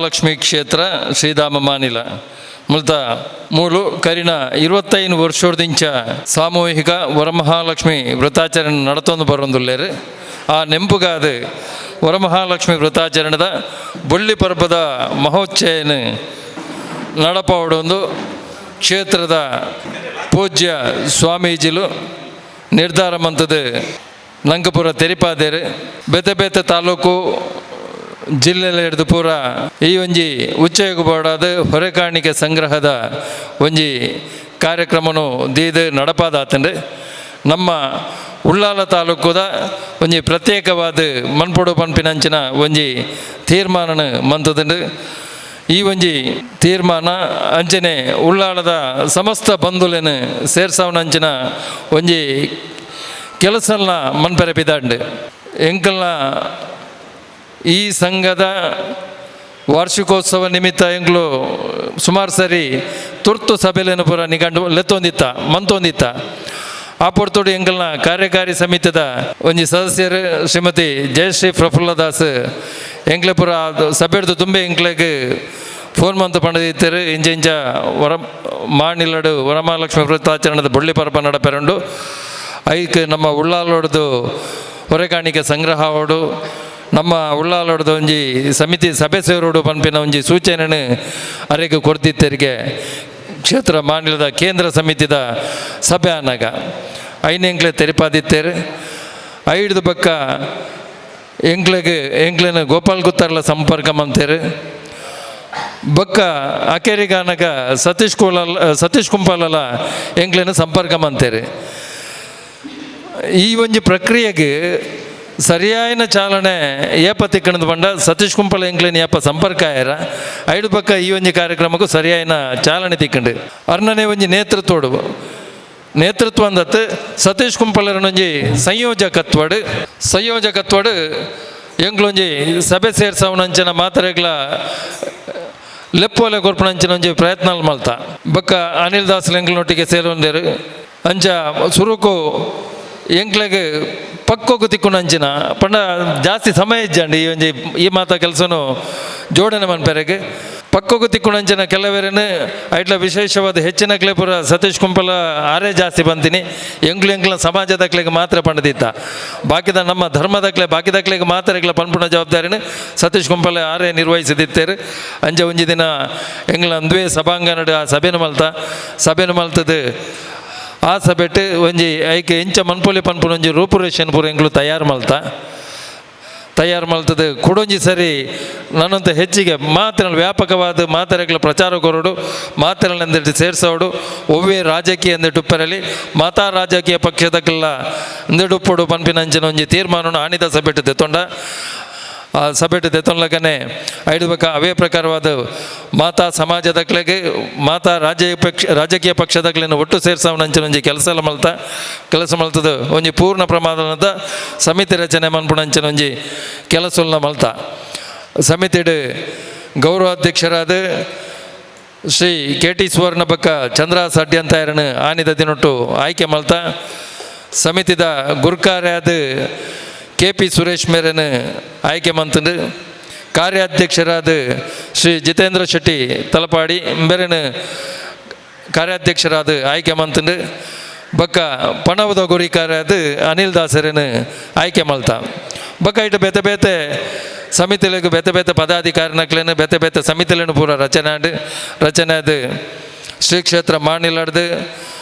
ವರಮಹಾಲಕ್ಷ್ಮಿ ಕ್ಷೇತ್ರ ಶ್ರೀಧಾಮ ಮಾನಿಲ ಮುಲ್ತ ಮೂಲು ಕರಿನ 25 ವರ್ಷದಿಂಚ ಸಾಮೂಹಿಕ ವರಮಹಾಲಕ್ಷ್ಮಿ ವ್ರತಾಚರಣೆ ನಡತೊಂದು ಬರೊಂದುಲ್ಲೆರ್. ಆ ನೆಂಪುಗಾದ್ ವರಮಹಾಲಕ್ಷ್ಮಿ ವ್ರತಾಚರಣೆದ ಬೊಳ್ಳಿ ಪರ್ಬದ ಮಹೋಚ್ಚಯನು ನಡಪಾವಡೊಂದು ಕ್ಷೇತ್ರದ ಪೂಜ್ಯ ಸ್ವಾಮೀಜಿಲು ನಿರ್ಧಾರ ಮಂತದು ನಂಕಪುರ ತೆರಿಪಾದೇರು. ಬೇತೆ ಬೇತೆ ತಾಲೂಕು, ಜಿಲ್ಲೆಲ ಹಿಡ್ದು ಪೂರ ಈ ಒಂಜಿ ಉಚ್ಚಯಗ್ ಬೋಡಾದ್ ಹೊರೆಕಾಣಿಕೆ ಸಂಗ್ರಹದ ಒಂಜಿ ಕಾರ್ಯಕ್ರಮನು ದೀದ್ ನಡಪಾದಾತಂಡು. ನಮ್ಮ ಉಳ್ಳಾಲ ತಾಲೂಕುದ ಒಂಜಿ ಪ್ರತ್ಯೇಕವಾದ ಮನ್ಪೊಡು ಪನ್ಪಿನಂಚಿನ ಒಂಜಿ ತೀರ್ಮಾನನು ಮಂತದುಂಡು. ಈ ಒಂಜಿ ತೀರ್ಮಾನ ಅಂಚನೆ ಉಳ್ಳಾಲದ ಸಮಸ್ತ ಬಂಧುಲೆನ್ ಸೇರ್ಸಾವನಂಚಿನ ಒಂಜಿ ಕೆಲಸಲ್ನ ಮನ್ಪೆರೆ ಪಿದಾಂಡ್. ಎಂಕಲ್ನ ಈ ಸಂಘದ ವಾರ್ಷಿಕೋತ್ಸವ ನಿಮಿತ್ತ ಎಂಕ್ಲು ಸುಮಾರು ಸರಿ ತುರ್ತು ಸಭೆಲೇನು ಪೂರ ನಿಗಂಡು ಲೆತ್ತೊಂದಿತ್ತ ಮಂತೊಂದಿತ್ತ. ಆ ಪೊರ್ತುಡು ಎಂಕಲ್ನ ಕಾರ್ಯಕಾರಿ ಸಮಿತಿದ ಒಂಜಿ ಸದಸ್ಯರು ಶ್ರೀಮತಿ ಜಯಶ್ರೀ ಪ್ರಫುಲ್ಲ ದಾಸ್ ಎಂಕ್ಲೆ ಪೂರ ಸಭೆಡ್ದು ತುಂಬೆ ಎಂಕ್ಲೆಗ್ ಫೋನ್ ಮಂತ್ ಪಂಡದಿತ್ತರು, ಇಂಚ ಇಂಚ ವರ ಮಾಣಿಲಡು ವರಮಹಾಲಕ್ಷ್ಮಿ ವ್ರತಾಚರಣದ ಬೊಳ್ಳಿ ಪರ್ಬ ನಡಪೆರುಂಡು, ಐಕ್ ನಮ್ಮ ಉಳ್ಳಾಲೊಡ್ದು ಹೊರೆಕಾಣಿಕೆ ಸಂಗ್ರಹ ಆವೊಡು, ನಮ್ಮ ಉಳ್ಳಾಲೊಡ್ದು ಒಂಜಿ ಸಮಿತಿ ಸಭೆ ಸೇರೋಡು ಪನ್ಪಿನ ಒಂಜಿ ಸೂಚನೆನು ಅರೆಗ್ ಕೊರ್ದಿತ್ತೆರಿಗೆ ಕ್ಷೇತ್ರ ಮಾನಿಲದ ಕೇಂದ್ರ ಸಮಿತಿದ ಸಭೆ ಆನಗ. ಐನ್ ಎಂಕ್ಲೆ ತೆರಿಪಾದಿತ್ತೇರು. ಐಡ್ದು ಬಕ್ಕ ಎಂಕ್ಲೆಗ್ ಎಂಕ್ಲೆನ ಗೋಪಾಲ್ ಗುತ್ತಾರ್ಲ ಸಂಪರ್ಕ ಮಂತೇರು. ಬೊಕ್ಕ ಅಕೇರಿಗಾನಗ ಸತೀಶ್ ಕೋಲಲ್, ಸತೀಶ್ ಕುಂಪಾಲಲ ಎಂಕ್ಲೆನ ಸಂಪರ್ಕ ಮಂತೇರು. ಈ ಒಂಜಿ ಪ್ರಕ್ರಿಯೆಗೆ ಸರಿಯಾಯಿನ ಚಾಲನೆ ಏಪ ತಿಕ್ಕಣದ ಪಂಡ, ಸತೀಶ್ ಕುಂಪಲ ಎಂಕ್ಲೆನ ಏಪ ಸಂಪರ್ಕ ಆಯರ, ಐಡು ಪಕ್ಕ ಈ ಒಂಜಿ ಕಾರ್ಯಕ್ರಮಕ್ಕೂ ಸರಿಯಾಯಿನ ಚಾಲನೆ ತಿಕ್ಕಂಡು. ಅರ್ನನೆ ಒಂಜಿ ನೇತೃತ್ವಡು, ನೇತೃತ್ವ ಅಂದತ್ತು ಸತೀಶ್ ಕುಂಪಲರನೊಂಜಿ ಸಂಯೋಜಕತ್ವಡು ಸಂಯೋಜಕತ್ವಡು ಎಂಕ್ಲೊಂಜಿ ಸಭೆ ಸೇರ್ಸವನಂಚಿನ ಮಾತರೆಗ್ಲ ಲೆಪ್ಪೋಲೆ ಕೊರ್ಪುನಂಚಿನ ಒಂಜಿ ಪ್ರಯತ್ನ ಮಲ್ತ. ಬೊಕ್ಕ ಅನಿಲ್ ದಾಸ್ ಎಂಕ್ಲನೊಟ್ಟಿಗೆ ಸೇರೊಂದೇರು. ಅಂಚ ಸುರುಕು ಎಂಕ್ಲೆಗ್ ಪಕ್ಕೊಗು ತಿಕ್ಕುನಂಚಿನ ಪಂಡ ಜಾಸ್ತಿ ಸಮಯ ಇಜ್ಜಂಡಿ. ಈ ಒಂಜಿ ಈ ಮಾತ ಕೆಲಸನು ಜೋಡಣೆ ಮನ್ಪೆರೆಗ್ ಪಕ್ಕೊಗು ತಿಕ್ಕುನಂಚಿನ ಕೆಲವೆರನು ಐಟ್ಲ ವಿಶೇಷವಾದ ಹೆಚ್ಚಿನ ಪೂರ ಸತೀಶ್ ಕುಂಪಲ ಆರೇ ಜಾಸ್ತಿ ಬಂತೀನಿ. ಎಂಕ್ಲು ಎಂಕ್ಲ ಸಮಾಜದಕ್ಲೆಗ್ ಮಾತ್ರ ಪಂಡದಿತ್ತ. ಬಾಕಿದ ನಮ್ಮ ಧರ್ಮದಕ್ಲೆ, ಬಾಕಿದಕ್ಲೆಗ್ ಮಾತ್ರ ಎಂಕ್ಲ ಪನ್ಪುನ ಜವಾಬ್ದಾರಿನ ಸತೀಶ್ ಕುಂಪಲ ಆರೇ ನಿರ್ವಹಿಸಿದಿತ್ತೇರು. ಅಂಚ ಒಂಜಿ ದಿನ ಎಂಗ್ಲ ಅಂದ್ವೇ ಸಭಾಂಗಣಡ್ ಆ ಸಭೆನು ಮಲ್ತ. ಸಭೆನು ಮಲ್ತದು ಆ ಸಭೆಟ್ ಒಂಜಿ ಐಕ್ ಎಂಚ ಮನ್ಪೊಲಿ ಪನ್ಪುನ ಒಂಜಿ ರೂಪುರೇಷನ್ ಪೂರ ಎಂಕ್ಲು ತಯಾರು ಮಲ್ತ. ತಯಾರು ಮಲ್ತದು ಕುಡೊಂಜಿ ಸರಿ ನನ್ನಂತ ಹೆಚ್ಚಿಗೆ ಮಾತಿನ ವ್ಯಾಪಕವಾದ ಮಾತೆರೆಗ್ಲ ಪ್ರಚಾರ ಕೊರಡು, ಮಾತೆರೆಂದಿಟ್ಟು ಸೇರ್ಸೋಡು, ಒವ್ವೇ ರಾಜಕೀಯ ಅಂದಿಟ್ಟು ಮಾತಾ ರಾಜಕೀಯ ಪಕ್ಷದಕ್ಕೆಲ್ಲ ಅಂದಿಡುಪ್ಪೊಡು ಪನ್ಪಿನಂಚಿನ ಒಂಜಿ ತೀರ್ಮಾನವನ್ನು ಆಣಿದ ಸಭೆಟ್ ದೆತ್ತೊಂಡ. ಆ ಸಭೆಟ್ ದೆತ್ತೊನ್ಲಕನೆ ಐದು ಬಕ ಅವೇ ಪ್ರಕಾರವಾದ ಮಾತಾ ಸಮಾಜದಕ್ಲೆಗ್, ಮಾತಾ ರಾಜ್ಯ ಪಕ್ಷ, ರಾಜಕೀಯ ಪಕ್ಷದಕ್ಲೆನ ಒಟ್ಟು ಸೇರ್ಸವನಂಚಿನ ಒಂಜಿ ಕೆಲಸ ಎಲ್ಲ ಮಲ್ತ. ಕೆಲಸ ಮಲ್ತದು ಒಂಜಿ ಪೂರ್ಣ ಪ್ರಮಾಣದ ಸಮಿತಿ ರಚನೆ ಮನ್ಪುನಂಚಿನ ಒಂಜಿ ಕೆಲಸ ಮಲ್ತ. ಸಮಿತಿಡ್ ಗೌರವಾಧ್ಯಕ್ಷರಾದ ಶ್ರೀ ಕೆ ಟಿ ಸುವರ್ಣ ಬಕ್ಕ ಚಂದ್ರ ಸಡ್ಯಂತಾಯರನ್ನು ಆನಿದ ದಿನೊಟ್ಟು ಆಯ್ಕೆ ಮಲ್ತ. ಸಮಿತಿದ ಗುರ್ಕಾರ್ಯಾದ ಕೆ ಪಿ ಸುರೇಶ್ ಮೇರನ್ ಆಯ್ಕೆ ಮಂತಂದು, ಕಾರ್ಯಾಧ್ಯಕ್ಷರಾದ ಶ್ರೀ ಜಿತೇಂದ್ರ ಶೆಟ್ಟಿ ತಲಪಾಡಿ ಮೇರನ್ ಕಾರ್ಯಾಧ್ಯಕ್ಷರಾದ ಆಯ್ಕೆ ಮಂತಂದು, ಬಕ್ಕ ಪಣವದ ಗುರಿಕಾರ್ಯಾದ ಅನಿಲ್ ದಾಸರನ್ ಆಯ್ಕೆ ಮಲ್ತ. ಬಕ್ಕ ಇಟ್ಟು ಬೇತೆ ಬೇತೆ ಸಮಿತಿలకు ಬೇತೆ ಬೇತೆ ಪದಾಧಿಕಾರಿನಕ್ಲೇನು ಬೇತೆ ಬೇತೆ ಸಮಿತಿలను ಪೂರ ರಚನೆ ಆಂಡ್. ರಚನೆ ಅದು ಶ್ರೀ ಕ್ಷೇತ್ರ ಮಾಣಿಲಡ್ದು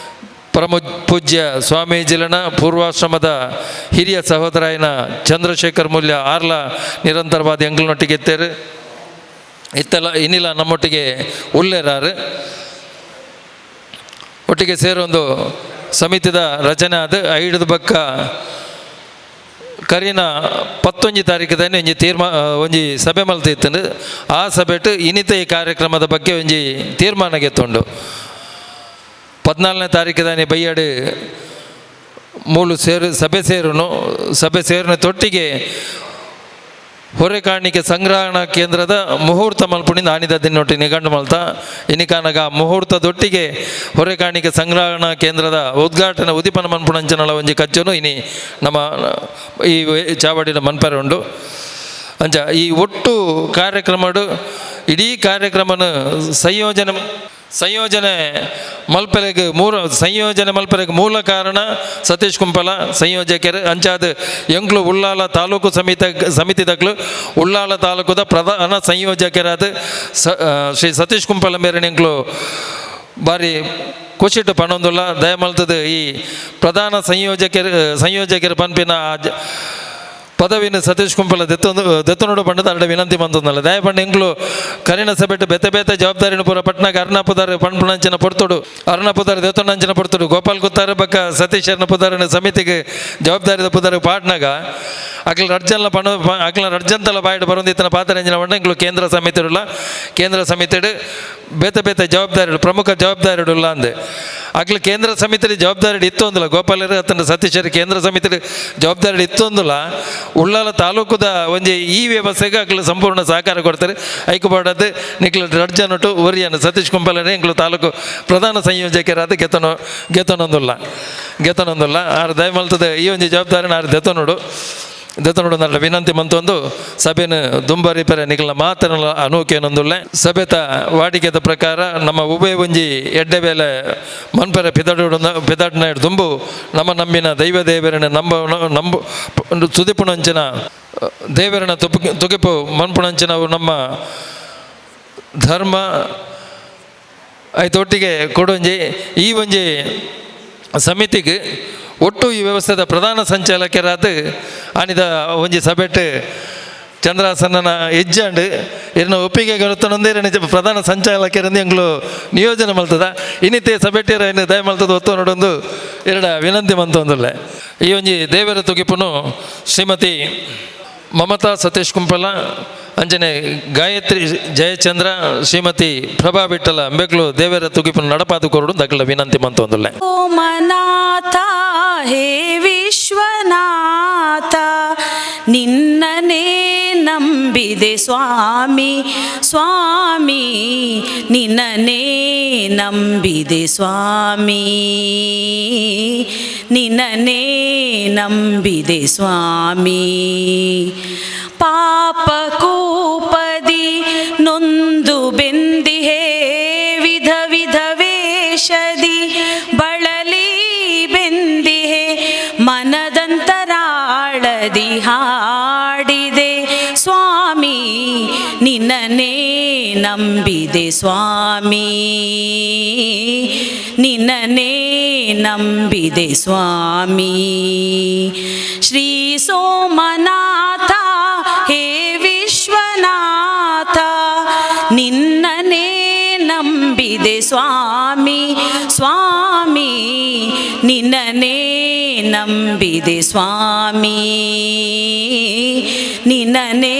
ಪರಮ ಪೂಜ್ಯ ಸ್ವಾಮೀಜಿಲನ ಪೂರ್ವಾಶ್ರಮದ ಹಿರಿಯ ಸಹೋದರಾಯನ ಚಂದ್ರಶೇಖರ್ ಮೂಲ್ಯ ಆರ್ಲ ನಿರಂತರವಾದ ಎಂಗ್ಲನೊಟ್ಟಿಗೆ ಇತ್ತೇರು, ಇತ್ತೆಲ್ಲ ಇನ್ನಿಲ್ಲ ನಮ್ಮೊಟ್ಟಿಗೆ ಉಲ್ಲೇರಾರು. ಒಟ್ಟಿಗೆ ಸೇರೊಂದು ಸಮಿತಿದ ರಚನೆ ಆದ ಐಡ್ದು ಬಕ್ಕ ಕರಿನ 11 ತಾರೀಕುದಾನೆ ಒಂಜಿ ಒಂಜಿ ಸಭೆ ಮಲ್ತಿತ್ತಂಡು. ಆ ಸಭೆಟ್ ಇನಿತ ಈ ಕಾರ್ಯಕ್ರಮದ ಬಗ್ಗೆ ಒಂಜಿ ತೀರ್ಮಾನ ಗೆತ್ತುಂಡು. 14ನೇ ತಾರೀಕುದಾನೆ ಬೈಯಾಡು ಮೂಲು ಸೇರು ಸಭೆ ಸೇರುನು. ಸಭೆ ಸೇರಿನ ತೊಟ್ಟಿಗೆ ಹೊರೆಕಾಣಿಕೆ ಸಂಗ್ರಹಣಾ ಕೇಂದ್ರದ ಮುಹೂರ್ತ ಮಲ್ಪುಣಿಂದ ಆನಿದ ದಿನೊಟ್ಟಿ ನಿಗಂಡು ಮಲ್ತ. ಇನಿಕಾನಗ ಮುಹೂರ್ತದೊಟ್ಟಿಗೆ ಹೊರೆಕಾಣಿಕೆ ಸಂಗ್ರಹಣಾ ಕೇಂದ್ರದ ಉದ್ಘಾಟನೆ ಉದಿಪನ ಮನ್ಪುಣಂಚನಲ ಒಂಜಿ ಕಚ್ಚನು ಇನಿ ನಮ್ಮ ಈ ಚಾವಡಿನ ಮನ್ಪರೆ ಉಂಡು. ಅಂಚ ಈ ಒಟ್ಟು ಕಾರ್ಯಕ್ರಮಡು ಇಡೀ ಕಾರ್ಯಕ್ರಮನ ಸಂಯೋಜನೆ ಸಂಯೋಜನೆ ಮಲ್ಪೆರೆಗ್ ಮೂಲ ಸಂಯೋಜನೆ ಮಲ್ಪೆರೆಗ್ ಮೂಲ ಕಾರಣ ಸತೀಶ್ ಕುಂಪಲ ಸಂಯೋಜಕರು. ಅಂಚಾದ ಎಂಕ್ಲು ಉಳ್ಳಾಲ ತಾಲೂಕು ಸಮಿತಿ ಸಮಿತಿದಕ್ಲು ಉಳ್ಳಾಲ ತಾಲೂಕುದ ಪ್ರಧಾನ ಸಂಯೋಜಕರಾದ ಶ್ರೀ ಸತೀಶ್ ಕುಂಪಲ ಮೇರೆನ ಎಂಕ್ಲು ಬಾರಿ ಖುಷಿಟ್ಟು ಪಣೊಂದುಲ್ಲ. ದಯಮಲ್ತದ ಈ ಪ್ರಧಾನ ಸಂಯೋಜಕರು ಸಂಯೋಜಕರು ಪನ್ಪಿನ ಪದವಿನ ಸತೀಶ್ ಕುಂಪಲ ದೆತ್ತೊಂದು ದೆತ್ತನೋಡು ಪಂಡದ ಅರಡ ವಿನಂತಿ ಮಂತೊಂದಲ್ಲ. ದಯ ಪಂಡ ಎಂಕ್ಲು ಕರಿನ ಸಭೆಟ್ ಬೇತೆ ಬೇತೆ ಜವಾಬ್ದಾರಿನ ಪೂರ ಪಟ್ನಾಗ ಅರ್ಣಪುದಾರ ಪನ್ಪುನಂಚಿನ ಪೊರ್ತುಡು ಅರ್ಣಪುದಾರ ದೆತ್ತೊಂಡಂಚಿನ ಪೊರ್ತುಡು ಗೋಪಾಲ್ ಕುತ್ತಾರ ಬಕ್ಕ ಸತೀಶ್ ಅರ್ಣಪುದಾರನ ಸಮಿತಿಗೆ ಜವಾಬ್ದಾರಿದ ಪುದಾರ ಪಾಟ್ನಾಗ ಅಕ್ಲ ರಡ್ಜನ್ಲ ಪಣ ಅಕ್ಲ ರಡ್ಜಂತಲ ಬಾಯಿಡ್ ಬರೊಂದಿತ್ತನ ಪಾತ್ರ ಎಂಜಿನ ಪಂಡ ಎಂಕ್ಲು ಕೇಂದ್ರ ಸಮಿತಿಡುಲ್ಲ ಕೇಂದ್ರ ಸಮಿತಿಡು ಬೇತೆ ಬೇತೆ ಜವಾಬ್ದಾರಿಡು ಪ್ರಮುಖ ಜವಾಬ್ದಾರಿಡುಲ್ಲ ಅಂದೆ. ಅಕ್ಲ ಕೇಂದ್ರ ಸಮಿತಿ ಜವಾಬ್ದಾರಿ ಇತ್ತು ಅಂದಿಲ್ಲ ಗೋಪಾಲರು ಅತನ ಸತೀಶರು ಕೇಂದ್ರ ಸಮಿತಿ ಜವಾಬ್ದಾರಿ ಇತ್ತು ಅಂದಿಲ್ಲ. ಉಳ್ಳಾಲ ತಾಲೂಕುದ ಒಂಜಿ ಈ ವ್ಯವಸ್ಥೆಗೆ ಅಕ್ಲು ಸಂಪೂರ್ಣ ಸಹಕಾರ ಕೊಡ್ತಾರೆ. ಐಕುಬಾಡದು ನಿಕ್ಲು ರಡ್ಜನೊಟ್ಟು ಒರಿಯನು ಸತೀಶ್ ಕುಂಪಲನೇ ಎಂಕ್ಲು ತಾಲೂಕು ಪ್ರಧಾನ ಸಂಯೋಜಕರಾದ ಗೆತನೋ ಗೆತನೊಂದುಲ್ಲ ಗೆತನೊಂದುಲ್ಲ ಆರು ದಯಮಲ್ತದ ಈ ಒಂಜಿ ಜವಾಬ್ದಾರಿನ ಆರು ದೆತನೋಡು ದೆತನೋಡು ನಲ್ಲ ವಿನಂತಿ ಮಂತೊಂದು ಸಭೆನ ದುಂಬರಿ ಪೆರೆ ನಿಕ್ಲ ಮಾತನ ಅನೂಕೇನೊಂದುಲ್ಲೆ. ಸಭೆತ ವಾಡಿಕೆದ ಪ್ರಕಾರ ನಮ್ಮ ಉಭಯ ಒಂಜಿ ಎಡ್ಡೆ ಬೇಲೆ ಮನ್ಪೆರೆ ಪಿದಡು ಪಿದಡ್ನ ದುಂಬು ನಮ್ಮ ನಂಬಿನ ದೈವ ದೇವರನ್ನ ನಂಬ ನಂಬು ಸುದಿಪುಣಂಚಿನ ದೇವರನ್ನ ತುಗಿಪು ಮನ್ಪುಣಂಚಿನವು ನಮ್ಮ ಧರ್ಮ ಆಯ್ತೊಟ್ಟಿಗೆ ಕೊಡೊಂಜಿ ಈ ಒಂಜಿ ಸಮಿತಿಗೆ ಒಟ್ಟು ಈ ವ್ಯವಸ್ಥೆದ ಪ್ರಧಾನ ಸಂಚಾಲಕರಾದ ಆನಿದ ಒಂಜಿ ಸಭೆಟ್ ಚಂದ್ರಾಸನನ ಹೆಜ್ಜಾಂಡ್ ಇರನ ಒಪ್ಪಿಗೆ ಗರುತ್ತನೊಂದೇ ಪ್ರಧಾನ ಸಂಚಾಲಕರಿಂದ ಎಂಗ್ಲು ನಿಯೋಜನೆ ಮಲ್ತದ ಇನ್ನಿತೆ ಸಭೆಟ್ಟಿರ ಇನ್ನು ದಯ ಮಲ್ತದ ಒತ್ತು ನೋಡೊಂದು ಎರಡ ವಿನಂತಿ ಮಂತೊಂದುಲ್ಲೆ. ಈ ಒಂಜಿ ದೇವರ ತುಗಿಪುನು ಶ್ರೀಮತಿ ಮಮತಾ ಸತೀಶ್ ಕುಂಪಲ ಅಂಜನೆ ಗಾಯತ್ರಿ ಜಯಚಂದ್ರ ಶ್ರೀಮತಿ ಪ್ರಭಾ ವಿಠಲ ಅಂಬೇಕ್ಲು ದೇವರ ತುಗಿಪುನು ನಡಪಾದು ಕೊರಡು ದಕ್ಕಲ ವಿನಂತಿ ಮಂತೊಂದುಲ್ಲೆ. ಸೋಮನಾಥ ಹೇ ವಿಶ್ವನಾಥ ನಿನ್ನನೇ ನಂಬಿದೆ ಸ್ವಾಮಿ ಸ್ವಾಮಿ ನಿನ್ನನೇ ನಂಬಿದೆ ಸ್ವಾಮಿ ನಿನ್ನನೇ ನಂಬಿದೆ ಸ್ವಾಮಿ. ಪಾಪಕೂಪದಿ ನೊಂದು ಬೆಂದಿಹೇ ವಿಧ ವಿಧ ವೇಷದಿ ಬಳಲಿ ಬೆಂದಿಹೆ ಮನದಂತರಾಳದಿ ಹಾಡಿದೆ ಸ್ವಾಮಿ ನಿನ್ನನೇ ನಂಬಿದೆ ಸ್ವಾಮಿ ನಿನ್ನನೇ ನಂಬಿದೆ ಸ್ವಾಮಿ. ಶ್ರೀ ಸೋಮನಾಥ ಹೇ ವಿಶ್ವನಾಥ ನಿನ್ನನೇ ನಂಬಿದೆ ಸ್ವಾಮಿ ಸ್ವಾಮಿ ನಿನ್ನನೇ ನಂಬಿದೆ ಸ್ವಾಮಿ ನಿನ್ನನೇ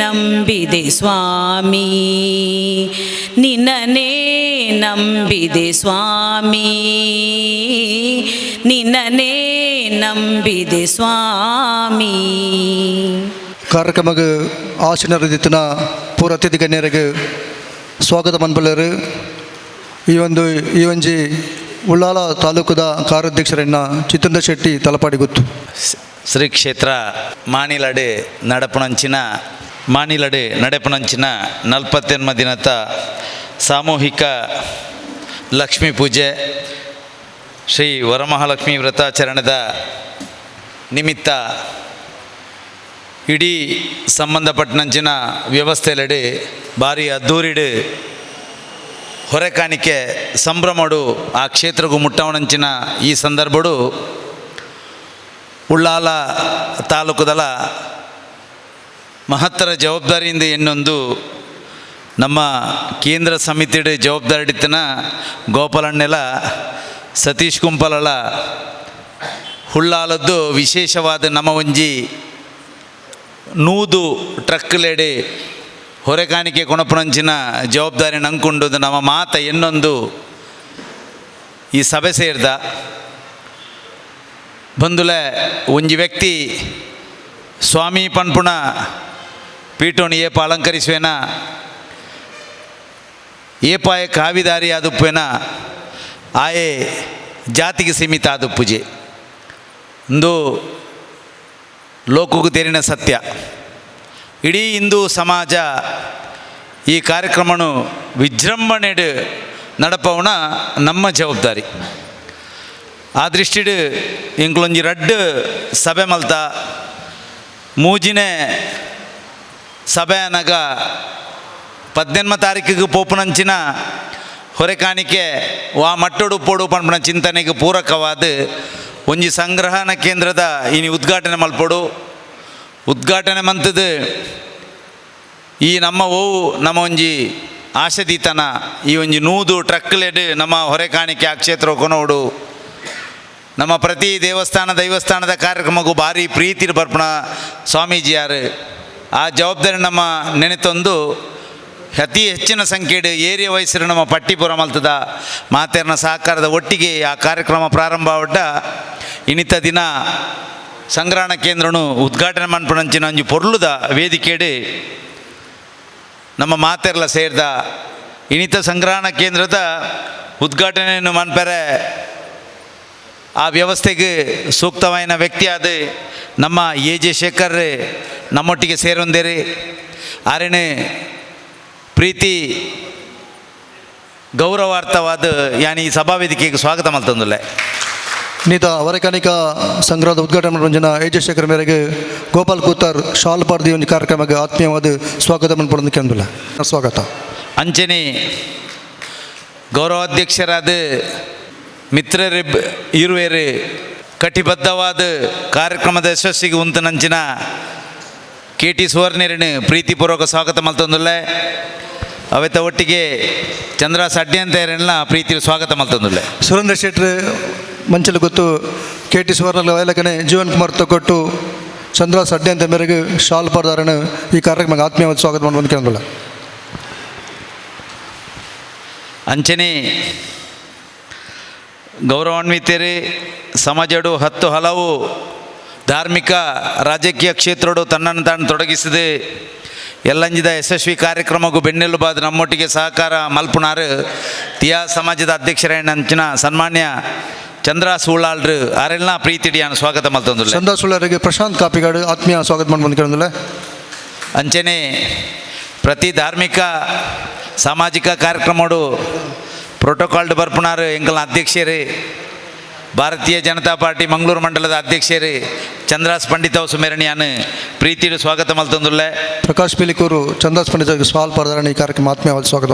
ನಂಬಿದೆ ಸ್ವಾಮಿ ನಿನ್ನನೇ ನಂಬಿದೆ ಸ್ವಾಮಿ ನಿನ್ನನೇ ನಂಬಿದೆ ಸ್ವಾಮಿ. ಕಾರ್ಯಕ್ರಮಕ್ಕೆ ಆಸೀನರಿದ್ದಿತ್ತಿನ ಪೂರ ಅತಿಥಿ ಗಣ್ಯರಿಗೆ ಸ್ವಾಗತ ಮನ್ಪಲ್ಲರು. ಈ ಒಂದು ಈ ಒಂಜಿ ಉಳ್ಳಾಲ ತಾಲೂಕುದ ಕಾರ್ಯಾಧ್ಯಕ್ಷರನ್ನ ಚಿತ್ತಂದ ಶೆಟ್ಟಿ ತಲಪಾಡಿ ಗೊತ್ತು. ಶ್ರೀ ಕ್ಷೇತ್ರ ಮಾನಿಲಡೆ ನಡಪುಣಂಚಿನ ಮಾನಿಲಡೆ ನಡೆಪುಣಂಚಿನ 48 ದಿನದ ಸಾಮೂಹಿಕ ಲಕ್ಷ್ಮೀ ಪೂಜೆ ಶ್ರೀ ವರಮಹಾಲಕ್ಷ್ಮೀ ವ್ರತಾಚರಣೆದ ನಿಮಿತ್ತ ಇಡೀ ಸಂಬಂಧಪಟ್ಟನಂಚಿನ ವ್ಯವಸ್ಥೆಲೆಡೆ ಭಾರಿ ಅದ್ದೂರಿಡು ಹೊರೆಕಾಣಿಕೆ ಸಂಭ್ರಮಡು ಆ ಕ್ಷೇತ್ರಗೂ ಮುಟ್ಟವನಂಚಿನ ಈ ಸಂದರ್ಭಡು ಉಳ್ಳಾಲ ತಾಲೂಕುದಲ ಮಹತ್ತರ ಜವಾಬ್ದಾರಿಯಿಂದ ಇನ್ನೊಂದು ನಮ್ಮ ಕೇಂದ್ರ ಸಮಿತಿಡು ಜವಾಬ್ದಾರಿಡಿತ್ತನ ಗೋಪಾಲಣ್ಣೆಲ ಸತೀಶ್ ಕುಂಪಲಳ ಹುಳ್ಳಾಲದ್ದು ವಿಶೇಷವಾದ ನಮ್ಮ ಒಂಜಿ 100 ಟ್ರಕ್ಲೆಡೆ ಹೊರೆಕಾಣಿಕೆ ಕೊಣಪುಣಂಚಿನ ಜವಾಬ್ದಾರಿ ನಂಕುಂಡು ನಮ್ಮ ಮಾತ ಇನ್ನೊಂದು ಈ ಸಭೆ ಸೇರ್ದ ಬಂದುಲೆ ಒಂಜಿ ವ್ಯಕ್ತಿ ಸ್ವಾಮಿ ಪನ್ಪುಣ ಪೀಠೋಣಿ ಏಪ ಅಲಂಕರಿಸುವೆನ ಏಪಾಯ ಕಾವಿದಾರಿ ಆದುಪ್ಪೇನ ಆಯೆ ಜಾತಿಗೆ ಸೀಮಿತ ಆದುಪ್ಪುಜೆ ಇಂದು ಲೋಕಕ್ಕೂ ತೆರಿನ ಸತ್ಯ. ಇಡೀ ಹಿಂದೂ ಸಮಾಜ ಈ ಕಾರ್ಯಕ್ರಮನು ವಿಜೃಂಭಣೆಡು ನಡಪವನ ನಮ್ಮ ಜವಾಬ್ದಾರಿ. ಆ ದೃಷ್ಟಿಡು ಎಂಕ್ಲೊಂಜಿ ರಡ್ಡ್ ಸಭೆ ಮಲ್ತ ಮೂಜಿನೇ ಸಭೆ ಅನಗ 18 ತಾರೀಕಿಗೆ ಪೋಪುನಂಚಿನ ಹೊರೆಕಾಣಿಕೆ ವಾ ಮಟ್ಟೊಡು ಪೋಡು ಪನ್ಪುನ ಚಿಂತನೆಗೆ ಪೂರಕವಾದ ಒಂಜಿ ಸಂಗ್ರಹಣ ಕೇಂದ್ರದ ಇನಿ ಉದ್ಘಾಟನೆ ಮಲ್ಪೊಡು. ಉದ್ಘಾಟನೆ ಮಂತದು ಈ ನಮ್ಮ ಓವು ನಮ್ಮ ಒಂಜಿ ಆಶದೀತನ ಈ ಒಂಜಿ 100 ಟ್ರಕ್ಲೆಡ್ ನಮ್ಮ ಹೊರೆಕಾಣಿಕೆ ಆ ಕ್ಷೇತ್ರ ಕೊನೋಡು. ನಮ್ಮ ಪ್ರತಿ ದೇವಸ್ಥಾನ ದೈವಸ್ಥಾನದ ಕಾರ್ಯಕ್ರಮಕ್ಕೂ ಭಾರಿ ಪ್ರೀತಿ ಬರ್ಪಣ ಸ್ವಾಮೀಜಿಯಾರು ಆ ಜವಾಬ್ದಾರಿ ನಮ್ಮ ನೆನೆತೊಂದು ಅತಿ ಹೆಚ್ಚಿನ ಸಂಖ್ಯೆಡು ಏರಿಯ ವಯಸ್ಸರು ನಮ್ಮ ಪಟ್ಟಿಪುರ ಮಲ್ತದ ಮಾತೆರ್ನ ಸಹಕಾರದ ಒಟ್ಟಿಗೆ ಆ ಕಾರ್ಯಕ್ರಮ ಪ್ರಾರಂಭ ಆವಡ್ಡ ಇನ್ನಿತ ದಿನ ಸಂಗ್ರಹಣ ಕೇಂದ್ರನು ಉದ್ಘಾಟನೆ ಮನ್ಪುನಂಚಿನ ಒಂಜಿ ಪೊರ್ಲುದ ವೇದಿಕೆಡು ನಮ್ಮ ಮಾತೆರ್ಲ ಸೇರ್ದ ಇನ್ನಿತ ಸಂಗ್ರಹಣ ಕೇಂದ್ರದ ಉದ್ಘಾಟನೆಯನ್ನು ಮನ್ಪೆರೆ ಆ ವ್ಯವಸ್ಥೆಗೆ ಸೂಕ್ತವಾದ ವ್ಯಕ್ತಿಯಾದ ನಮ್ಮ ಎ ಜೆ ಶೇಖರ್ ನಮ್ಮೊಟ್ಟಿಗೆ ಸೇರೊಂದೇರಿ. ಆರೇನೆ ಪ್ರೀತಿ ಗೌರವಾರ್ಥವಾದ ಯಾನಿ ಈ ಸಭಾವೇದಿಕೆಗೆ ಸ್ವಾಗತ ಮಲ್ತಂದುಲ್ಲೆ. ನೀತ ಹೊರೆಕಾಣಿಕ ಸಂಗ್ರಹದ ಉದ್ಘಾಟನೆ ಮಂಜನ ಎ ಜೆ ಶೇಖರ್ ಮೇರೆಗೆ ಗೋಪಾಲ್ ಕೂತಾರ್ ಶಾಲ್ ಪಾರ್ದಿ ಒಂದು ಕಾರ್ಯಕ್ರಮಕ್ಕೆ ಆತ್ಮೀಯವಾದ ಸ್ವಾಗತ ಮನ್ಪಡೋದು ಕೇಂದ್ರ ಸ್ವಾಗತ. ಅಂಚನೆ ಗೌರವಾಧ್ಯಕ್ಷರಾದ ಮಿತ್ರರು ಇರುವೇರು ಕಟಿಬದ್ಧವಾದ ಕಾರ್ಯಕ್ರಮದ ಯಶಸ್ಸಿಗೆ ಉಂತನಂಚಿನ ಕೆ ಟಿ ಸುವರ್ಣರನ್ನು ಪ್ರೀತಿಪೂರ್ವಕ ಸ್ವಾಗತ ಮಲ್ತಂದುಲ್ಲೆ. ಅವೆತ ಒಟ್ಟಿಗೆ ಚಂದ್ರ ಸಡ್ಯಂತೇರನ್ನ ಪ್ರೀತಿ ಸ್ವಾಗತ ಮಲ್ತಂದುಲ್ಲೆ. ಸುರೇಂದ್ರ ಶೆಟ್ರ್ ಮಂಚಲು ಗೊತ್ತು ಕೆ ಟಿ ಸುವರ್ಣ ವಯಲಕನೆ ಜೀವನ್ ಕುಮಾರ್ ತೊಗೊಟ್ಟು ಚಂದ್ರ ಸಡ್ಡೆ ಮೇರೆಗೆ ಶಾಲ್ ಪಾರ್ದಾರನ್ನು ಈ ಕಾರ್ಯಕ್ರಮಕ್ಕೆ ಆತ್ಮೀಯವಾದ ಸ್ವಾಗತ ಮಾಡ್ಬಂದು ಕೇಂದ್ರ. ಅಂಚನೆ ಗೌರವಾನ್ವಿತರೇ ಸಮಾಜಡು 10 ಹಲವು ಧಾರ್ಮಿಕ ರಾಜಕೀಯ ಕ್ಷೇತ್ರಡು ತನ್ನನ್ನು ತಾನು ತೊಡಗಿಸಿದೆ ಎಲ್ಲಂಜಿದ ಯಶಸ್ವಿ ಕಾರ್ಯಕ್ರಮಕ್ಕೂ ಬೆನ್ನೆಲುಬಾದ ನಮ್ಮೊಟ್ಟಿಗೆ ಸಹಕಾರ ಮಲ್ಪುನಾರು ತಿಯಾ ಸಮಾಜದ ಅಧ್ಯಕ್ಷರಾಯಣಂಚಿನ ಸನ್ಮಾನ್ಯ ಚಂದ್ರ ಸೂಳಾಳ್ರು ಆರೆಲ್ಲ ಪ್ರೀತಿಡಿಯಾನ ಸ್ವಾಗತ ಮಲ್ತಂದುಲ್ಲೆ. ಚಂದ್ರ ಸುಳ್ಳರಿಗೆ ಪ್ರಶಾಂತ್ ಕಾಪಿಗಾಡು ಆತ್ಮೀಯ ಸ್ವಾಗತ ಮಾಡ್ಬಂದು ಕೇಳಂದುಲ್ಲೆ. ಅಂಚನೆ ಪ್ರತಿ ಧಾರ್ಮಿಕ ಸಾಮಾಜಿಕ ಕಾರ್ಯಕ್ರಮಡು ಪ್ರೋಟೋಕಾಲ್ಡ್ ಬರ್ಪುನಾರು ಎಂಕಲ್ನ ಅಧ್ಯಕ್ಷರೇ ಭಾರತೀಯ ಜನತಾ ಪಾರ್ಟಿ ಮಂಗಳೂರು ಮಂಡಲದ ಅಧ್ಯಕ್ಷರೇ ಚಂದ್ರಾಸ್ ಪಂಡಿತ ಸುಮೇರಣಿಯಾನು ಪ್ರೀತಿಡು ಸ್ವಾಗತ ಮಲ್ತಂದುಲ್ಲೆ. ಪ್ರಕಾಶ್ ಪಿಲಿಕೂರು ಚಂದ್ರಾಸ್ ಪಂಡಿತ ಸ್ವಾಲ್ ಪಾರ್ದಾರಣ ಈ ಕಾರ್ಯಕ್ರಮ ಆತ್ಮೀಯವಾದ ಸ್ವಾಗತ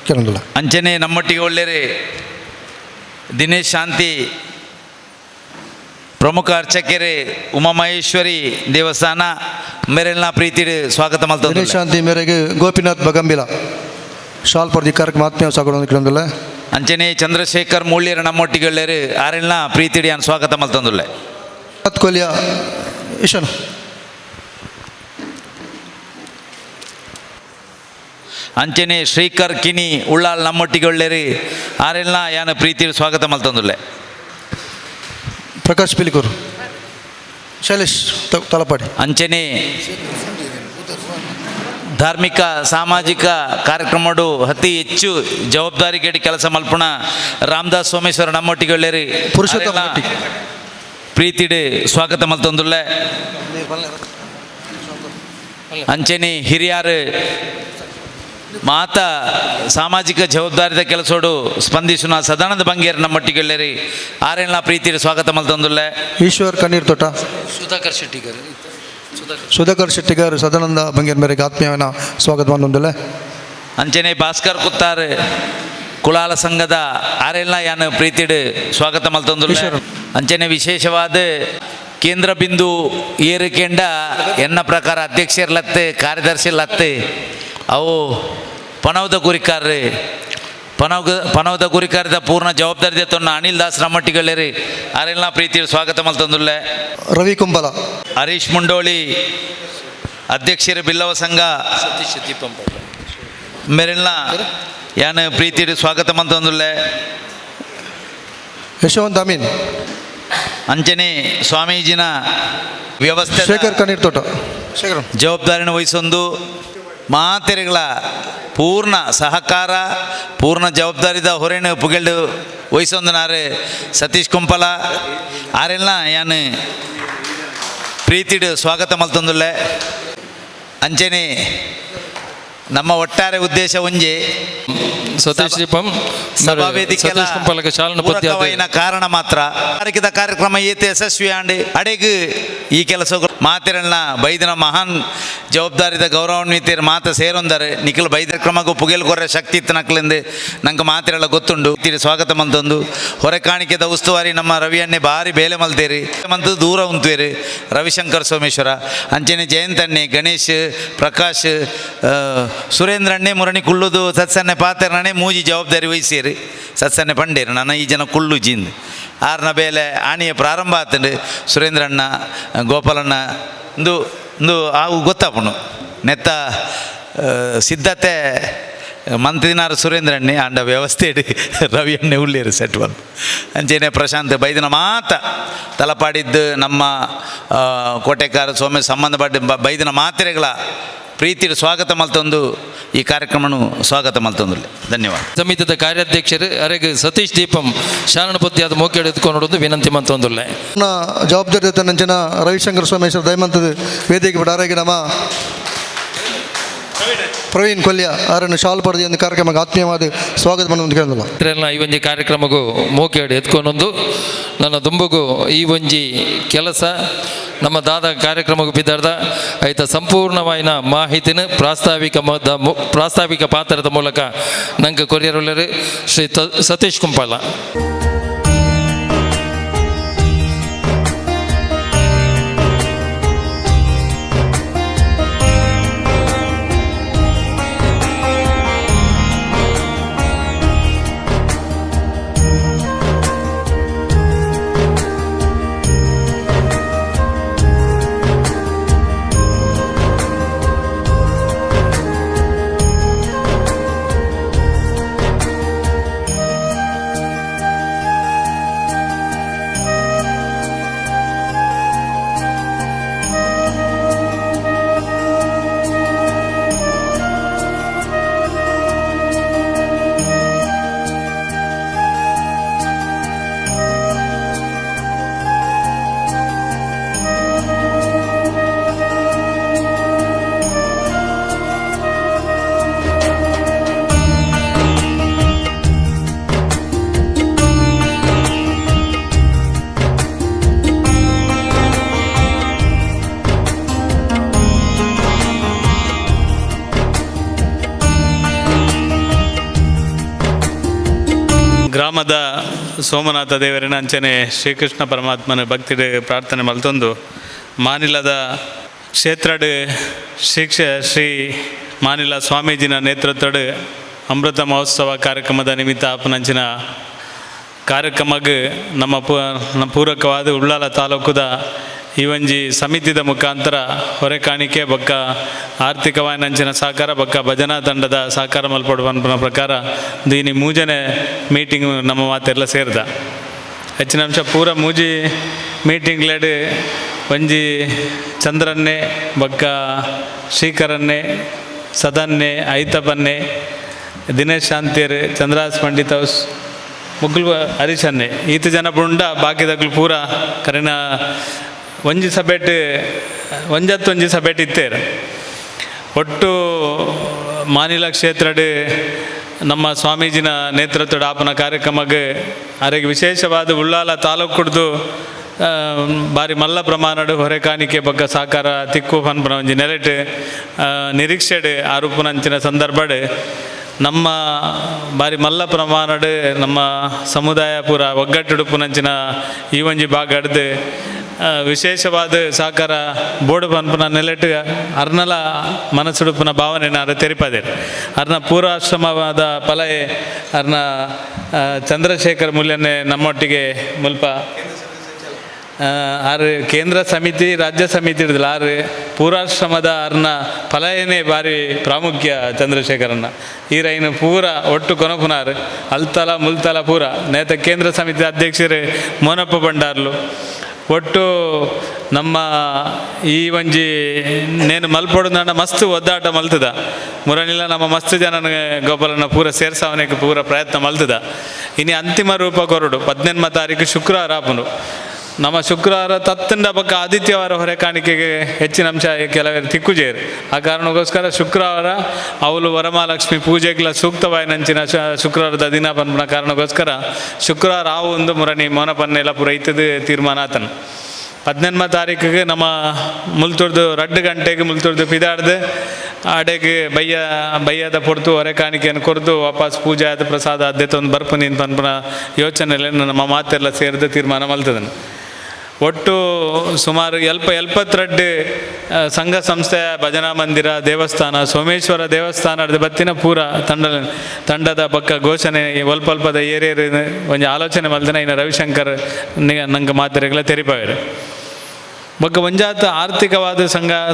ಕೇಳಂದುಲ್ಲೆ. ಅಂಚನೆ ನಮ್ಮೊಟ್ಟಿಗೆ ಒಳ್ಳೆಯರೆ ದಿನೇಶ್ ಶಾಂತಿ ಪ್ರಮುಖ ಅರ್ಚಕರೇ ಉಮಾಮಹೇಶ್ವರಿ ದೇವಸ್ಥಾನ ಮೇರೆಲ್ಲ ಪ್ರೀತಿಡು ಸ್ವಾಗತ ಮಲ್ತಂದುಲ್ಲೆ. ದಿನೇಶ್ ಶಾಂತಿ ಮೇರೆಗೆ ಗೋಪಿನಾಥ್ ಬಗಂಬಿಲ ಶಾಲ್ ಪರ್ದಿ ಕಾರ್ಯಕ್ರಮ ಆತ್ಮೀಯ ಸ್ವಾಗತ ಕೇಳಂದುಲ್ಲೆ. ಅಂಚನೆ ಚಂದ್ರಶೇಖರ್ ಮೂಳ್ಯರ ನಮ್ಮೊಟ್ಟಿಗೆ ಒಳ್ಳೆಯರು ಆರೆಲ್ಲ ಪ್ರೀತಿಡಿಯಾನ್ ಸ್ವಾಗತ ಮಲ್ತಂದುಲ್ಲೆ. ಕೊಲಿಯ ಈಶಾನ್ ಅಂಚನೆ ಶ್ರೀಕರ್ ಕಿನಿ ಉಳ್ಳಾಲ್ ನಮ್ಮೊಟ್ಟಿಗೆ ಒಳ್ಳೆಯರು ಆರೆಲ್ಲ ಯಾನ ಪ್ರೀತಿ ಸ್ವಾಗತ ಮಲ್ತಂದುಲ್ಲೆ. ಪ್ರಕಾಶ್ ಪಿಲಿಕೂರು ಶೈಲೇಶ್ ತಲಪಾಡಿ. ಅಂಚನೆ ಧಾರ್ಮಿಕ ಸಾಮಾಜಿಕ ಕಾರ್ಯಕ್ರಮಡು ಅತಿ ಹೆಚ್ಚು ಜವಾಬ್ದಾರಿಗೇಡಿ ಕೆಲಸ ಮಲ್ಪುಣ ರಾಮದಾಸ್ ಸೋಮೇಶ್ವರ ನಮ್ಮೊಟ್ಟಿಗೆ ಒಳ್ಳೆಯರು ಪುರುಷೋತ್ತಮ ಶೆಟ್ಟಿ. ಪ್ರೀತಿಡು ಸ್ವಾಗತ ಮಲ್ತಂದುಲ್ಲೆ. ಅಂಚನೆ ಹಿರಿಯಾರು ಮಾತ ಸಾಮಾಜಿಕ ಜವಾಬ್ದಾರಿದ ಕೆಲಸೋಡು ಸ್ಪಂದಿಸುನ ಸದಾನಂದ ಬಂಗೇರ್ ನಮ್ಮೊಟ್ಟಿಗೆ ಒಳ್ಳೆಯರಿ ಆರೆಲ್ಲ ಪ್ರೀತಿಡು ಸ್ವಾಗತ ಮಲ್ತಂದುಲ್ಲೆ. ಈಶ್ವರ್ ಕಣ್ಣೀರ್ ತೋಟ ಸುಧಾಕರ್ ಶೆಟ್ಟಿಗರ್ ಸುಧಾಕರ್ ಶೆಟ್ಟಿಗಾರ್ ಸದಾನಂದ ಬಂಗೇರ್ ಮೇರೆಗೆ ಆತ್ಮೀಯನ ಸ್ವಾಗತ ಮಲ್ತಂದುಲ್ಲೆ. ಅಂಚನೆ ಭಾಸ್ಕರ್ ಕುತ್ತಾರ್ ಕುಲಾಲ ಸಂಘದ ಆರೆಲ್ಲ ಯಾನು ಪ್ರೀತಿಡು ಸ್ವಾಗತ ಮಲ್ತಂದುಲ್ಲೆ. ಈಶ್ವರ. ಅಂಚನೆ ವಿಶೇಷವಾದ ಕೇಂದ್ರ ಬಿಂದು ಏರಿಕೆಂಡ ಎನ್ನ ಪ್ರಕಾರ ಅಧ್ಯಕ್ಷರ್ಲತ್ತೆ ಕಾರ್ಯದರ್ಶಿರ್ಲತ್ತೆ ಅವು ಪನವದ ಗುರಿಕಾರ್ರಿ ಪನವದ ಗುರಿಕಾರದ ಪೂರ್ಣ ಜವಾಬ್ದಾರಿ ತೊನ್ನ ಅನಿಲ್ ದಾಸ್ ನಮ್ಮಟ್ಟಿಗಳೇರಿ ಆರೆಲ್ಲ ಪ್ರೀತಿ ಸ್ವಾಗತ ಮಲ್ತಂದುಲ್ಲೆ. ರವಿ ಕುಂಬಲ ಹರೀಶ್ ಮುಂಡೋಳಿ ಅಧ್ಯಕ್ಷರು ಬಿಲ್ಲವ ಸಂಘ ಸತೀಶ್ ದೀಪಂಪಾಡ ಮೇರೆಲ್ಲ ಯಾನು ಪ್ರೀತಿಡು ಸ್ವಾಗತ ಮಲ್ತಂದುಲ್ಲೆ. ಯಶವಂತ್ ಅಮೀನ್ ಅಂಚನೆ ಸ್ವಾಮೀಜಿನ ವ್ಯವಸ್ಥೆ ಶೇಖರ್ ಕಣ್ಣೀರ್ ತೋಟ ಶೇಖರ್ ಜವಾಬ್ದಾರಿನ ವಹಿಸೊಂದು ಮಾತೆರೆಗಳ ಪೂರ್ಣ ಸಹಕಾರ ಪೂರ್ಣ ಜವಾಬ್ದಾರಿದ ಹೊರೆನು ಪುಗೆಲ್ಡು ವಹಿಸೊಂದು ಸತೀಶ್ ಕುಂಪಲ ಆರೆಲ್ಲ ಯಾನು ಪ್ರೀತಿಡು ಸ್ವಾಗತ ಮಲ್ತಂದುಲ್ಲೆ. ಅಂಚನೆ ನಮ್ಮ ಒಟ್ಟಾರೆ ಉದ್ದೇಶ ಒಂಜೆ ಸತೀಶ್ ದೀಪಂ ಸಭಾವೇದಿಕೆ ಸತೀಶ್ ಕುಂಪಾಲಕ ಶಾಲನ ಪದ್ಯ ಕಾರಣ ಮಾತ್ರ ತಾರೀಕಿದ ಕಾರ್ಯಕ್ರಮ ಏತೆ ಯಶಸ್ವಿ ಆಂಡ್ ಅಡೆಗ್ ಈ ಕೆಲಸ ಮಾತಿರಣ್ಣ ಬೈದಿನ ಮಹಾನ್ ಜವಾಬ್ದಾರಿದ ಗೌರವಾನ್ವಿತರು ಮಾತ ಸೇರೊಂದರೆ ನಿಖಿಲ್ ಬೈದ ಕ್ರಮಕ್ಕೂ ಪುಗೆಲ್ ಕೊರ್ರೆ ಶಕ್ತಿ ಇತ್ತು ನಕ್ಲಿಂದ ನಂಗೆ ಮಾತಿರೆಲ್ಲ ಗೊತ್ತುಂಡು ತಿರಿ ಸ್ವಾಗತ ಮಂತೊಂದು ಹೊರೆ ಕಾಣಿಕೆದ ಉಸ್ತುವಾರಿ ನಮ್ಮ ರವಿಯನ್ನೇ ಭಾರಿ ಬೇಲೆ ಮಲ್ತೇರಿ ಮಂತು ದೂರ ಉಂತೇರಿ ರವಿಶಂಕರ್ ಸೋಮೇಶ್ವರ ಅಂಚನೆ ಜಯಂತಣ್ಣೆ ಗಣೇಶ್ ಪ್ರಕಾಶ್ ಸುರೇಂದ್ರಣ್ಣೆ ಮುರಣಿ ಕುಳ್ಳುದು ಸತ್ಸನ್ನೆ ಪಾತ್ರನೇ ಮೂಜಿ ಜವಾಬ್ದಾರಿ ವಹಿಸಿರಿ ಸತ್ಸನ್ನೆ ಪಂಡೇರು ನನ್ನ ಈ ಜನ ಕುಳ್ಳು ಜಿಂದ್ ಆರ್ನ ಬೇಲೆ ಆಣಿಯ ಪ್ರಾರಂಭ ಆತಂಡು ಸುರೇಂದ್ರಣ್ಣ ಗೋಪಾಲಣ್ಣ ಇಂದು ಇಂದು ಆವು ಗೊತ್ತಾಪುಣು ನೆತ್ತ ಸಿದ್ಧತೆ ಮಂತ್ರಿನಾರು ಸುರೇಂದ್ರಣ್ಣೆ ಆಂಡ ವ್ಯವಸ್ಥೆ ರವಿ ಅಣ್ಣೆ ಉಳ್ಳೇರು ಸೆಟ್ ಬಂದು ಅಂಚೆನೆ ಪ್ರಶಾಂತ್ ಬೈದಿನ ಮಾತ ತಲಪಾಡಿದ್ದು ನಮ್ಮ ಕೋಟೆಕಾರ ಸೋಮ್ಯ ಸಂಬಂಧಪಟ್ಟ ಬೈದಿನ ಮಾತ್ರೆಗಳ ಪ್ರೀತಿ ಸ್ವಾಗತ ಮಲ್ತೊಂದು ಈ ಕಾರ್ಯಕ್ರಮನು ಸ್ವಾಗತ ಮಲ್ತೊಂದು ಧನ್ಯವಾದ. ಸಮಿತಿದ ಕಾರ್ಯಾಧ್ಯಕ್ಷರು ಅರೆಗ್ ಸತೀಶ್ ದೀಪಂ ಶಾರಣ ಪದ್ಯಾದ ಮೋಕೆ ಎತ್ಕೊಂಡು ವಿನಂತಿ ಮಂತೊಂದುಲ್ಲೆ. ಜವಾಬ್ದಾರಿ ನಂಚಿನ ರವಿಶಂಕರ್ ಸೋಮೇಶ್ವರ ದಯಮಂತದ ವೇದಿಕೆ ಬಿಡಾರಾಗಿ ನಮ್ಮ ಪ್ರವೀಣ್ ಕೊಲ್ಯ ಅವರನ್ನು ಶಾಲ್ ಪಡೆದು ಒಂದು ಕಾರ್ಯಕ್ರಮಕ್ಕೆ ಆತ್ಮೀಯವಾದ ಸ್ವಾಗತ ಬಂದು ಕೇಳಿದಲ್ಲ. ಈ ಒಂಜಿ ಕಾರ್ಯಕ್ರಮಗೂ ಮೋಕೆಡ್ ಎತ್ಕೊಂಡೊಂದು ನನ್ನ ದುಂಬುಗು ಈ ಒಂಜಿ ಕೆಲಸ ನಮ್ಮ ದಾದ ಕಾರ್ಯಕ್ರಮಕ್ಕೆ ಬಿದ್ದಾರ್ದ ಆಯ್ತ ಸಂಪೂರ್ಣವಾಯಿನ ಮಾಹಿತಿನ ಪ್ರಾಸ್ತಾವಿಕ ಪಾತ್ರದ ಮೂಲಕ ನಂಗೆ ಕೊರಿಯರ್ ಶ್ರೀ ಸತೀಶ್ ಕುಂಪಾಲ. ಗ್ರಾಮದ ಸೋಮನಾಥ ದೇವರಿನ ಅಂಚನೆ ಶ್ರೀಕೃಷ್ಣ ಪರಮಾತ್ಮನ ಭಕ್ತಿ ಪ್ರಾರ್ಥನೆ ಮಲ್ತೊಂದು ಮಾನಿಲದ ಕ್ಷೇತ್ರಡ್ ಶ್ರೀ ಮಾನಿಲ ಸ್ವಾಮೀಜಿನ ನೇತೃತ್ವಡ್ ಅಮೃತ ಮಹೋತ್ಸವ ಕಾರ್ಯಕ್ರಮದ ನಿಮಿತ್ತ ಆಪನಂಚಿನ ಕಾರ್ಯಕ್ರಮಕ್ಕೆ ನಮ್ಮ ಪೂರಕವಾದ ಉಳ್ಳಾಲ ತಾಲೂಕುದ ಈ ಒಂಜಿ ಸಮಿತಿದ ಮುಖಾಂತರ ಹೊರೆ ಕಾಣಿಕೆ ಬೊಕ್ಕ ಆರ್ಥಿಕವಾಯಿನಂಚಿನ ಸಹಕಾರ ಬೊಕ್ಕ ಭಜನಾ ತಂಡದ ಸಹಕಾರ ಮಲ್ಪಡು ಪನ್ಪುನ ಪ್ರಕಾರ ದೀನಿ ಮೂಜನೆ ಮೀಟಿಂಗ್ ನಮ್ಮ ಮಾತೆಲ್ಲ ಸೇರ್ದ ಹೆಚ್ಚಿನ ಅಂಶ ಪೂರ ಮೂಜಿ ಮೀಟಿಂಗ್ಲೆಡ್ ಒಂಜಿ ಚಂದ್ರನ್ನೇ ಬೊಕ್ಕ ಶ್ರೀಕರನ್ನೇ ಸದನ್ನೇ ಐತಪನ್ನೇ ದಿನೇಶ್ ಶಾಂತಿಯರ್ ಚಂದ್ರಾಸ್ ಪಂಡಿತ್ ಹೌಸ್ ಮುಗ್ಲು ಹರೀಶನ್ನೇ ಈತ ಜನ ಪುಂಡ ಬಾಕಿದಕ್ಲು ಪೂರ ಕರೆನ ಒಂಜಿ ಸಭೆಟ್ ಒಂಜತ್ತು ಒಂಜಿ ಸಭೆಟ್ ಇತ್ತೇರು ಒಟ್ಟು ಮಾನಿಲ ಕ್ಷೇತ್ರಡ್ ನಮ್ಮ ಸ್ವಾಮೀಜಿನ ನೇತೃತ್ವದ ಆಪನ ಕಾರ್ಯಕ್ರಮಕ್ಕೆ ಅರೆಗೆ ವಿಶೇಷವಾದ ಉಳ್ಳಾಲ ತಾಲೂಕುಡ್ದು ಬಾರಿ ಮಲ್ಲ ಪ್ರಮಾಣಡ್ ಹೊರೆ ಕಾಣಿಕೆ ಬೊಕ್ಕ ಸಹಕಾರ ತಿಕ್ಕು ಪನ್ಪುನ ಒಂಜಿ ನೆಲೆಟ್ ನಿರೀಕ್ಷೆಡ್ ಆರೂಪುನಂಚಿನ ಸಂದರ್ಭಡ್ ನಮ್ಮ ಬಾರಿ ಮಲ್ಲ ಪ್ರಮಾಣಡ್ ನಮ್ಮ ಸಮುದಾಯ ಪೂರ ಒಗ್ಗಟ್ಟುಡುಪುನಂಚಿನ ಈ ಒಂಜಿ ಭಾಗಡ್ದು ವಿಶೇಷವಾದ ಸಹಕಾರ ಬೋರ್ಡು ಪನ್ಪುನ ನೆಲೆಟ್ ಅರ್ನಲ ಮನಸ್ಸುಡುಪುನ ಭಾವನೆ ಅರ ತೆರಿಪದೇರು ಅರ್ನ ಪೂರ್ವಾಶ್ರಮವಾದ ಫಲಯೆ ಅರ್ನ ಚಂದ್ರಶೇಖರ್ ಮೂಲ್ಯನೆ ನಮ್ಮೊಟ್ಟಿಗೆ ಮುಲ್ಪ ಆರು ಕೇಂದ್ರ ಸಮಿತಿ ರಾಜ್ಯ ಸಮಿತಿ ಹಿಡಿದಿಲ್ಲ ಆರು ಪೂರ್ವಾಶ್ರಮದ ಅರ್ನ ಫಲಯನೇ ಭಾರಿ ಪ್ರಾಮುಖ್ಯ ಚಂದ್ರಶೇಖರನ್ನ ಈ ರೈನು ಪೂರ ಒಟ್ಟು ಕೊನಪುನಾರು ಅಲ್ತಲ ಮುಲ್ತಲ ಪೂರ ನೇತ ಕೇಂದ್ರ ಸಮಿತಿ ಅಧ್ಯಕ್ಷರು ಮೋನಪ್ಪ ಭಂಡಾರ್ಲು ಒಟ್ಟು ನಮ್ಮ ಈ ಒಂಜಿ ನೇನು ಮಲ್ಪೊಡು ನನ್ನ ಮಸ್ತ್ ಒದ್ದಾಟ ಮಲ್ತದ ಮುರಣಿಲ ನಮ್ಮ ಮಸ್ತ್ ಜನನ ಗೋಪಾಲನ ಪೂರ ಸೇರ್ಸಾವನೆಗೆ ಪೂರ ಪ್ರಯತ್ನ ಮಲ್ತದ ಇನಿ ಅಂತಿಮ ರೂಪ ಕೊರಡು 18 ತಾರೀಕು ಶುಕ್ರವಾರ ಆಪುಂಡು. ನಮ್ಮ ಶುಕ್ರವಾರ ತತ್ತಂಡ ಬೊಕ್ಕ ಆದಿತ್ಯವಾರ ಹೊರೆ ಕಾಣಿಕೆಗೆ ಹೆಚ್ಚಿನ ಅಂಶ ಕೆಲವರು ತಿಕ್ಕುಜೇರು. ಆ ಕಾರಣಕ್ಕೋಸ್ಕರ ಶುಕ್ರವಾರ ಅವಳು ವರಮಹಾಲಕ್ಷ್ಮಿ ಪೂಜೆಗ್ಲ ಸೂಕ್ತವಾಯಿನಂಚಿನ ಶುಕ್ರವಾರದ ದಿನ ಪನ್ಪುನ ಕಾರಣಕ್ಕೋಸ್ಕರ ಶುಕ್ರವಾರ ಆವು ಒಂದು ಮುರಣಿ ಮೋನ ಪನ್ನೆಲ್ಲ ಪೂರ ಇತ್ತದು ತೀರ್ಮಾನ ಆತನು. 18 ತಾರೀಕಿಗೆ ನಮ್ಮ ಮುಲ್ತುರ್ದು 2 ಗಂಟೆಗೆ ಮುಲ್ತುರ್ದು ಪಿದಾಡ್ದು ಆಡೆಗೆ ಬಯ್ಯ ಬಯ್ಯದ ಪೊರ್ತು ಹೊರೆ ಕಾಣಿಕೆಯನ್ನು ಕೊರ್ದು ವಾಪಸ್ ಪೂಜೆ ಆದ ಪ್ರಸಾದ ಆದ್ಯತೆ ಒಂದು ಬರ್ಪು ನೀನು ಪನ್ಪುನ ಯೋಚನೆಯಲ್ಲಿ ನಮ್ಮ ಮಾತೆಲ್ಲ ಸೇರಿದು ತೀರ್ಮಾನ ಮಲ್ತದನು. ಒಟ್ಟು ಸುಮಾರು 72 ಸಂಘ ಸಂಸ್ಥೆ, ಭಜನಾ ಮಂದಿರ, ದೇವಸ್ಥಾನ, ಸೋಮೇಶ್ವರ ದೇವಸ್ಥಾನದ ಬತ್ತಿನ ಪೂರ ತಂಡದ ಬಕ್ಕ ಘೋಷಣೆ ಒಲ್ಪಲ್ಪದ ಏರೇರು ಒಂಜಿ ಆಲೋಚನೆ ಮಲ್ದಿನ ಇನ್ನು ರವಿಶಂಕರ್ ನಂಗೆ ಮಾತೆರೆಗಳ ತೆರಿಪಾವೇರು. ಬೊಕ್ಕ ಒಂಜಾತ ಆರ್ಥಿಕವಾದ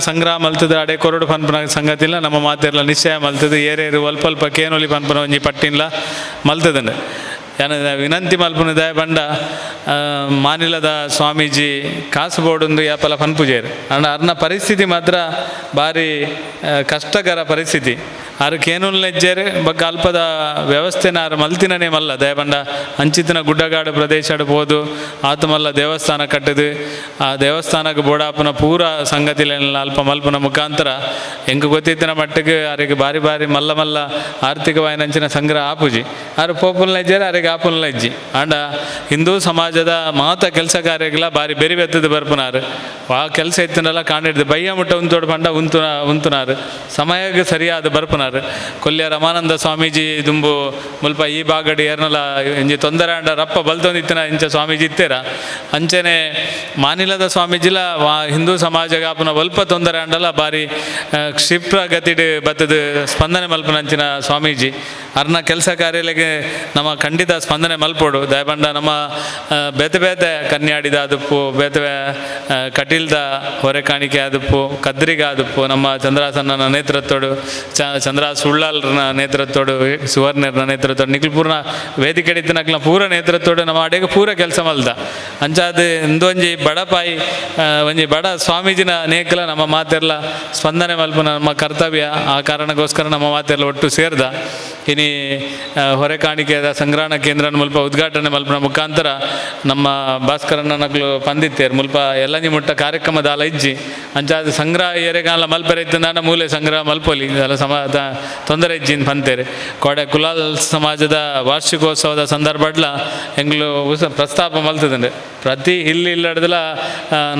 ಸಂಗ್ರಹ ಮಲ್ತದ ಅಡೆ ಕೊರಡು ಪನ್ಪುನ ಸಂಗತಿಲ್ಲ ನಮ್ಮ ಮಾತೆರ್ಲ ನಿಶ್ಚಯ ಮಲ್ತದ ಏರೇರು ಅಲ್ಪ ಕೇನೊಲಿ ಪನ್ಪುನ ಒಂಜಿ ಪಟ್ಟಿನ್ಲ ಮಲ್ತದಂಡು. ಯಾನ ವಿನಂತಿ ಮಲ್ಪುನ ದಯ ಬಂಡ ಮಾನಿಲದ ಸ್ವಾಮೀಜಿ ಕಾಸು ಬೋರ್ಡೊಂದು ಯಾಪಲ ಪನ್ಪುಜೇರು ಅಂಡ ಅರ್ನ ಪರಿಸ್ಥಿತಿ ಮಾತ್ರ ಭಾರಿ ಕಷ್ಟಕರ ಪರಿಸ್ಥಿತಿ. ಆರು ಕೇನುಲ್ನೆಜ್ಜೇರು ಬೊಕ್ಕ ಅಲ್ಪದ ವ್ಯವಸ್ಥೆನ ಆರು ಮಲ್ತಿನನೇ ಮಲ್ಲ ದಯಬಂಡ ಅಂಚಿತನ ಗುಡ್ಡಗಾಡು ಪ್ರದೇಶ ಪೋದು ಆತ ಮಲ್ಲ ದೇವಸ್ಥಾನ ಕಟ್ಟದು ಆ ದೇವಸ್ಥಾನಕ್ಕೆ ಬೋಡಾಪನ ಪೂರ ಸಂಗತಿಲೆಲ್ಲ ಅಲ್ಪ ಮಲ್ಪನ ಮುಖಾಂತರ ಎಂಕ್ ಗೊತ್ತಿತ್ತಿನ ಮಟ್ಟಿಗೆ ಆರಿಗೆ ಬಾರಿ ಬಾರಿ ಮಲ್ಲ ಮಲ್ಲ ಆರ್ಥಿಕವಾಯಿನಂಚಿನ ಸಂಗ್ರಹ ಆಪುಜಿ ಆರು ಪೋಪುಲ್ನೆಜ್ಜೇರು ಆರಿಗೆ ಆಪುಲ್ನೆಜ್ಜಿ. ಆಂಡ ಹಿಂದೂ ಸಮಾಜದ ಮಾತ ಕೆಲಸ ಕಾರ್ಯಗಳ ಬಾರಿ ಬೆರಿ ಬೆತ್ತದ ಬರ್ಪುನಾರು ಆ ಕೆಲಸ ಇತ್ತನಲ್ಲ ಕಾಣಿಡ್ದು ಬಯ್ಯ ಮುಟ್ಟ ಉಂತೋಡು ಪಂಡ ಉಂತುನಾರು ಸಮಯಕ್ಕೆ ಸರಿಯಾದ ಬರ್ಪುನಾರು. ಕೊಲ್ಯ ರಮಾನಂದ ಸ್ವಾಮೀಜಿ ದುಂಬು ಮುಲ್ಪ ಈ ಬಾಗಡಿ ಏರ್ನಲ ಇಂಜಿ ತೊಂದರೆ ಅಂಡ ರಪ್ಪ ಬಲ್ತೊಂದಿತ್ತಿನ ಇಂಚ ಸ್ವಾಮೀಜಿ ಇತ್ತೇರ. ಅಂಚನೆ ಮಾನಿಲದ ಸ್ವಾಮೀಜಿಲ ಹಿಂದೂ ಸಮಾಜಗಾಪನ ಒಲ್ಪ ತೊಂದರೆ ಅಂಡಲ ಬಾರಿ ಕ್ಷಿಪ್ರ ಗತಿಡ್ ಬತ್ತದ ಸ್ಪಂದನೆ ಮಲ್ಪನಂಚಿನ ಸ್ವಾಮೀಜಿ. ಅರ್ನ ಕೆಲಸ ಕಾರ್ಯಲೆಗೆ ನಮ್ಮ ಖಂಡಿತ ಸ್ಪಂದನೆ ಮಲ್ಪೋಡು ದಯಬಂಡ ನಮ್ಮ ಬೇತೆ ಬೇತೆ ಕನ್ಯಾಡಿದ ಆದುಪ್ಪು ಬೇತೆ ಕಟೀಲ್ದ ಹೊರೆ ಕಾಣಿಕೆ ಆದುಪ್ಪು ಕದ್ರಿಗ ಆದುಪ್ಪು ನಮ್ಮ ಚಂದ್ರಾಸನ್ನ ನೇತೃತ್ವಡು ಚಂದ್ರ ಸುಳ್ಳಾಲ್ರನ ನೇತೃತ್ವಡು ಸುವರ್ಣರ್ನ ನೇತೃತ್ವಡು ನಿಖಿಲ್ ಪೂರ್ಣ ವೇದಿಕೆ ಇತ್ತಿನಕ್ಲ ಪೂರ ನೇತೃತ್ವಡು ನಮ್ಮ ಅಡೆಗೆ ಪೂರ ಕೆಲಸ ಮಲ್ದ. ಅಂಚಾದ ಇಂದೊಂಜಿ ಬಡಪಾಯಿ ಒಂಜಿ ಬಡ ಸ್ವಾಮೀಜಿನ ನೇಕಲ ನಮ್ಮ ಮಾತೆಲ್ಲ ಸ್ಪಂದನೆ ಮಲ್ಪುನ ನಮ್ಮ ಕರ್ತವ್ಯ. ಆ ಕಾರಣಕ್ಕೋಸ್ಕರ ನಮ್ಮ ಮಾತೆಲ್ಲ ಒಟ್ಟು ಸೇರ್ದ ಇನಿ ಹೊರೆ ಕಾಣಿಕೆದ ಸಂಗ್ರಹಣ ಕೇಂದ್ರ ಮುಲ್ಪ ಉದ್ಘಾಟನೆ ಮಲ್ಪನ ಮುಖಾಂತರ ನಮ್ಮ ಭಾಸ್ಕರಣ್ಣ ನಕ್ಲು ಪಂದಿತ್ತೇರು ಮುಲ್ಪ ಎಲ್ಲಂಜಿ ಮುಟ್ಟ ಕಾರ್ಯಕ್ರಮದ ಅಲ ಇಜ್ಜಿ ಅಂಚಾದ ಸಂಗ್ರಹ ಏರೆಗಾಲ ಮಲ್ಪರೆ ಇತ್ತಂದಾಂಡ ಮೂಲೆ ಸಂಗ್ರಹ ಮಲ್ಪೊಲಿ ಅಲ್ಲ ಸಮ ತೊಂದರೆ ಇಜ್ಜಿನ್ ಪಂತೇರು. ಕೋಡೆ ಕುಲಾಲ್ ಸಮಾಜದ ವಾರ್ಷಿಕೋತ್ಸವದ ಸಂದರ್ಭಡ್ಲ ಎಂಗ್ಲು ಪ್ರಸ್ತಾಪ ಮಲ್ತದಂಡೆ ಪ್ರತಿ ಇಲ್ಲಿ ಇಲ್ಲಡ್ದಲ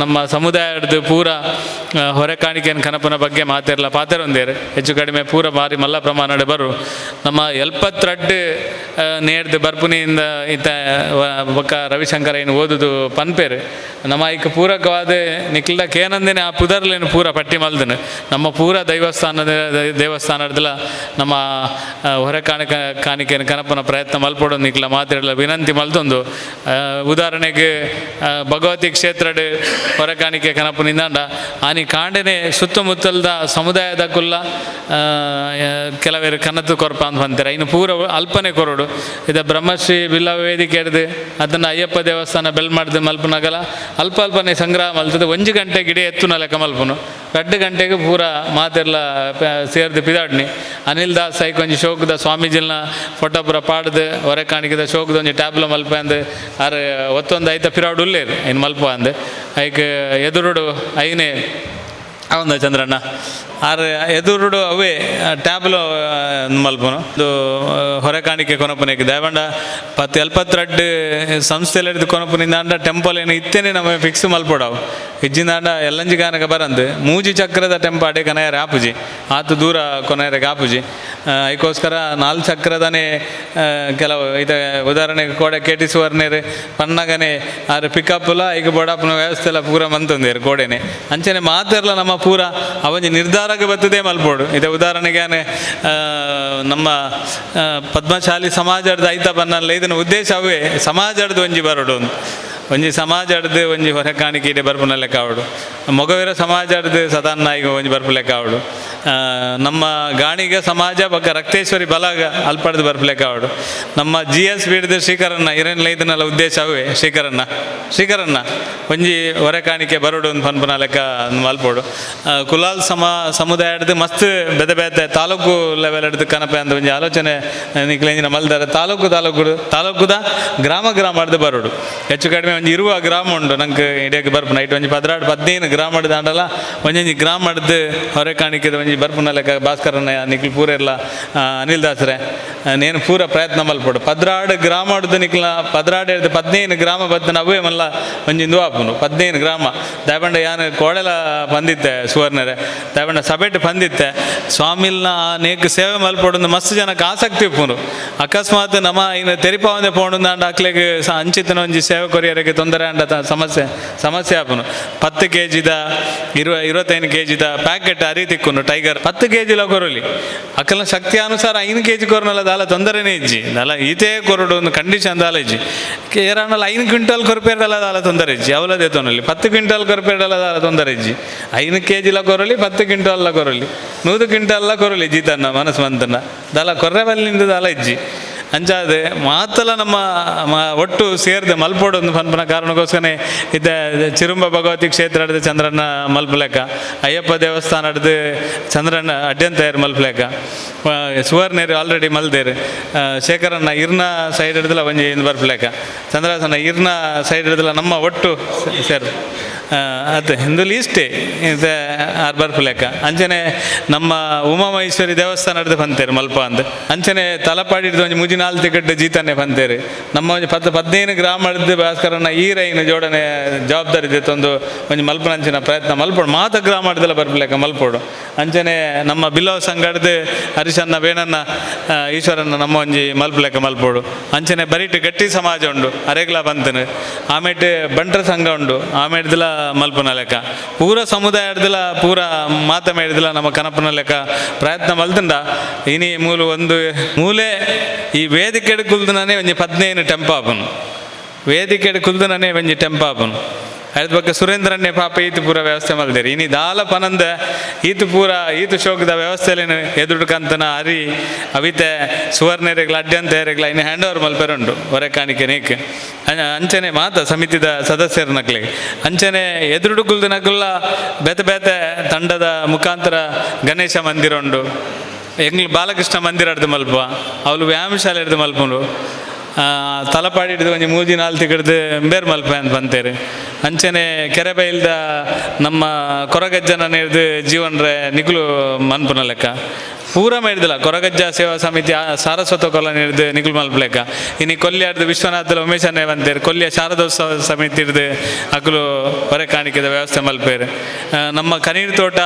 ನಮ್ಮ ಸಮುದಾಯದ ಪೂರ ಹೊರೆ ಕಾಣಿಕೆಯನ್ನು ಕನಪನ ಬಗ್ಗೆ ಮಾತಿರಲ್ಲ ಪಾತೆರೊಂದೇರು ಹೆಚ್ಚು ಕಡಿಮೆ ಪೂರ ಭಾರಿ ಮಲ್ಲ ಪ್ರಮಾಣ ಬರು ನಮ್ಮ 72 ನೇರ್ದು ಬರ್ಪುನಿಯಿಂದ ಇತ್ತ ಬೊಕ್ಕ ರವಿಶಂಕರ ಏನು ಓದುದು ಪನ್ಪೇರು ನಮ್ಮ ಐಕ್ ಪೂರಕವಾದ ನಿಕ್ಲ ಕೇನಂದೇನೆ ಆ ಪುದರ್ಲೇನು ಪೂರ ಪಟ್ಟಿ ಮಲ್ದನು ನಮ್ಮ ಪೂರ ದೇವಸ್ಥಾನದಲ್ಲ ನಮ್ಮ ಹೊರೆ ಕಾಣಿಕೆಯನ್ನು ಕನಪನ ಪ್ರಯತ್ನ ಮಲ್ಪೊಡು ನಿಕ್ಲ ಮಾತಿರಲ್ಲ ವಿನಂತಿ ಮಲ್ತೊಂದು. ಉದಾಹರಣೆಗೆ ಭಗವತಿ ಕ್ಷೇತ್ರಡ್ ಹೊರೆ ಕಾಣಿಕೆ ಕನಪನಿಂದಾಂಡ ಆನಿ ಕಾಂಡನೆ ಸುತ್ತಮುತ್ತಲದ ಸಮುದಾಯದ ಕುಲ್ಲ ಕೆಲವರು ಕನತು ಕೊರ್ಪ ಅಂತ ಅಂತಾರೆ ಇನ್ನು ಪೂರ ಅಲ್ಪನೆ ಕೊರಡು ಇದು ಬ್ರಹ್ಮಶ್ರೀ ಬಿಲ್ಲ ವೇದಿಕೆ ಹಿಡ್ದು ಅದನ್ನು ಅಯ್ಯಪ್ಪ ದೇವಸ್ಥಾನ ಬೆಲ್ ಮಾಡ್ದು ಮಲ್ಪನಗಲ ಅಲ್ಪ ಅಲ್ಪನೆ ಸಂಗ್ರಹ ಮಲ್ತದೆ 1 ಗಂಟೆ ಗಿಡ ಎತ್ತುನ ಲೆಕ್ಕ ಮಲ್ಪನು 2 ಗಂಟೆಗೆ ಪೂರ ಮಾತೆಲ್ಲ ಸೇರ್ದು ಪಿದಾಡ್ನಿ. ಅನಿಲ್ ದಾಸ್ ಐಕ್ ಒಂಜಿ ಶೋಕದ ಸ್ವಾಮೀಜಿನ ಫೋಟೋ ಪೂರ ಪಾಡ್ದು ಹೊರೆ ಕಾಣಿಕೆದ ಶೋಕದ ಒಂಜಿ ಟ್ಯಾಬ್ಲ ಮಲ್ಪ ಅಂದು ಆರು ಒತ್ತೊಂದು ಐತ ಪಿರಾಡ್ ಉಲ್ಲೇರು ಇನ್ನು ಮಲ್ಪ ಅಂದು ಐಕ್ ಎದುರುಡು ಐನೇ ಅವಂದ ಚಂದ್ರಣ್ಣ ಆರು ಎದುರುಡು ಅವೇ ಟ್ಯಾಬ್ಲು ಮಲ್ಪನು ಇದು ಹೊರೆ ಕಾಣಿಕೆ ಕೊನಪುನೆಗೆ ದಯಬಂಡ 72 ಸಂಸ್ಥೆಯಲ್ಲಿ ಕೊನಪುನಿಂದ ಅಂಡ ಟೆಂಪಲ್ ಏನು ಇತ್ತೇನೆ ನಮ್ಮ ಫಿಕ್ಸ್ ಮಲ್ಪೊಡವು ಇಜ್ಜಿಂದಾಂಡ ಎಲ್ಲಂಜಿ ಗಾನಕ ಬರಂದು ಮೂಜಿ ಚಕ್ರದ ಟೆಂಪ ಅಡೆ ಕನಯರೆ ಆಪುಜಿ ಆತು ದೂರ ಕೊನೆಯರೆಗೆ ಆಪುಜಿ. ಅದಕ್ಕೋಸ್ಕರ 4 ಚಕ್ರದನೇ ಕೆಲವು ಇದ ಉದಾಹರಣೆಗೆ ಕೋಡೆ ಕೆ ಟಿ ಸುವರ್ಣೇರು ಪನ್ನಗನೆ ಆರು ಪಿಕಪ್ಲ ಈಗ ಬಡಾಪನ ವ್ಯವಸ್ಥೆ ಎಲ್ಲ ಪೂರ ಮಂತಂದೇರು ಕೋಡೆನೆ ಅಂಚನೆ ಮಾತೆರ್ಲ ನಮ್ಮ ಪೂರ ಅವಂಜಿ ನಿರ್ಧಾರಕ್ಕೆ ಬರ್ತದೆ ಮಲ್ಪೋಡು. ಇದೆ ಉದಾಹರಣೆಗೆ ನಮ್ಮ ಪದ್ಮಶಾಲಿ ಸಮಾಜದ ಐತ ಬನ್ನಲ್ಲ ಇದನ್ನ ಉದ್ದೇಶ ಅವೇ ಸಮಾಜದ ಒಂಜಿ ಬರೋಡು ಒಂಜಿ ಸಮಾಜದ ಒಂಜಿ ಹೊರೆ ಕಾಣಿಕೆ ಇಡೆ ಬರ್ಪುನ ಲೆಕ್ಕ ಅವಡು ಮೊಗವೀರ ಸಮಾಜದ ಸದಾನ್ ನಾಯಿಗ ಒಂಜಿ ಬರ್ಪು ಲೆಕ್ಕ ಅವಡು ನಮ್ಮ ಗಾಣಿಗ ಸಮಾಜ ಬಗ್ಗ ರಕ್ತೇಶ್ವರಿ ಬಲಾಗ ಅಲ್ಪಡ್ದು ಬರ್ಪು ಲೆಕ್ಕ ಅವಡು ನಮ್ಮ ಜಿ ಎಸ್ ಬೀಡ್ದು ಶ್ರೀಕರಣ್ಣ ಇರನ್ಲ ಇದನ್ನೆಲ್ಲ ಉದ್ದೇಶ ಅವೇ ಶ್ರೀಕರಣ್ಣ ಒಂಜಿ ಹೊರೆ ಕಾಣಿಕೆ ಬರೋಡು ಒಂದು ಪನ್ಪುನ ಲೆಕ್ಕ ಮಲ್ಪೋಡು. ಕುಲಾಲ್ ಸಮುದಾಯದ ಮಸ್ತ್ ಬೇತೆ ಬೇತೆ ತಾಲೂಕು ಲೆವೆಲ್ ಹಿಡ್ದು ಕನಪೆ ಅಂತ ಒಂಜಿ ಆಲೋಚನೆ ನಿಕ್ಲೇಂಜಿನ ಮಲ್ದಾರೆ ತಾಲೂಕು ತಾಲೂಕುದ ಗ್ರಾಮ ಗ್ರಾಮ ಹಿಡ್ದು ಬರೋಡು ಹೆಚ್ಚು ಕಡಿಮೆ ಒಂಜಿ 20 ಗ್ರಾಮ ಉಂಡು ನಂಗೆ ಇಡೀ ಬರ್ಪುನ ಐಟ್ ಒಂಜಿ 14 15 ಗ್ರಾಮ ದಾಂಡಲ ಒಂಜೊಂಜಿ ಗ್ರಾಮ ಹಿಡ್ದು ಹೊರೆ ಕಾಣಿಕೆದ ಒಂಜಿ ಬರ್ಪುನ ಲೆಕ್ಕ ಭಾಸ್ಕರನ ನಿಕ್ಲು ಪೂರ ಎಲ್ಲ ಅನಿಲ್ ದಾಸರೆ ನೇನು ಪೂರ ಪ್ರಯತ್ನ ಮಲ್ಪಡು 14 ಗ್ರಾಮ ಹಿಡ್ದು ನಿಕ್ಲ 14 ಹಿಡ್ದು 15 ಗ್ರಾಮ ಬತ್ತನ ಅವೇ ಮಲ್ಲ ಒಂಜಿ ಇಂದು ಆಪುನು 15 ಗ್ರಾಮ ದಾಯಬಂಡ ಯಾನು ಕೋಡೆಲ ಬಂದಿತ್ತೆ ಸುವರ್ಣರೆ ದಾಯಬಂಡ ಸಭೆಟ್ ಬಂದಿತ್ತೆ ಸ್ವಾಮಿಲ್ನ ನೇಕ್ ಸೇವೆ ಮಲ್ಪಡು ಮಸ್ತ್ ಜನಕ್ಕೆ ಆಸಕ್ತಿ ಉಪ್ಪುನು ಅಕಸ್ಮಾತ್ ನಮ್ಮ ಇನ್ನು ತೆರಿಪಾವಂದೆ ಪೋಂಡು ಅಂಡ ಅಕ್ಲೆಗ್ ಅಂಚಿತನ ಒಂಜಿ ಸೇವೆ ಕೊರಿಯರಿಗೆ ತೊಂದರೆ ಅಂಡ ಸಮಸ್ಯೆ ಸಮಸ್ಯೆ ಆಪುನು 10 ಕೆಜಿದ 25 ಕೆಜಿದ ಪ್ಯಾಕೆಟ್ ಅರಿ ತಿಕ್ಕುನು ಟೈಗರ್ 10 ಕೆಜಿಲ ಕೊರಲಿ ಅಕಲ್ನ ಶಕ್ತಿ ಅನುಸಾರ 5 ಕೆಜಿ ಕೊರನಲ್ಲ ದಾಲ ತೊಂದರೆನೇ ಇಜ್ಜಿ ದಾಲ ಈತೇ ಕೊರಡು ಒಂದು ಕಂಡೀಷನ್ ದಾಲ ಇಜ್ಜಿ ಏರಾನಲ್ಲ 5 ಕ್ವಿಂಟಲ್ ಕೊರಪೇರಲ್ಲ ದಾಲ ತೊಂದರೆ ಇಜ್ಜಿ ಅವಲದೇ ತೊನಲಿ 10 ಕ್ವಿಂಟಲ್ ಕೊರಪೇರಲ್ಲ ದಾಲ ತೊಂದರೆ ಇಜ್ಜಿ 5 ಕೆಜಿಲ ಕೊರಲಿ 10 ಕ್ವಿಂಟಲ್ಲ ಕೊರಲಿ 100 ಕ್ವಿಂಟಲ್ಲ ಕೊರಲಿ ಜೀತನ್ನ ಮನಸ್ಸು ಮಂತನ್ನ ದಾಲ ಕೊರ್ರೆ ಬಲ್ಲಿಂದ ದಾಲ ಇಜ್ಜಿ ಅಂಚಾದೆ ಮಾತಲ ನಮ್ಮ ಒಟ್ಟು ಸೇರಿದೆ ಮಲ್ಪೋಡು ಒಂದು ಪನ್ಪನ ಕಾರಣಕ್ಕೋಸ್ಕರನೇ ಇದ್ದ ಚಿರುಂಬ ಭಗವತಿ ಕ್ಷೇತ್ರ ಹಿಡ್ದು ಚಂದ್ರನ ಮಲ್ಪಲೆಕ್ಕ ಅಯ್ಯಪ್ಪ ದೇವಸ್ಥಾನ ಹಿಡ್ದು ಚಂದ್ರನ ಅಡ್ಯಂತಯರು ಮಲ್ಪಲೆಕ್ಕ ಸುವರ್ಣೇರು ಆಲ್ರೆಡಿ ಮಲ್ದೇರು ಶೇಖರನ್ನ ಇರ್ನ ಸೈಡ್ ಹಿಡ್ದಲ್ಲ ಒಂಜಿ ಇಂದು ಬರ್ಪಲೆಕ್ಕ ಚಂದ್ರಾಸನ ಇರ್ನ ಸೈಡ್ ಹಿಡ್ದಲ್ಲ ನಮ್ಮ ಒಟ್ಟು ಸೇರ್ ಅದೇ ಹಿಂದುಲಿ ಇಷ್ಟೇ ಇದು ಆರು ಬರ್ಪಲೆಕ್ಕ ಅಂಚನೆ ನಮ್ಮ ಉಮಾಮಹೇಶ್ವರಿ ದೇವಸ್ಥಾನ ಹಿಡ್ದು ಬಂತೇರು ಮಲ್ಪ ಅಂದ್ ಅಂಚನೆ ತಲಪಾಡಿ ಹಿಡ್ದು ಒಂಜಿ ಮುಜಿ 4 ತಿಕಟ್ ಜೀತನೆ ಬಂತೇರು ನಮ್ಮ ಒಂಜಿ 10 15 ಗ್ರಾಮ ಹಿಡ್ದು ಭಾಸ್ಕರನ ಈ ರೈನ ಜೋಡಣೆ ಜವಾಬ್ದಾರಿ ತಂದು ಒಂಜಿ ಮಲ್ಪನಂಚಿನ ಪ್ರಯತ್ನ ಮಲ್ಪೋಡು ಮಾತ ಗ್ರಾಮ ಹಿಡ್ದೆಲ್ಲ ಬರ್ಪಲೆಕ್ಕ ಮಲ್ಪೋಡು ಅಂಚನೆ ನಮ್ಮ ಬಿಲ್ಲವ ಸಂಘ ಹಿಡ್ದು ಹರಿಶನ್ನ ವೇಣನ್ನ ಈಶ್ವರನ್ನ ನಮ್ಮ ಒಂಜಿ ಮಲ್ಪಲೆಕ್ಕ ಮಲ್ಪೋಡು ಅಂಚನೆ ಬರಿಟ್ ಗಟ್ಟಿ ಸಮಾಜ ಉಂಡು ಅರೆಗ್ಲ ಬಂತನು ಆಮೇಲೆ ಬಂಟ್ರ ಸಂಘ ಉಂಡು ಆಮೇಡ್ದಲ ಮಲ್ಪನ ಲೆಕ್ಕ ಪೂರ ಸಮುದಾಯ ಹಿಡ್ದಲ ಪೂರ ಮಾತ ಮೇಡ್ದಲ ನಮ್ಮ ಕನಪನ ಲೆಕ್ಕ ಪ್ರಯತ್ನ ಮಲ್ತಂಡ ಇನಿ ಮೂಲು ಒಂದು ಮೂಲೆ ಈ ವೇದಿಕೆ ಕುಲ್ದನೇ ಒಂಜಿ 15 ಟೆಂಪಾಪನು ವೇದಿಕೆ ಕುಲ್ದನೇ ಒಂಜಿ ಟೆಂಪಾಪನು ಅದ್ರ ಬಗ್ಗೆ ಸುರೇಂದ್ರನ್ನೇ ಪಾಪ ಈತು ಪೂರ ವ್ಯವಸ್ಥೆ ಮಲ್ದೇರಿ ಇನಿ ದಾಲ ಪನಂದ ಈತು ಪೂರ ಈತು ಶೋಕದ ವ್ಯವಸ್ಥೆಲೇನು ಎದುರು ಕಂತನ ಅರಿ ಅವಿತೆ ಸುವರ್ಣೆರೆಗ್ಲ ಅಡ್ಯಂತೇರೆಗ್ಲ ಇನ್ನು ಹ್ಯಾಂಡ್ ಓವರ್ ಮಲ್ಪೆರುಂಡು ಹೊರೆ ಕಾಣಿಕೆ ನೇಕ್ ಅಂಚನೆ ಮಾತ ಸಮಿತಿದ ಸದಸ್ಯರ ನಕ್ಲಿಗೆ ಅಂಚನೆ ಎದುರುಡು ಕುಲ್ದು ನಕುಲ್ಲ ಬೇತೆ ಬೇತೆ ತಂಡದ ಮುಖಾಂತರ ಗಣೇಶ ಮಂದಿರ ಉಂಡು ಎಂಗ್ಲು ಬಾಲಕೃಷ್ಣ ಮಂದಿರ ಹಿಡ್ದು ಮಲ್ಪ ಅವಳು ವ್ಯಾಯಾಮ ಶಾಲೆ ಹಿಡ್ದು ಮಲ್ಪುಂಡು ತಲಪಾಡಿ ಹಿಡ್ದು ಒಂಜಿ 3 4 ತಿಗಡ್ದು ಬೇರ್ ಮಲ್ಪ ಅಂತ ಬಂತೇರು ಅಂಚನೆ ಕೆರೆಬೈಲ್ದ ನಮ್ಮ ಕೊರಗಜ್ಜನ ಹಿಡ್ದು ಜೀವನ್ರೆ ನಿಗುಲು ಮನ್ಪುನ ಲೆಕ್ಕ ಪೂರ ಮೇಡ್ದಿಲ್ಲ ಕೊರಗಜ್ಜ ಸೇವಾ ಸಮಿತಿ ಸಾರಸ್ವತ ಕೊಲ ಹಿಡ್ದು ನಿಗುಲು ಮಲ್ಪ ಲೆಕ್ಕ ಇನ್ನು ಕೊಲ್ಯ ಹಿಡ್ದು ವಿಶ್ವನಾಥ ಉಮೇಶನೇ ಬಂತೇರು ಕೊಲ್ಯ ಶಾರದೋತ್ಸವ ಸಮಿತಿ ಹಿಡ್ದು ಅಕುಲು ಹೊರೆ ಕಾಣಿಕೆದ ವ್ಯವಸ್ಥೆ ಮಲ್ಪೇರು ನಮ್ಮ ಕನೀರು ತೋಟ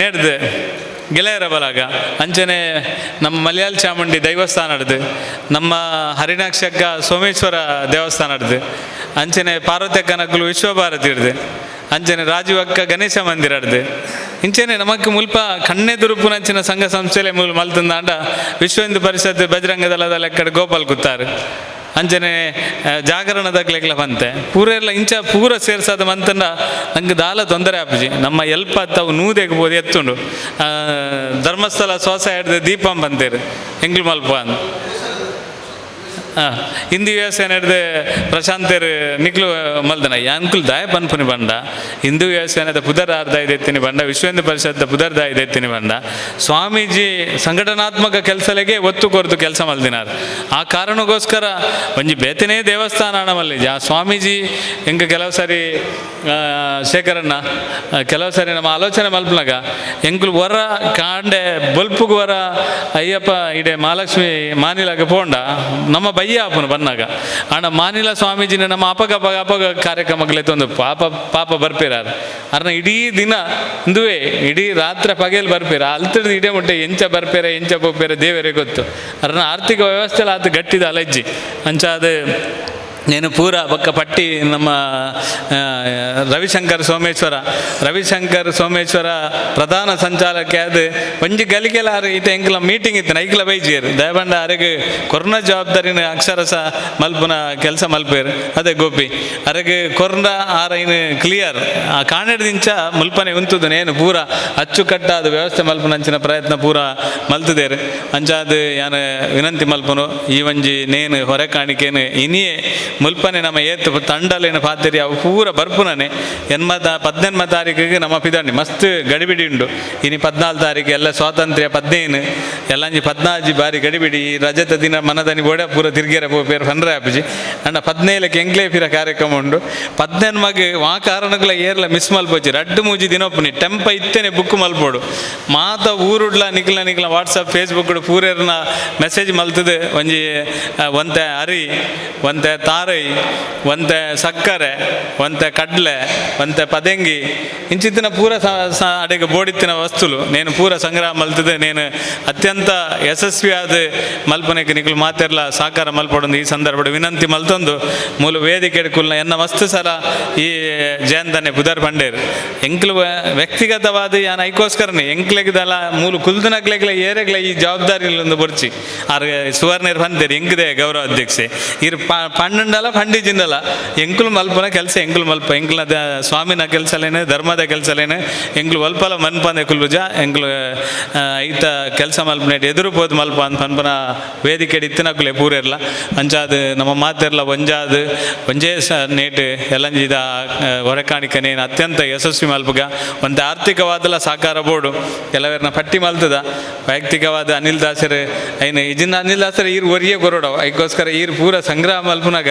ನೆಡ್ದು ಗೆಳೆಯರ ಬಲಾಗ ಅಂಚನೆ ನಮ್ಮ ಮಲಯಾಳ ಚಾಮುಂಡಿ ದೈವಸ್ಥಾನ ಹಿಡ್ದು ನಮ್ಮ ಹರಿಣಾಕ್ಷಕ್ಕ ಸೋಮೇಶ್ವರ ದೇವಸ್ಥಾನ ಹಿಡ್ದು ಅಂಚನೆ ಪಾರ್ವತಕ್ಕನಕ್ಕಲು ವಿಶ್ವಭಾರತಿ ಹಿಡ್ದು ಅಂಚನೆ ರಾಜೀವಕ್ಕ ಗಣೇಶ ಮಂದಿರ ಹಿಡ್ದು ಇಂಚನೆ ನಮಕ್ ಮುಲ್ಪ ಕಣ್ಣೆದುರುಪುನಂಚಿನ ಸಂಘ ಸಂಸ್ಥೆಲೆ ಮೂಲ ಮಲ್ತಂದಾಂಡ ವಿಶ್ವ ಹಿಂದೂ ಪರಿಷತ್ ಬಜರಂಗ ದಳದ ಲೆಕ್ಕಡ್ ಗೋಪಾಲ್ ಕುತ್ತಾರು ಅಂಚನೆ ಜಾಗರಣದ ಕ್ಲೆಗ್ಲ ಬಂತೆ ಪೂರ ಎಲ್ಲ ಇಂಚ ಪೂರ ಸೇರ್ಸಾದ ಮಂತಂಡ ನಂಗೆ ದಾಲ ತೊಂದರೆ ಆಪುಜಿ ನಮ್ಮ ಎಲ್ಪ ತಾವು ನೂದೆಗ್ಬೋದು ಎತ್ತುಂಡು ಧರ್ಮಸ್ಥಳ ಶ್ವಾಸ ಹಿಡ್ದು ದೀಪಂ ಬಂತೇರು ಎಂಗ್ಲು ಮಲ್ಪ ಅಂದ್ ಹಿಂದಿ ವ್ಯವಸಾಯ ಹಿಡ್ದು ಪ್ರಶಾಂತರು ನಿಕ್ಲು ಮಲ್ದನ ಅಂಕುಲ್ ದಾಯ ಪನ್ಪುನಿ ಬಂಡ ಹಿಂದೂ ವ್ಯವಸಾಯದ ಪುದರ್ ಅರ್ಧ ಇದೆತ್ತಿನಿ ಬಂಡ ವಿಶ್ವ ಹಿಂದೂ ಪರಿಷತ್ ಪುದರ್ ದಾಯ ಇದೆತ್ತಿನಿ ಬಂಡ ಸ್ವಾಮೀಜಿ ಸಂಘಟನಾತ್ಮಕ ಕೆಲಸಲೆಗೆ ಒತ್ತು ಕೊರ್ದು ಕೆಲಸ ಮಲ್ದಿನಾರ್ ಆ ಕಾರಣಕ್ಕೋಸ್ಕರ ಒಂಜಿ ಬೇತನೇ ದೇವಸ್ಥಾನ ಮಲ್ಲಿಜಿ ಆ ಸ್ವಾಮೀಜಿ ಹೆಂಗೆ ಕೆಲವು ಸಾರಿ ಶೇಖರಣ್ಣ ಕೆಲವು ಸಾರಿ ನಮ್ಮ ಆಲೋಚನೆ ಮಲ್ಪನಾಗ ಎಂಕುಲು ವರ ಕಾಂಡೆ ಬೊಲ್ಪುಗು ವರ ಅಯ್ಯಪ್ಪ ಇಡೆ ಮಹಾಲಕ್ಷ್ಮಿ ಮಾನಿಲಾಗ ಪೋಂಡ ನಮ್ಮ ಬಯ್ಯ ಆಪುನು ಬನ್ನಾಗ ಆಂಡ ಮಾನಿಲ ಸ್ವಾಮೀಜಿನ ನಮ್ಮ ಅಪಗ ಅಪಗ ಅಪಗ ಕಾರ್ಯಕ್ರಮಗಳೇ ತಂದು ಪಾಪ ಪಾಪ ಬರ್ಪಿರಾರು ಅರ್ನ ಇಡೀ ದಿನ ಇಂದುವೆ ಇಡೀ ರಾತ್ರಿ ಪಗೇಲ್ ಬರ್ಪಿರ ಅಲ್ತದ ಇಡೇ ಮುಟ್ಟೆ ಎಂಚ ಬರ್ಪೇರ ಎಂಚ ಪೋಪೇರ ದೇವರೇ ಗೊತ್ತು ಅರ್ನ ಆರ್ಥಿಕ ವ್ಯವಸ್ಥೆ ಆತ ಗಟ್ಟಿದ ಅಲಜ್ಜಿ ಅಂಚಾದ నేను ಪೂರ ಬೊಕ್ಕ ಪಟ್ಟಿ ನಮ್ಮ ರವಿಶಂಕರ್ ಸೋಮೇಶ್ವರ ರವಿಶಂಕರ್ ಸೋಮೇಶ್ವರ ಪ್ರಧಾನ ಸಂಚಾಲಕ ಅದು ಒಂಜಿ ಗಲಿಗೆಲ ಆರು ಈತ ಎಂಕ್ಲ ಮೀಟಿಂಗ್ ಇತ್ತು ಐಕ್ಲ ಬೈಜಿಯರು ದಯಬಂಡ ಅರೆಗ್ ಕೊರೋನಾ ಜವಾಬ್ದಾರಿನ ಅಕ್ಷರಸ ಮಲ್ಪುನ ಕೆಲಸ ಮಲ್ಪೇರು ಅದೇ ಗೋಪಿ ಅರೆಗ್ ಕೊರೋನಾ ಆರೈನ್ ಕ್ಲಿಯರ್ ಆ ಕಾಣೆಡ್ದಿಂಚ ಮುಲ್ಪನೆ ಉಂತುದು ನೇನು ಪೂರ ಅಚ್ಚುಕಟ್ಟಾದ ವ್ಯವಸ್ಥೆ ಮಲ್ಪುನಂಚಿನ ಪ್ರಯತ್ನ ಪೂರ ಮಲ್ತದೇರು ಅಂಚಾದ ಯಾನ ವಿನಂತಿ ಮಲ್ಪನು ಈ ಒಂಜಿ ನೇನು ಹೊರೆ ಕಾಣಿಕೆನು ಇನಿಯೇ ಮುಲ್ಪನೆ ನಮ್ಮ ಏತ್ ತಂಡಲೇನು ಪಾತೆರಿ ಅವು ಪೂರ ಬರ್ಪುನನೆ 18 ತಾರೀಕಿಗೆ ನಮ್ಮ ಪಿದಾಣಿ ಮಸ್ತ್ ಗಡಿಬಿಡಿ ಉಂಡು. ಇನಿ 14 ತಾರೀಕು ಎಲ್ಲ ಸ್ವಾತಂತ್ರ್ಯ 15 ಎಲ್ಲಂಜಿ 14 ಬಾರಿ ಗಡಿಬಿಡಿ ಈ ರಜತ ದಿನ ಮನದನಿ ಬೋಡ ಪೂರ ತಿರ್ಗೇರ ಪೇರು ಪನ್ರೆ ಆಪುಜಿ ಅಂಡ 17ಕ್ಕೆ ಎಂಕ್ಲೇ ಪಿರ ಕಾರ್ಯಕ್ರಮ ಉಂಡು. 15 ಮಗ ವಾ ಕಾರಣಗಳ ಏರ್ಲ ಮಿಸ್ ಮಲ್ಪೊಚ್ಚಿ ರಡ್ಡು ಮೂಜಿ ದಿನೊಪ್ಪುನಿ ಟೆಂಪ ಇತ್ತೇನೆ ಬುಕ್ ಮಲ್ಪೋಡು ಮಾತ ಊರುಡ್ಲ ನಿಕ್ಲ ನಿಕ್ಲ ವಾಟ್ಸಪ್ ಫೇಸ್ಬುಕ್ ಪೂರೇರ್ನ ಮೆಸೇಜ್ ಮಲ್ತದೆ ಒಂಜಿ ಒಂತೆ ಅರಿ ಒಂತೆ ತಾರೈ ಒಂತೆ ಸಕ್ಕರೆ ಒಂತೆ ಕಡಲೆ ಒಂತೆ ಪದೆಂಗಿ ಇಂಚಿತ್ತಿನ ಪೂರ ಅಡೆಗೆ ಬೋಡಿತ್ತಿನ ವಸ್ತುಲು ನೇನು ಪೂರ ಸಂಗ್ರಹ ಮಲ್ತದೆ ನೇನು ಅತ್ಯಂತ ಯಶಸ್ವಿಯಾದ ಮಲ್ಪನೆಗೆ ನಿಕ್ಲು ಮಾತೆರ್ಲ ಸಾಕಾರ ಮಲ್ಪಡೊಂದು ಈ ಸಂದರ್ಭದ ವಿನಂತಿ ಮಲ್ತೊಂದು ಮೂಲ ವೇದಿಕೆ ಕುಲ್ನ ಎನ್ನ ಮಸ್ತ್ ಸಲ ಈ ಜಯಂತನೆ ಪುದರ್ ಪಂಡೇರ್ ಎಂಕ್ಲು ವ್ಯಕ್ತಿಗತವಾದ ಯಾನ್ ಐಕೋಸ್ಕರನೇ ಎಂಕ್ಲೆಗ್ದಲ ಮೂಲು ಕುಲ್ದನಕ್ಲೆಗ್ಲ ಏರೆಗ್ಲ ಈ ಜವಾಬ್ದಾರಿ ಒಂದು ಬೊರ್ಚಿ ಆರ್ ಸುವರ್ಣೇರ್ ಪಂತೇರ್ ಎಂಕುದೆ ಗೌರವ ಅಧ್ಯಕ್ಷೆ ಇರ್ ಪಣ್ಣುಂಡಲ ಪಂಡಿಜಿಂದಲ ಎಂಕುಲು ಮಲ್ಪನ ಕೆಲಸ ಎಂಕುಲು ಮಲ್ಪ ಎಂಕ್ಲ ಸ್ವಾಮಿನ ಕೆಲಸಲೇನೆ ಧರ್ಮದ ಕೆಲಸಲೇನೆ ಎಂಕ್ಲು ಒಲ್ಪಲ ಮನ್ಪಂದೆ ಕುಲ್ಲುಜ ಎಂಕ್ಲು ಐತ ಕೆಲಸ ಮಲ್ಪನೇಟ್ ಎದುರು ಪೋದು ಮಲ್ಪ ಅಂತ ಪನ್ಪನ ವೇದಿಕೆ ಇತ್ತಿನಕುಲೆ ಪೂರೆರ್ಲ ಅಂಚಾದ್ ನಮ್ಮ ಮಾತೆರ್ಲ ಒಂಜಾದ್ ಒಂಜೇ ಸ ನೇಟ್ ಎಲ್ಲಂಜಿದ ಹೊರಕಾಣಿಕನೇನು ಅತ್ಯಂತ ಯಶಸ್ವಿ ಮಲ್ಪುಗ ಒಂದು ಆರ್ಥಿಕವಾದಲ ಸಹಕಾರ ಬೋರ್ಡು ಕೆಲವರನ್ನ ಪಟ್ಟಿ ಮಲ್ತದ ವೈಯಕ್ತಿಕವಾದ ಅನಿಲ್ ದಾಸರು ಐನು ಇಜಿನ ಅನಿಲ್ ದಾಸರು ಈರು ಒರಿಯೇ ಕೊರೋಡವ ಐಕೋಸ್ಕರ ಈರು ಪೂರ ಸಂಗ್ರಹ ಮಲ್ಪುನಾಗ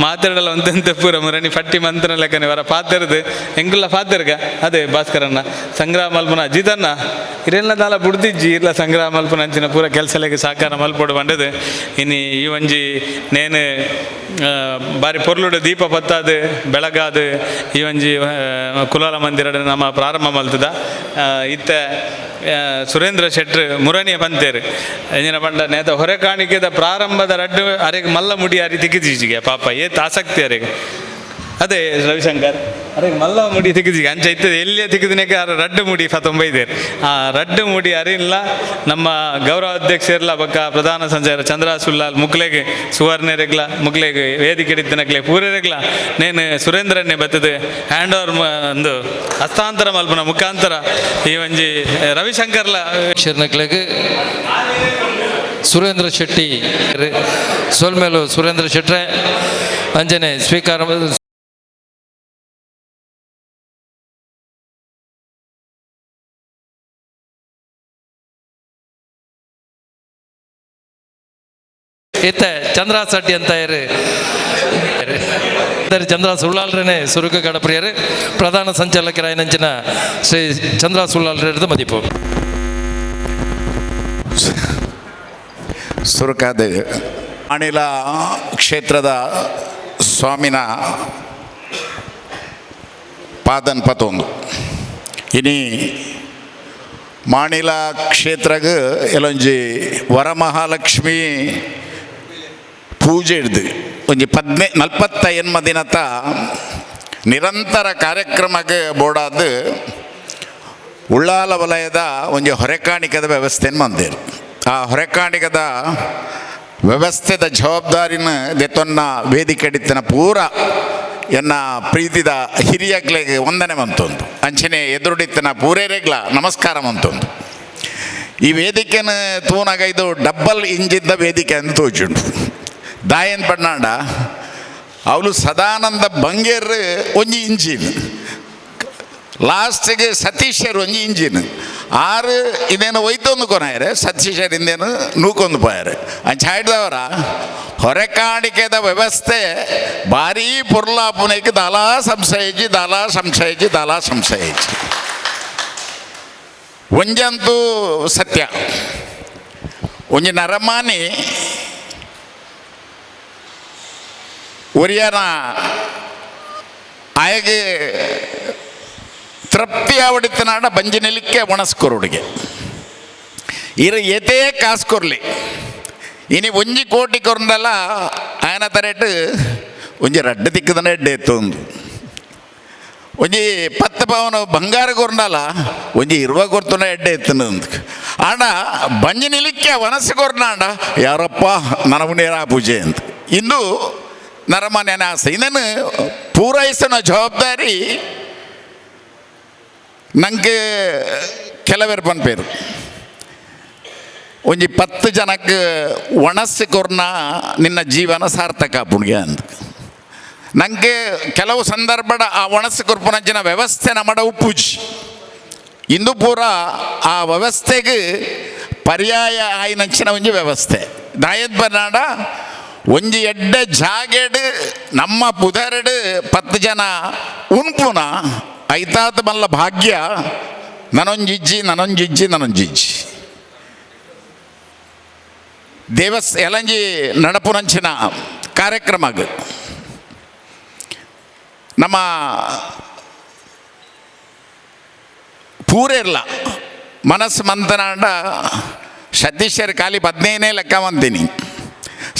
ಮಾತಾಡಲ್ಲ ಒಂದಂತ ಪೂರ ಮುರಣಿ ಪಟ್ಟಿ ಮಂತ್ರನ ಲೆಕ್ಕನೆ ವರ ಪಾತೆರ್ದು ಎಂಗುಲ್ಲ ಪಾತೆರ್ಗ ಅದೇ ಭಾಸ್ಕರನ್ನ ಸಂಗ್ರಹ ಮಲ್ಪುನ ಜಿತನ್ನ ಇರೆಲ್ಲ ದಾಲ ಬುಡ್ದಿಜ್ಜಿ ಇರ್ಲ ಸಂಗ್ರಹ ಮಲ್ಪುನ ಅಂಚಿನ ಪೂರ ಕೆಲಸಲೆಗೆ ಸಹಕಾರ ಮಲ್ಪೊಡು ಬಂಡದು. ಇನ್ನು ಈ ಒಂಜಿ ನೇನು ಬಾರಿ ಪೊರ್ಲುಡು ದೀಪ ಪತ್ತಾದು ಬೆಳಗಾದು ಈ ಒಂಜಿ ಕುಲಾಲ ಮಂದಿರ ನಮ್ಮ ಪ್ರಾರಂಭ ಮಲ್ತದ. ಇತ್ತ ಸುರೇಂದ್ರ ಶೆಟ್ರು ಮುರಣಿಯ ಪಂತೇರು ಎಂಜಿನ ಪಂಡ ನೇತ ಹೊರೆ ಕಾಣಿಕೆದ ಪ್ರಾರಂಭದ ರಡ್ಡು ಅರೆಗೆ ಮಲ್ಲ ಮುಡಿ ಅರಿ ತಿಕ್ಕಿದೀಜಿಗೆ ಪಾಪ ಏತ್ ಆಸಕ್ತಿ ಅರೆಗೆ ಅದೇ ರವಿಶಂಕರ್ ಅರೆ ಮಲ್ಲ ಮುಡಿ ತಿಕ್ಕಿದೀಗ ಅಂಚ ಇತ್ತದ ಎಲ್ಲಿಯೇ ತಿಕ್ಕಿದಿನಕ್ಕೆ ಆ ರಡ್ಡು ಮುಡಿ ಫತೊಂಬೈದೇರು ಆ ರಡ್ಡು ಮುಡಿ ಅರಿಲ್ಲ ನಮ್ಮ ಗೌರವ ಅಧ್ಯಕ್ಷರ್ಲ ಬಕ್ಕ ಪ್ರಧಾನ ಸಂಚಾರ ಚಂದ್ರ ಸುಲ್ಲಾಲ್ ಮುಕ್ಲೆಗೆ ಸುವರ್ಣರೆಗ್ಲ ಮುಕ್ಲೆಗೆ ವೇದಿಕೆ ಇತ್ತಿನಕ್ಲೆ ಪೂರೆರೆಗ್ಲ ನೇನು ಸುರೇಂದ್ರನ್ನೇ ಬರ್ತದೆ ಹ್ಯಾಂಡ್ ಓವರ್ ಒಂದು ಹಸ್ತಾಂತರ ಮಲ್ಪನ ಮುಖಾಂತರ ಈ ಒಂಜಿ ರವಿಶಂಕರ್ಲ ಶರಣಕ್ಲೆಗ್ ಸುರೇಂದ್ರ ಶೆಟ್ಟಿ ಸೊಲ್ಮೇಲು ಸುರೇಂದ್ರ ಶೆಟ್ರೆ ಅಂಜನೆ ಸ್ವೀಕಾರ ಇತ್ತ ಚಂದ್ರ ಶೆಟ್ಟಿ ಅಂತ ಇರು ಚಂದ್ರ ಸುಳ್ಳಾಲ್ರನೇ ಸುರುಕ ಕಡಪ್ರಿಯರು ಪ್ರಧಾನ ಸಂಚಾಲಕರಾಯನಂಚಿನ ಶ್ರೀ ಚಂದ್ರ ಸುಳ್ಳಾಲ್ರ ಮದಿಪು ಸುರುಕಾದ ಅನಿಲ ಕ್ಷೇತ್ರದ ಸ್ವಾಮಿನ ಪಾದನ್ ಪತೊಂದು ಇನಿ ಮಾಣಿಲ ಕ್ಷೇತ್ರಗ್ ಎಲ್ಲೊಂಜಿ ವರಮಹಾಲಕ್ಷ್ಮಿ ಪೂಜೆ ಹಿಡ್ದು ಒಂಜಿ 45 ದಿನತ ನಿರಂತರ ಕಾರ್ಯಕ್ರಮಕ್ಕೆ ಬೋಡಾದ ಉಳ್ಳಾಲ ವಲಯದ ಒಂಜಿ ಹೊರೆಕಾಣಿಕದ ವ್ಯವಸ್ಥೆಯನ್ನು ಮಂದೇರು. ಆ ಹೊರೆಕಾಣಿಕದ ವ್ಯವಸ್ಥೆದ ಜವಾಬ್ದಾರಿನ ದೆತ್ತೊನ್ನ ವೇದಿಕೆ ಹಿಡಿತನ ಪೂರ ಎನ್ನ ಪ್ರೀತಿದ ಹಿರಿಯಕ್ಲೆಗೆ ವಂದನೆ ಮಂತೊಂದು ಅಂಚನೆ ಎದುರುಡಿತ್ತನ ಪೂರೇರೆಗ್ಲ ನಮಸ್ಕಾರ ಮಂತೊಂದು. ಈ ವೇದಿಕೆನ ತೂನಾಗ ಇದು ಡಬ್ಬಲ್ ಇಂಜಿದ್ದ ವೇದಿಕೆ ಅಂತ ತೋಚುಂಡು. ದಾಯನ್ ಪಣ್ಣಾಂಡ ಅವಳು ಸದಾನಂದ ಬಂಗೇರ್ ಒಂಜಿ ಇಂಜಿನ್, ಲಾಸ್ಟಿಗೆ ಸತೀಶರು ಒಂಜಿ ಇಂಜಿನ್ ಆರು ಇದೇನು ಒಯ್ತೊಂದು ಕೊನಾಯರೆ ಸತೀಶರು ಇಂದೇನು ನೂಕೊಂದು ಪೋಯಾರೆ. ಅಂಚಾಯ್ದವರ ಹೊರೆಕಾಣಿಕೆದ ವ್ಯವಸ್ಥೆ ಭಾರೀ ಪೊರ್ಲಾಪುನಕ್ಕೆ ದಾಲಾ ಸಂಶಯಿಸಿ ದಾಲಾ ಸಂಶಯಿಸಿ ದಾಲಾ ಸಂಶಯಿಸಿ ಒಂಜಂತೂ ಸತ್ಯ ಒಂಜಿ ನರಮಾನಿ ಒರಿಯನ ಆಯಗೆ ತೃಪ್ತಿ ಆವಡಿತನಾಡ ಬಂಜಿ ನಿಲಿಕ್ಕೆ ಒಣಸ್ಕೊರುಡಿಗೆ ಇರ ಏತೇ ಕಾಸು ಕೊರ್ಲಿ ಇನಿ ಒಂಜಿ ಕೋಟಿ ಕೊರಂದಲ್ಲ ಆಯನ ತರೇಟ್ ಒಂಜಿ ರಡ್ಡು ತಿಕ್ಕದನ ಎಡ್ಡೆ ಎತ್ತು ಒಂದು ಒಂಜಿ 10 ಪವನ ಬಂಗಾರ ಕೊರ್ನಲ್ಲ ಒಂಜಿ ಇರುವ ಕೊರ್ತುನ ಎಡ್ಡೆ ಎತ್ತನ ಆಂಡ ಬಂಜಿ ನಿಲಿಕ್ಕೆ ವನಸ್ಸು ಕೊರ್ನಾಂಡ ಯಾರಪ್ಪ ನನಗುನೇರ ಪೂಜೆ ಅಂತ ಇಂದು ನರಮಾನ್ಯನ ಆಸೆ ಇದನ್ನು ಪೂರೈಸೋ ಜವಾಬ್ದಾರಿ ನಂಗೆ ಕೆಲವರು ಪನ್ಪೇರು. ಒಂಜಿ 10 ಜನಕ್ಕೆ ಒಣಸ್ಸು ಕೊರ್ನ ನಿನ್ನ ಜೀವನ ಸಾರ್ಥಕ ಪುಣ್ಯ ಅಂತ. ನಂಗೆ ಕೆಲವು ಸಂದರ್ಭದ ಆ ಒಣಸು ಕೊರ್ಪುನಂಚಿನ ವ್ಯವಸ್ಥೆ ನಮ್ಮಡ ಉಪ್ಪುಜಿ. ಇಂದು ಪೂರ ಆ ವ್ಯವಸ್ಥೆಗೆ ಪರ್ಯಾಯ ಆಯಿನಂಚಿನ ಒಂಜಿ ವ್ಯವಸ್ಥೆ ದಾಯದ್ ಬರ್ನಾಡ ಒಂಜಿ ಎಡ್ಡೆ ಜಾಗೆಡ್ ನಮ್ಮ ಪುದರೆಡ್ 10 ಜನ ಉನ್ಪುನ ಐತಾತ ಮಲ್ಲ ಭಾಗ್ಯ ನನೊಂಜಿಜ್ಜಿ ನನೊಂಜಿಜ್ಜಿ ನನೊಂಜಿಜ್ಜಿ ದೇವಸ್ ಎಲಂಜಿ ನಡಪುನಂಚಿನ ಕಾರ್ಯಕ್ರಮಗ್ ನಮ್ಮ ಪೂರೆರ್ಲ ಮನಸ್ಸು ಮಂತನಾಂಡ ಸತೀಶರ ಖಾಲಿ 15 ಲೆಕ್ಕ ಮಂತೀನಿ.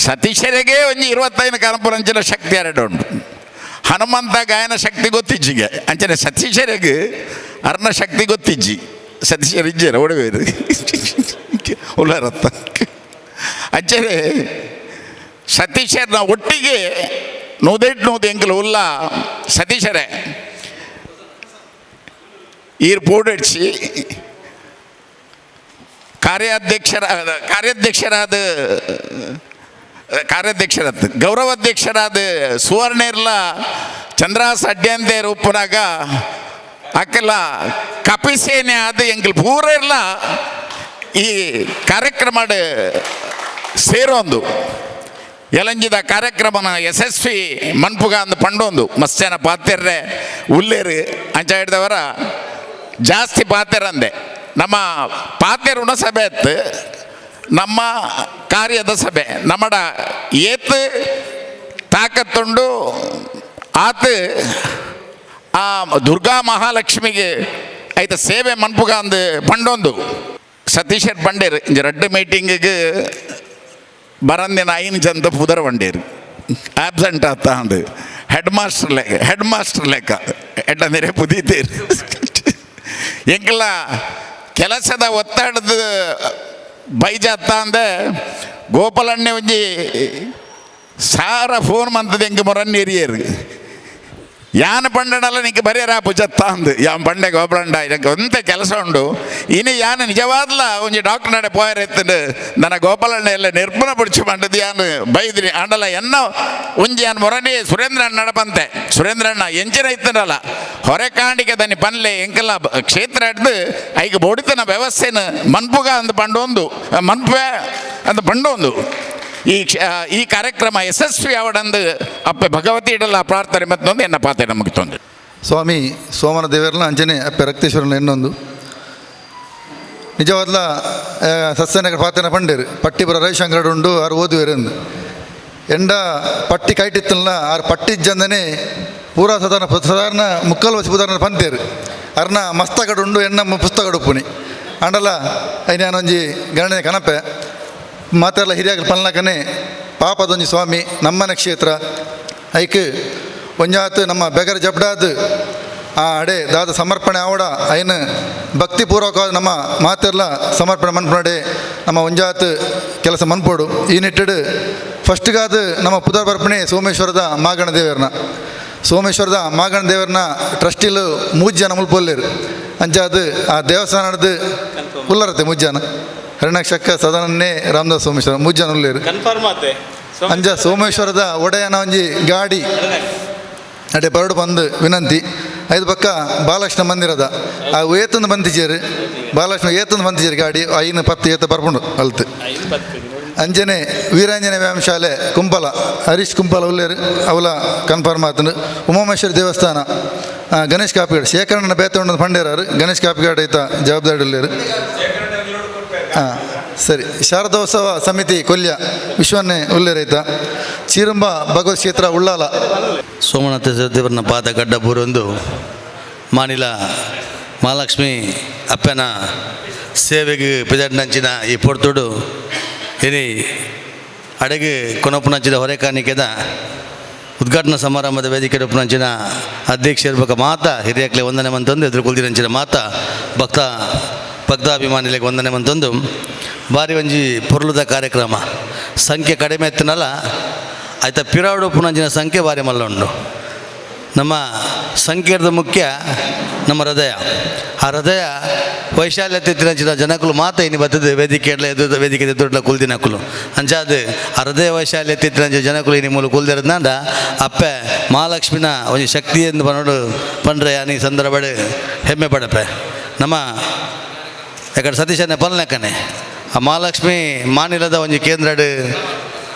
ಸತೀಶರಿಗೆ ಒಂಜಿ 25 ಕನಪುರಂಚಿನ ಶಕ್ತಿ ಎರಡು ಉಂಟು. ಹನುಮಂತ ಗಾಯನ ಶಕ್ತಿ ಗೊತ್ತಿಜ್ಜಿಗೆ ಅಂಚನೆ ಸತೀಶರಿಗೆ ಅರ್ನ ಶಕ್ತಿ ಗೊತ್ತಿಜ್ಜಿ. ಸತೀಶರು ಇಜ್ಜೇರ ಓಡಬೇರು ಉಲ್ಲರತ್ತ ಅಂಚನೆ ಸತೀಶರ್ನ ಒಟ್ಟಿಗೆ 108 ಎಂಕಲು ಉಲ್ಲ ಸತೀಶರೇ ಈರ್ ಪೂಡಡ್ಸಿ ಕಾರ್ಯಾಧ್ಯಕ್ಷರಾದ ಗೌರವಾಧ್ಯಕ್ಷರಾದ ಸುವರ್ಣೇರ್ಲ ಚಂದ್ರಾಸ್ ಅಡ್ಯಂತೇರ್ ಉಪ್ಪುನಾಗ ಅಕ್ಕೆಲ್ಲ ಕಪಿಸೇನೆ ಆದ ಎಂಕಲ್ ಪೂರೆರ್ಲ ಈ ಕಾರ್ಯಕ್ರಮ ಸೇರೊಂದು ಎಲಂಜಿದ ಕಾರ್ಯಕ್ರಮನ ಯಶಸ್ವಿ ಮನ್ಪುಗ ಅಂದ್ ಪಂಡೊಂದು ಮಸ್ತ್ ಜನ ಪಾತೆರ್ರೆ ಉಲ್ಲೇರು ಅಂಚ ಹಿಡ್ದವರ ಜಾಸ್ತಿ ಪಾತೆರಂದೆ ನಮ್ಮ ಪಾತೆರುಣ ಸಭೆ ಅತ್ತು ನಮ್ಮ ಕಾರ್ಯದ ಸಭೆ ನಮ್ಮಡ ಏತ್ ತಾಕತ್ತುಂಡು ಆತ ಆ ದುರ್ಗಾ ಮಹಾಲಕ್ಷ್ಮಿಗೆ ಐತ ಸೇವೆ ಮನ್ಪುಗ ಅಂದ್ ಪಂಡೊಂದು ಸತೀಶರ್ ಬಂಡೇರು ಇಂಜ ರಡ್ಡು ಮೀಟಿಂಗಿಗೆ ಬರಂದಿನ 5 ಜನ ಪುದರ ಬಂಡೇರು ಆಬ್ಸೆಂಟ್ ಆತ ಅಂದು ಹೆಡ್ ಮಾಸ್ಟರ್ ಲೆಕ್ಕ ಹೆಡ್ ಮಾಸ್ಟರ್ ಲೆಕ್ಕ ಎಡ್ಡಂದರೆ ಪುದೀತೇರು ಎಂಕಲ್ಲ ಕೆಲಸದ ಒತ್ತಡದ ಬೈಜಾತ ಅಂದೆ ಗೋಪಾಲಣ್ಣೆ ಒಂಜಿ ಸಾರ ಫೋನ್ ಮಂತದ ಎಂಕ್ ಮೊರನ್ ಎರಿಯರು ಯಾನ ಪಂಡನಲ್ಲ ನಿಂಗೆ ಬರೆಯರ ಪುಜತ್ತ ಅಂದು ಯಾನ್ ಪಂಡೆ ಗೋಪಾಲಂಡ எனக்கு ಒಂತೆ ಕೆಲಸ ಉಂಡು ಇನಿ ಯಾನ ನಿಜವಾದ್ಲ ಒಂಜಿ ಡಾಕ್ಟರ್ ನಡೆ ಪೋಯರ್ ಎತ್ತಂಡು ನನ್ನ ಗೋಪಾಲಣ್ಣ ಎಲ್ಲ ನಿರ್ಪಣ ಪುಡಿಚು ಮಂಡದು ಯಾನ್ ಬೈದ್ರಿ ಆಂಡಲ ಎನ್ನ ಒಂಜಿ ಯಾನ್ ಮೊರನಿ ಸುರೇಂದ್ರ ಅಣ್ಣ ಬಂತೆ ಸುರೇಂದ್ರ ಅಣ್ಣ ಎಂಚಿನ ಇತ್ತನಲ್ಲ ಹೊರೆ ಕಾಣಿಕೆ ದನಿ ಪನ್ಲೆ ಎಂಕೆಲ್ಲ ಕ್ಷೇತ್ರ ಹಿಡ್ದು ಐಗ ಬೋಡಿತನ ವ್ಯವಸ್ಥೆನ ಮನ್ಪುಗ ಅಂದ್ ಪಂಡೊಂದು ಮನ್ಪೆ ಅಂದ್ ಪಂಡೊಂದು ಈ ಕಾರ್ಯಕ್ರಮ ಯಶಸ್ವಿ ಅವಡಂದು ಅಪ್ಪೆ ಭಗವತಿ ಇಡಲ್ಲ ಪ್ರಾರ್ಥನೆ ಮತ್ತೊಂದು ಎನ್ನ ಪಾತೆ ನಮಗೆ ತೊಂದರೆ. ಸ್ವಾಮಿ ಸೋಮನ ದೇವರನ್ನ ಅಂಜನೆ ಅಪ್ಪೆ ರಕ್ತೇಶ್ವರನ ಎನ್ನೊಂದು ನಿಜವಾದ್ಲ ಸತ್ಸನಗರ ಪಾತೆನ ಪಂಡೇರು ಪಟ್ಟಿಪುರ ರವಿಶಂಕರ ಉಂಡು ಆರು ಓದುವೆರಂದು ಎಂಡ ಪಟ್ಟಿ ಕೈಟಿತ್ತಲ್ಲ ಆರು ಪಟ್ಟಿ ಜಂದನೆ ಪೂರಾ ಸಾಧಾರಣ ಸಾಧಾರಣ ಮುಕ್ಕಲ್ ವಸಿ ಪುದಾರಣ ಪಂತೇರು ಅರ್ನ ಮಸ್ತಕಡುಂಡು ಎಣ್ಣ ಪುಸ್ತಕಡುಪ್ಪುನಿ ಅಂಡಲ ಐನಾನೊಂಜಿ ಗಣನೆ ಕನಪೆ ಮಾತೆಲ್ಲ ಹಿರಿಯಾಗ ಪಲ್ನಕನೆ ಪಾಪದೊಂಜಿ ಸ್ವಾಮಿ ನಮ್ಮನೆ ಕ್ಷೇತ್ರ ಐಕ್ ಒಂಜಾತ್ ನಮ್ಮ ಬೆಗರ ಜಬ್ಡಾದ್ ಆ ಅಡೆ ದಾದ ಸಮರ್ಪಣೆ ಆವಡ ಐನ್ ಭಕ್ತಿಪೂರ್ವಕವಾದ ನಮ್ಮ ಮಾತೆಲ್ಲ ಸಮರ್ಪಣೆ ಮನ್ಪುನಡೆ ನಮ್ಮ ಒಂಜಾತ್ ಕೆಲಸ ಮನ್ಪೋಡು. ಈ ನಿಟ್ಟಿಡು ಫಸ್ಟ್ಗಾದ ನಮ್ಮ ಪುದರ್ ಬರ್ಪಣೆ ಸೋಮೇಶ್ವರದ ಮಾಗಣ ದೇವರನ ಸೋಮೇಶ್ವರದ ಮಾಗಣ ದೇವರನ ಟ್ರಸ್ಟಿಲು ಮೂಜನ ಮುಲ್ಪೊಲ್ಲೇರು ಅಂಚಾದ ಆ ದೇವಸ್ಥಾನದ ಉಲ್ಲರತೆ ಮುಜ್ಜಾನ ಹರಿಣಾಕ್ಷಕ್ಕ ಸದಾನನ್ನೇ ರಾಮದಾಸ್ ಸೋಮೇಶ್ವರ ಮುಜ್ಜಾನ ಉಲ್ಲೇರು ಕನ್ಫರ್ಮ್ ಆತೆ ಅಂಜ ಸೋಮೇಶ್ವರದ ಒಡೆಯನ ಒಂಜಿ ಗಾಡಿ ಅಡೆ ಬರಡು ಬಂದು ವಿನಂತಿ. ಐದು ಪಕ್ಕ ಬಾಲಕೃಷ್ಣ ಮಂದಿರದ ಆ ಏತಂದು ಬಂತಿಜೇರು ಬಾಲಕೃಷ್ಣ ಏತಂದು ಬಂತಿಜೇರು ಗಾಡಿ 5 10 ಏತ ಬರ್ಪುಂಡು ಅಲ್ತು. ಅಂಜನೆ ವೀರಾಂಜನೆ ವ್ಯಾಯಾಮ ಶಾಲೆ ಕುಂಪಲ ಹರೀಶ್ ಕುಂಪಲ ಉಲ್ಲೇರು ಅವಲ ಕನ್ಫರ್ಮ್ ಆತನು. ಉಮಾಮಹೇಶ್ವರ ದೇವಸ್ಥಾನ ಗಣೇಶ್ ಕಾಪಿಗಾಡ್ ಶೇಖರಣನ ಬೇತೊಂಡ ಪಂಡೇರಾರು ಗಣೇಶ್ ಕಾಪಿಗಾಡ್ ಐತ ಜವಾಬ್ದಾರಿ ಉಲ್ಲೇರು. ಹಾಂ ಸರಿ. ಶಾರದೋತ್ಸವ ಸಮಿತಿ ಕೊಲ್ಯ ವಿಶ್ವನ್ನೇ ಉಲ್ಲೇರೈತ. ಚೀರಂಬ ಭಗವತ್ ಕ್ಷೇತ್ರ ಉಳ್ಳಾಲ. ಸೋಮನಾಥ ದೇವರನ ಪಾದ ಗಡ್ಡಪುರೊಂದು ಮಾನಿಲ ಮಹಾಲಕ್ಷ್ಮಿ ಅಪ್ಪನ ಸೇವೆಗೆ ಪಿದಡ್ನಂಚಿನ ಈ ಪೊರ್ತುಡು ಇನಿ ಅಡಗೆ ಕೊನಪುನಂಚಿನ ಹೊರೆಕಾಣಿಕೆದ ಉದ್ಘಾಟನಾ ಸಮಾರಂಭದ ವೇದಿಕೆ ಉಪನಂಚಿನ ಅಧ್ಯಕ್ಷರು ಬೊಕ ಮಾತಾ ಹಿರಿಯಕ್ಲೆ ವಂದನೆ ಮಂತೊಂದು ಎದುರು ಕುಲ್ದಿರಂಚಿನ ಮಾತಾ ಭಕ್ತಾಭಿಮಾನಿಗಳಿಗೆ ವಂದನೆ ಮಂತೊಂದು ಬಾರಿ ಒಂಜಿ ಪೊರ್ಲುದ ಕಾರ್ಯಕ್ರಮ. ಸಂಖ್ಯೆ ಕಡಿಮೆ ಎತ್ತನಲ್ಲ ಆಯ್ತಾ ಪಿರಾಡು ಪುನಂಚಿನ ಸಂಖ್ಯೆ ಬಾರಿ ಮಲ್ಲ ಉಂಡು. ನಮ್ಮ ಸಂಕೇತದ ಮುಖ್ಯ ನಮ್ಮ ಹೃದಯ. ಆ ಹೃದಯ ವೈಶಾಲ್ಯತೆ ತಿರಂಚಿನ ಜನಕುಲು ಮಾತ ಇನಿ ಬತ್ತದ ವೇದಿಕೆ ಎದುರು ವೇದಿಕೆ ಎದುರುಡ್ಲ ಕುಲ್ದಿನಕುಲು ಅಂಚಾದ ಆ ಹೃದಯ ವೈಶಾಲ್ಯತೆ ತಿರಂಚಿನ ಜನಕುಲು ಇನಿ ಮೂಲು ಕುಲ್ದಿರದ್ನಾಂಡ ಅಪ್ಪೆ ಮಹಾಲಕ್ಷ್ಮಿನ ಒಂಜಿ ಶಕ್ತಿ ಎಂದು ಪನೋಡು ಪಂಡ್ರೆ ಯಾನಿ ಸಂದರ್ಭಡ್ ಹೆಮ್ಮೆ ಪಡಪೆ. ನಮ್ಮ ಯಾಕಡೆ ಸತೀಶನ ಪಲ್ನಕನೆ ಆ ಮಹಾಲಕ್ಷ್ಮಿ ಮಾನಿಲದ ಒಂಜಿ ಕೇಂದ್ರಡ್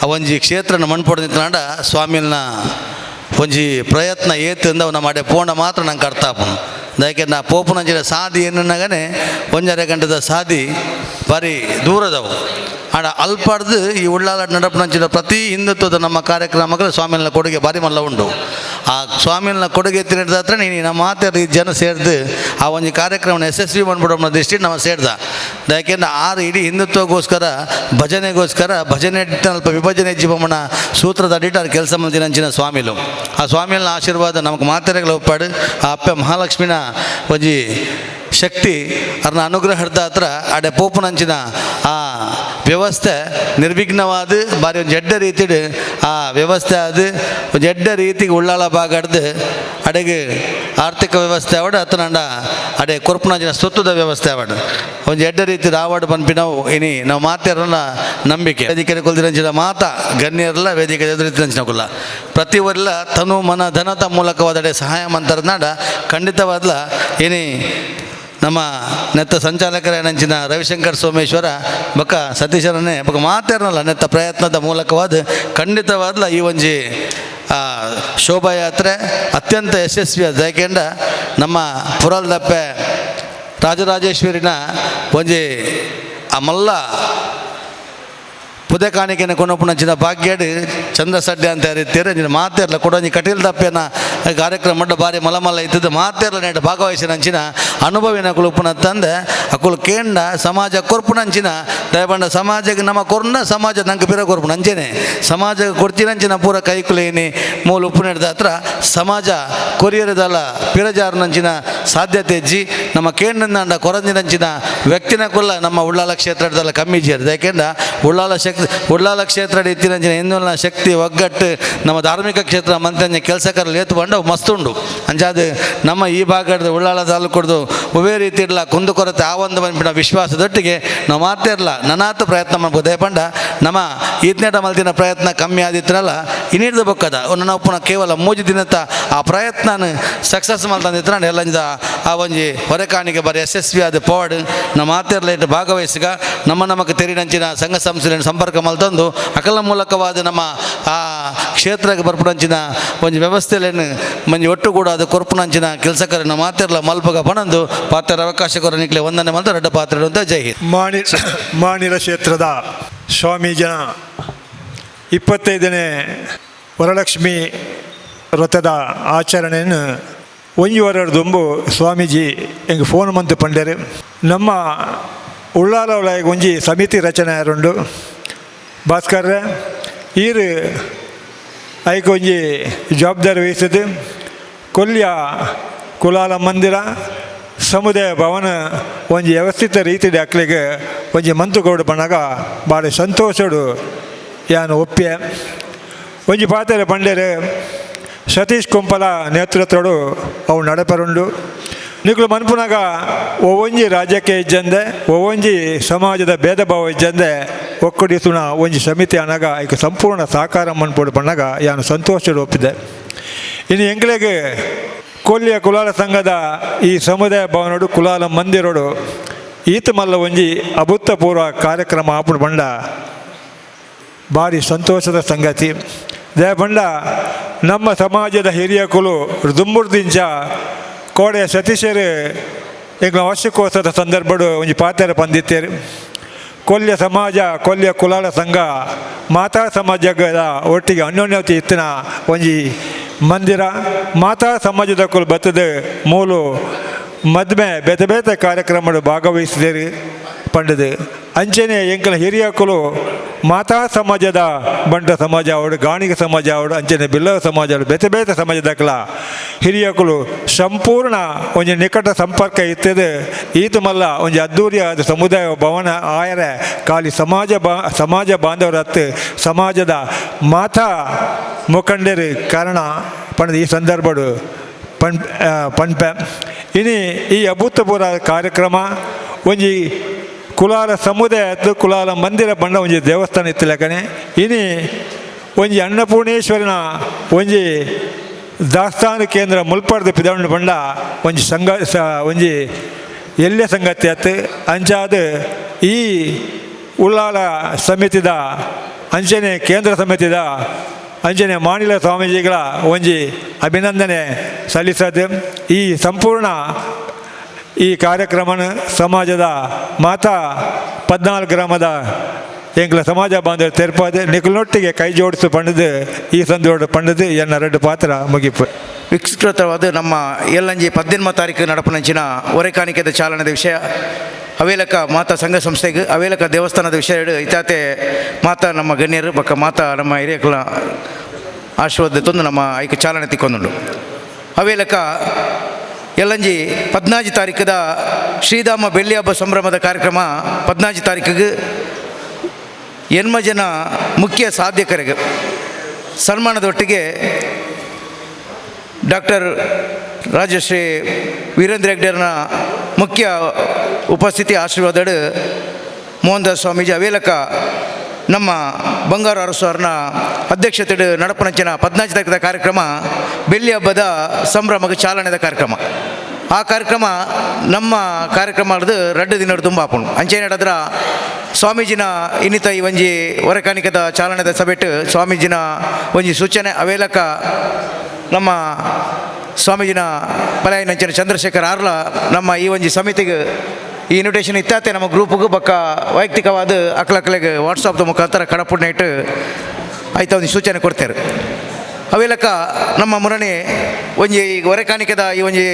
ಆ ಒಂಜಿ ಕ್ಷೇತ್ರನ ಮಣ್ಪೊಡು ನಿಂತ್ನಾಂಡ ಸ್ವಾಮಿನ ಒಂಜಿ ಪ್ರಯತ್ನ ಏತು ಅಂದವು ನಮ್ಮ ಅಡೆ ಪೋಣ ಮಾತ್ರ ನಂಗೆ ಅರ್ಥ ಆಪುಂಡು. ದಯಕೆ ನಾ ಪೋಪುನಂಚಿನ ಸಾದಿ ಏನನ್ನಾಗನೆ ಒಂಜರೆ ಗಂಟದ ಸಾದಿ ಬಾರಿ ದೂರದವು. ಆಡ ಅಲ್ಪಡ್ದು ಈ ಉಳ್ಳಾಲ ನಡಪುನಂಚಿನ ಪ್ರತಿ ಹಿಂದುತ್ವದ ನಮ್ಮ ಕಾರ್ಯಕ್ರಮಗಳು ಸ್ವಾಮಿನ ಕೊಡುಗೆ ಬಾರಿ ಮಲ್ಲ ಉಂಡು. ಆ ಸ್ವಾಮಿನ ಕೊಡುಗೆ ತಿನ್ನದ ಹತ್ರ ನೀನು ನಮ್ಮ ಮಾತಾಡಿ ಈ ಜನ ಸೇರ್ದು ಆ ಒಂಜಿ ಕಾರ್ಯಕ್ರಮನ ಯಶಸ್ವಿ ಮಾಡ್ಬಿಡೋ ದೃಷ್ಟಿ ನಮ್ಮ ಸೇರ್ದ. ಯಾಕೆಂದ್ರೆ ಆರು ಇಡೀ ಹಿಂದುತ್ವಗೋಸ್ಕರ ಭಜನೆಗೋಸ್ಕರ ಭಜನೆ ಅಲ್ಪ ವಿಭಜನೆ ಜೀವಮನ ಸೂತ್ರದ ಅಡಿಟ ಅವ್ರು ಕೆಲಸ ಮಾಡ್ತಿನಂಚಿನ ಸ್ವಾಮಿಲು. ಆ ಸ್ವಾಮಿನ ಆಶೀರ್ವಾದ ನಮಗೆ ಮಾತೆರೆಗಳ ಒಪ್ಪಾಡು. ಆ ಅಪ್ಪೆ ಮಹಾಲಕ್ಷ್ಮಿನ ಒಂಜಿ ಶಕ್ತಿ ಅವ್ರನ್ನ ಅನುಗ್ರಹದ ಹತ್ರ ಅಡೆ ಪೋಪುನಂಚಿನ ಆ ವ್ಯವಸ್ಥೆ ನಿರ್ವಿಘ್ನವಾದ ಬಾರಿ ಒಂದು ಎಡ್ಡ ರೀತಿಡು ಆ ವ್ಯವಸ್ಥೆ ಅದು ಒಂದು ಎಡ್ಡ ರೀತಿಗೆ ಉಳ್ಳಾಲ ಭಾಗಡ್ದು ಅಡೆಗೆ ಆರ್ಥಿಕ ವ್ಯವಸ್ಥೆ ಅವಡು ಅತ್ತನಂಡ ಅಡೆ ಕೊರ್ಪುನಂಚಿನ ಸ್ವತ್ತದ ವ್ಯವಸ್ಥೆ ಅವಡು ಒಂದು ಎಡ್ಡ ರೀತಿ ರಾವಡ್ ಪನ್ಪಿನವು ಇನಿ ನಾವು ಮಾತೆರಲ್ಲ ನಂಬಿಕೆ. ವೇದಿಕೆ ಕೊಲ್ದಿರಂಚಿನ ಮಾತ ಗಣ್ಯರಲ್ಲ ವೇದಿಕೆ ಎದುರಿತಿರಂಚಿನ ಕುಲ್ಲ ಪ್ರತಿ ವರ್ಲ ತನು ಮನ ಧನತ ಮೂಲಕವಾದಡೆ ಸಹಾಯ ಮಂತರನಾಡ ಖಂಡಿತವಾದ್ಲ ಇನಿ ನಮ್ಮ ನೆತ್ತ ಸಂಚಾಲಕರ ನಂಚಿನ ರವಿಶಂಕರ್ ಸೋಮೇಶ್ವರ ಬೊಕ್ಕ ಸತೀಶರನ್ನೇ ಬೊಕ್ಕ ಮಾತೇರನಲ್ಲ ನೆತ್ತ ಪ್ರಯತ್ನದ ಮೂಲಕವಾದ ಖಂಡಿತವಾದ್ಲ ಈ ಒಂಜಿ ಶೋಭಾಯಾತ್ರೆ ಅತ್ಯಂತ ಯಶಸ್ವಿ ಆದ. ಯಾಕೆಂದ್ರೆ ನಮ್ಮ ಪುರಲ್ದಪ್ಪೆ ರಾಜರಾಜೇಶ್ವರಿನ ಒಂಜಿ ಆ ಮಲ್ಲ ಪುದೆ ಕಾಣಿಕೆನ ಕೊನೊಪುನಂಚಿನ ಭಾಗ್ಯಡ್ ಚಂದ್ರ ಸಡ್ಡೆ ಅಂತ ರೀತಿಯರು ಅಂಚಿನ ಮಾತೇರ್ಲ ಕೊಡೊಂಜಿ ಕಟೀಲ್ ದಪ್ಪೆನ ಕಾರ್ಯಕ್ರಮ ಮಡ್ಡ ಬಾರಿ ಮಲ ಮಲ್ಲ ಇದ್ದದ್ದು ಮಾತೇರ್ಲ ನೆಟ್ ಭಾಗವಹಿಸಿನಂಚಿನ ಅನುಭವಿನ ಕುಲುಪುನ ತಂದೆ ಅಕುಲು ಕೇಂಡ ಸಮಾಜ ಕೊರ್ಪುನಂಚಿನ ದಯಪಂಡ ಸಮಾಜಕ್ಕೆ ನಮ್ಮ ಕೊರ್ನ ಸಮಾಜ ನಂಗೆ ಪಿರ ಕೊರ್ಪುನ ಅಂಚೆನೆ ಸಮಾಜ ಕೊಡ್ತಿನಂಚಿನ ಪೂರ ಕೈಕುಲೇನಿ ಮೂಲ ಉಪ್ಪು ನಡೆದ ಹತ್ರ ಸಮಾಜ ಕೊರಿಯರದಲ್ಲ ಪಿರಜಾರನಂಚಿನ ಸಾಧ್ಯತೆ ಇಜ್ಜಿ ನಮ್ಮ ಕೇಂದ್ರಂದ ಕೊರಂಜಿನಂಚಿನ ವ್ಯಕ್ತಿನ ಕುಲ್ಲ ನಮ್ಮ ಉಳ್ಳಾಲ ಕ್ಷೇತ್ರದಲ್ಲ ಕಮ್ಮಿ ಜೇರ್ದು. ಯಾಕೆಂದ್ರೆ ಉಳ್ಳಾಲ ಶಕ್ತಿ ಉಳ್ಳಾಲ ಕ್ಷೇತ್ರ ಇತ್ತಿನಂಚಿನ ಹಿಂದುಗಳ ಶಕ್ತಿ ಒಗ್ಗಟ್ಟು ನಮ್ಮ ಧಾರ್ಮಿಕ ಕ್ಷೇತ್ರ ಮಂತಂಜ ಕೆಲಸಕರಲ್ಲಿ ಏತು ಬಂಡ ಮಸ್ತುಂಡು. ಅಂಚಾದ ನಮ್ಮ ಈ ಭಾಗದ ಉಳ್ಳಾಲ ತಾಲೂಕುಡ್ದು ಒವೇ ರೀತಿ ಇರಲ್ಲ ಕುಂದುಕೊರತೆ ಆ ಒಂದು ಬಂದ್ಬಿಡ ವಿಶ್ವಾಸದೊಟ್ಟಿಗೆ ನಾವು ಮಾತೇ ಇರಲ್ಲ ನನಾತು ಪ್ರಯತ್ನ ಮಾಡ್ಬೋದು. ದಯಪಂಡ ನಮ್ಮ ಈತ್ನೇಟ ಮಲ್ತಿನ ಪ್ರಯತ್ನ ಕಮ್ಮಿ ಆದಿತ್ರಲ್ಲ ಇನ್ನಿಡ್ದು ಬೊಕ್ಕದ ನನ್ನ ಒಪ್ಪುನ ಕೇವಲ ಮೂಜಿ ದಿನದ ಆ ಪ್ರಯತ್ನ ಸಕ್ಸಸ್ ಮಲ್ತಂದಿತ್ರ ಎಲ್ಲ ಆ ಒಂಜಿ ಹೊರೆಕಾಣಿಕೆ ಬಾರಿ ಯಶಸ್ವಿಯಾದ ಪೋಡ್ ನಮ್ಮ ಮಾತಿರಲ ಇಟ್ಟು ಭಾಗವಹಿಸಿಗ ನಮ್ಮ ನಮಗೆ ತೆರಿನಂಚಿನ ಸಂಘ ಸಂಸ್ಥೆಯನ್ನು ಸಂಪರ್ಕ ಮಲ್ತಂದು ಅಕಲ ಮೂಲಕವಾದ ನಮ್ಮ ಆ ಕ್ಷೇತ್ರಕ್ಕೆ ಬರ್ಪುನಂಚಿನ ಒಂಜಿ ವ್ಯವಸ್ಥೆಲೇನು ಮಂಜಿ ಒಟ್ಟುಗೂಡ ಅದು ಕೊರ್ಪುನಂಚಿನ ಕೆಲಸಕರನ್ನ ಮಾತಿರಲ ಮಲ್ಪಗ ಪಣಂದು ಪಾತ್ರ ಅವಕಾಶ ಕೊರ ನಿಕ್ಲೆ ಒಂದನೇ ಮಲ್ತ ರಡ್ಡ ಪಾತ್ರ ಅಂತ ಜೈ ಹಿಂದ್. ಮಾಣಿಲ ಕ್ಷೇತ್ರದ ಸ್ವಾಮೀಜನ 25ನೇ ವರಲಕ್ಷ್ಮಿ ವ್ರತದ ಆಚರಣೆಯನ್ನು ಒಂಜಿ ದುಂಬು ಸ್ವಾಮೀಜಿ ಎಂಗೆ ಫೋನ್ ಮಂತು ಪಂಡೇರು. ನಮ್ಮ ಉಳ್ಳಾಲ ಒಳಗೆ ಒಂಜಿ ಸಮಿತಿ ರಚನೆ ಯಾರುಂಡು ಭಾಸ್ಕರ್ರೆ ಈರು ಐಕ್ ಒಂಜಿ ಜವಾಬ್ದಾರಿ ವಹಿಸಿದ್ದು ಕೊಲ್ಯ ಕುಲಾಲ ಮಂದಿರ ಸಮುದಾಯ ಭವನ ಒಂಜಿ ವ್ಯವಸ್ಥಿತ ರೀತಿಯ ಅಕ್ಲಿಗೆ ಒಂಜಿ ಮಂತುಗೋಡು ಬಣ್ಣಾಗ ಭಾಳ ಸಂತೋಷಡು ಯಾನು ಒಪ್ಪೆ. ಒಂಜಿ ಪಾತ್ರೆ ಪಂಡೇರು ಸತೀಶ್ ಕುಂಪಲ ನೇತೃತ್ವಡು ಅವು ನಡಪರುಂಡು. ನಿಕುಲು ಮನ್ಪುನಾಗ ಒವೊಂಜಿ ರಾಜ್ಯಕ್ಕೆ ಇಜ್ಜಂದೆ ಒವೊಂಜಿ ಸಮಾಜದ ಭೇದ ಭಾವ ಇಜ್ಜಂದೆ ಒಕ್ಕಡಿಸುನ ಒಂಜಿ ಸಮಿತಿ ಅನಾಗ ಐಕ್ ಸಂಪೂರ್ಣ ಸಹಕಾರ ಮನ್ಪೋಡು ಪಣ್ಣಾಗ ಯಾನು ಸಂತೋಷಡು ಒಪ್ಪಿದೆ. ಇನ್ನು ಎಂಕ್ಲೆಗ್ ಕೊಲ್ಲಿಯ ಕುಲಾಲ ಸಂಘದ ಈ ಸಮುದಾಯ ಭವನೋಡು ಕುಲಾಲ ಮಂದಿರೋಡು ಈತ ಮಲ್ಲ ಒಂಜಿ ಅಭೂತಪೂರ್ವ ಕಾರ್ಯಕ್ರಮ ಆಪುಡು ಬಂಡ ಭಾರಿ ಸಂತೋಷದ ಸಂಗತಿ. ದಯಪಂಡ ನಮ್ಮ ಸಮಾಜದ ಹಿರಿಯ ಕುಲು ದುಂಬುರ್ದಿಂಚ ಕೋಡೆ ಸತೀಶರು ಈಗ ವಾರ್ಷಿಕೋತ್ಸವದ ಸಂದರ್ಭಡು ಒಂಜಿ ಪಾತ್ರ ಪಂದಿತ್ತೇರು. ಕೊಲ್ಯ ಸಮಾಜ ಕೊಲ್ಯ ಕುಲಾಲ ಸಂಘ ಮಾತಾ ಸಮಾಜದ ಒಟ್ಟಿಗೆ ಅನ್ಯೋನ್ಯತೆ ಇತ್ತಿನ ಒಂಜಿ ಮಂದಿರ ಮಾತಾ ಸಮಾಜದ ಕುಲು ಬತ್ತದ ಮೂಲು ಮದ್ಮೆ ಬೇತೆ ಬೇತೆ ಕಾರ್ಯಕ್ರಮಡು ಭಾಗವಹಿಸಿದೇರು ಪಂಡದು. ಅಂಚನೆ ಎಂಕಲ ಹಿರಿಯ ಕುಲು ಮಾತಾ ಸಮಾಜದ ಬಂಟ ಸಮಾಜ ಅವಡು ಗಾಣಿಗ ಸಮಾಜ ಅವಡು ಅಂಚನೆ ಬಿಲ್ಲವ ಸಮಾಜ ಅವಡು ಬೇತೆ ಬೇತೆ ಸಮಾಜದಕ್ಕಲ ಹಿರಿಯ ಕುಲು ಸಂಪೂರ್ಣ ಒಂಜಿ ನಿಕಟ ಸಂಪರ್ಕ ಇತ್ತದೆ. ಈತ ಮಲ್ಲ ಒಂಜಿ ಅದ್ದೂರಿಯಾದ ಸಮುದಾಯ ಭವನ ಆಯರೆ ಖಾಲಿ ಸಮಾಜ ಬಾಂಧವರತ್ತು ಸಮಾಜದ ಮಾತಾ ಮುಖಂಡರು ಕಾರಣ ಪಂಡದು ಈ ಸಂದರ್ಭಡು ಪಣ್ ಪನ್ಪೆ. ಇನಿ ಈ ಅಭೂತಪೂರ್ವ ಕಾರ್ಯಕ್ರಮ ಒಂಜಿ ಕುಲಾಲ ಸಮುದಾಯ ಕುಲಾಲ ಮಂದಿರ ಬಂಡ ಒಂಜಿ ದೇವಸ್ಥಾನ ಇತ್ತು ಲೆಕ್ಕನೆ. ಇನಿ ಒಂಜಿ ಅನ್ನಪೂರ್ಣೇಶ್ವರಿನ ಒಂಜಿ ದಾಸ್ತಾನು ಕೇಂದ್ರ ಮುಲ್ಪಡ್ದು ಪಿದವಣ್ಣ ಬಂಡ ಒಂಜಿ ಸಂಘ ಒಂಜಿ ಎಲ್ಲೆ ಸಂಗತಿ ಆತು. ಅಂಚಾದ ಈ ಉಳ್ಳಾಲ ಸಮಿತಿದ ಅಂಚನೆ ಕೇಂದ್ರ ಸಮಿತಿದ ಅಂಚನೆ ಮಾನಿಲ ಸ್ವಾಮೀಜಿಗಳ ಒಂಜಿ ಅಭಿನಂದನೆ ಸಲ್ಲಿಸದು. ಈ ಸಂಪೂರ್ಣ ಈ ಕಾರ್ಯಕ್ರಮನ ಸಮಾಜದ ಮಾತಾ 14 ಗ್ರಾಮದ ಎಂಕ್ಲ ಸಮಾಜ ಬಾಂಧವರು ತೆರಪಾದ ನಿಖಲ್ನೊಟ್ಟಿಗೆ ಕೈ ಜೋಡಿಸು ಪಂಡದು ಈ ಸಂದೋಡು ಪಂಡದು ಎನ್ನ ರೆಡ್ಡು ಪಾತ್ರ ಮುಗಿಪು. ವಿಸ್ತೃತವಾದ ನಮ್ಮ ಎಲ್ಲಂಜಿ 18 ತಾರೀಕು ನಡಪನಂಚಿನ ಹೊರೆಕಾಣಿಕೆದ ಚಾಲನದ ವಿಷಯ ಅವೇಲಕ ಮಾತಾ ಸಂಘ ಸಂಸ್ಥೆಗೆ ಅವೇಲಕ ದೇವಸ್ಥಾನದ ವಿಷಯ ಇತಾತೆ ಮಾತಾ ನಮ್ಮ ಗಣ್ಯರು ಬಕ್ಕ ಮಾತಾ ನಮ್ಮ ಹಿರಿಯಕಲ ಆಶೀರ್ವಾದ ತಂದು ನಮ್ಮ ಐಕ ಚಾಲನೆ ತಿಕ್ಕೊಂದುಂಡು. ಅವೇಲಕ ಎಲ್ಲಂಜಿ 14 ತಾರೀಕದ ಶ್ರೀಧಾಮ ಬೆಳ್ಳಿ ಹಬ್ಬ ಸಂಭ್ರಮದ ಕಾರ್ಯಕ್ರಮ 14 ತಾರೀಕಿಗೆ ಎನ್ಮ ಜನ ಮುಖ್ಯ ಸಾಧ್ಯಕರಿಗೆ ಸನ್ಮಾನದೊಟ್ಟಿಗೆ ಡಾಕ್ಟರ್ ರಾಜಶ್ರೀ ವೀರೇಂದ್ರ ಹೆಗ್ಡೆರ್ನ ಮುಖ್ಯ ಉಪಸ್ಥಿತಿ ಆಶೀರ್ವಾದಡು ಮೋಹನ್ ದಾಸ್ ಸ್ವಾಮೀಜಿ ಅವೇಲಕ ನಮ್ಮ ಬಂಗಾರು ಅರಸು ಅಧ್ಯಕ್ಷತೆ ನಡಪನಂಚಿನ 14 ತಾರೀಕದ ಕಾರ್ಯಕ್ರಮ ಬೆಳ್ಳಿ ಹಬ್ಬದ ಸಂಭ್ರಮಕ್ಕೆ ಚಾಲನೆದ ಕಾರ್ಯಕ್ರಮ. ಆ ಕಾರ್ಯಕ್ರಮ ನಮ್ಮ ಕಾರ್ಯಕ್ರಮ ರಡ್ಡು ದಿನ ತುಂಬ ಆಪುಂಡು. ಅಂಚೆ ನಡೆದ್ರ ಸ್ವಾಮೀಜಿನ ಇನ್ನಿತ ಈ ಒಂಜಿ ಹೊರಕಾಣಿಕದ ಚಾಲನೆದ ಸಭೆಟ್ ಸ್ವಾಮೀಜಿನ ಒಂಜಿ ಸೂಚನೆ ಅವೇಲಕ ನಮ್ಮ ಸ್ವಾಮೀಜಿನ ಪಲಾಯನಂಚಿನ ಚಂದ್ರಶೇಖರ್ ಆರ್ಲ ನಮ್ಮ ಈ ಒಂಜಿ ಸಮಿತಿಗೆ ಈ ಇನ್ವಿಟೇಷನ್ ಇತ್ತಾತೆ ನಮ್ಮ ಗ್ರೂಪ್ಗೂ ಬಕ್ಕ ವೈಯಕ್ತಿಕವಾದ ಅಕ್ಲಕ್ಲೆಗೆ ವಾಟ್ಸಪ್ದ ಮುಖಾಂತರ ಕಡಪುಡ್ ನೈಟ್ ಆಯ್ತು ಒಂದು ಸೂಚನೆ ಕೊಡ್ತಾರೆ. ಅವೆಲಕ್ಕ ನಮ್ಮ ಮುರಣಿ ಒಂಜಿ ಈಗ ಹೊರೆಕಾಣಿಕೆದ ಈ ಒಂಜಿ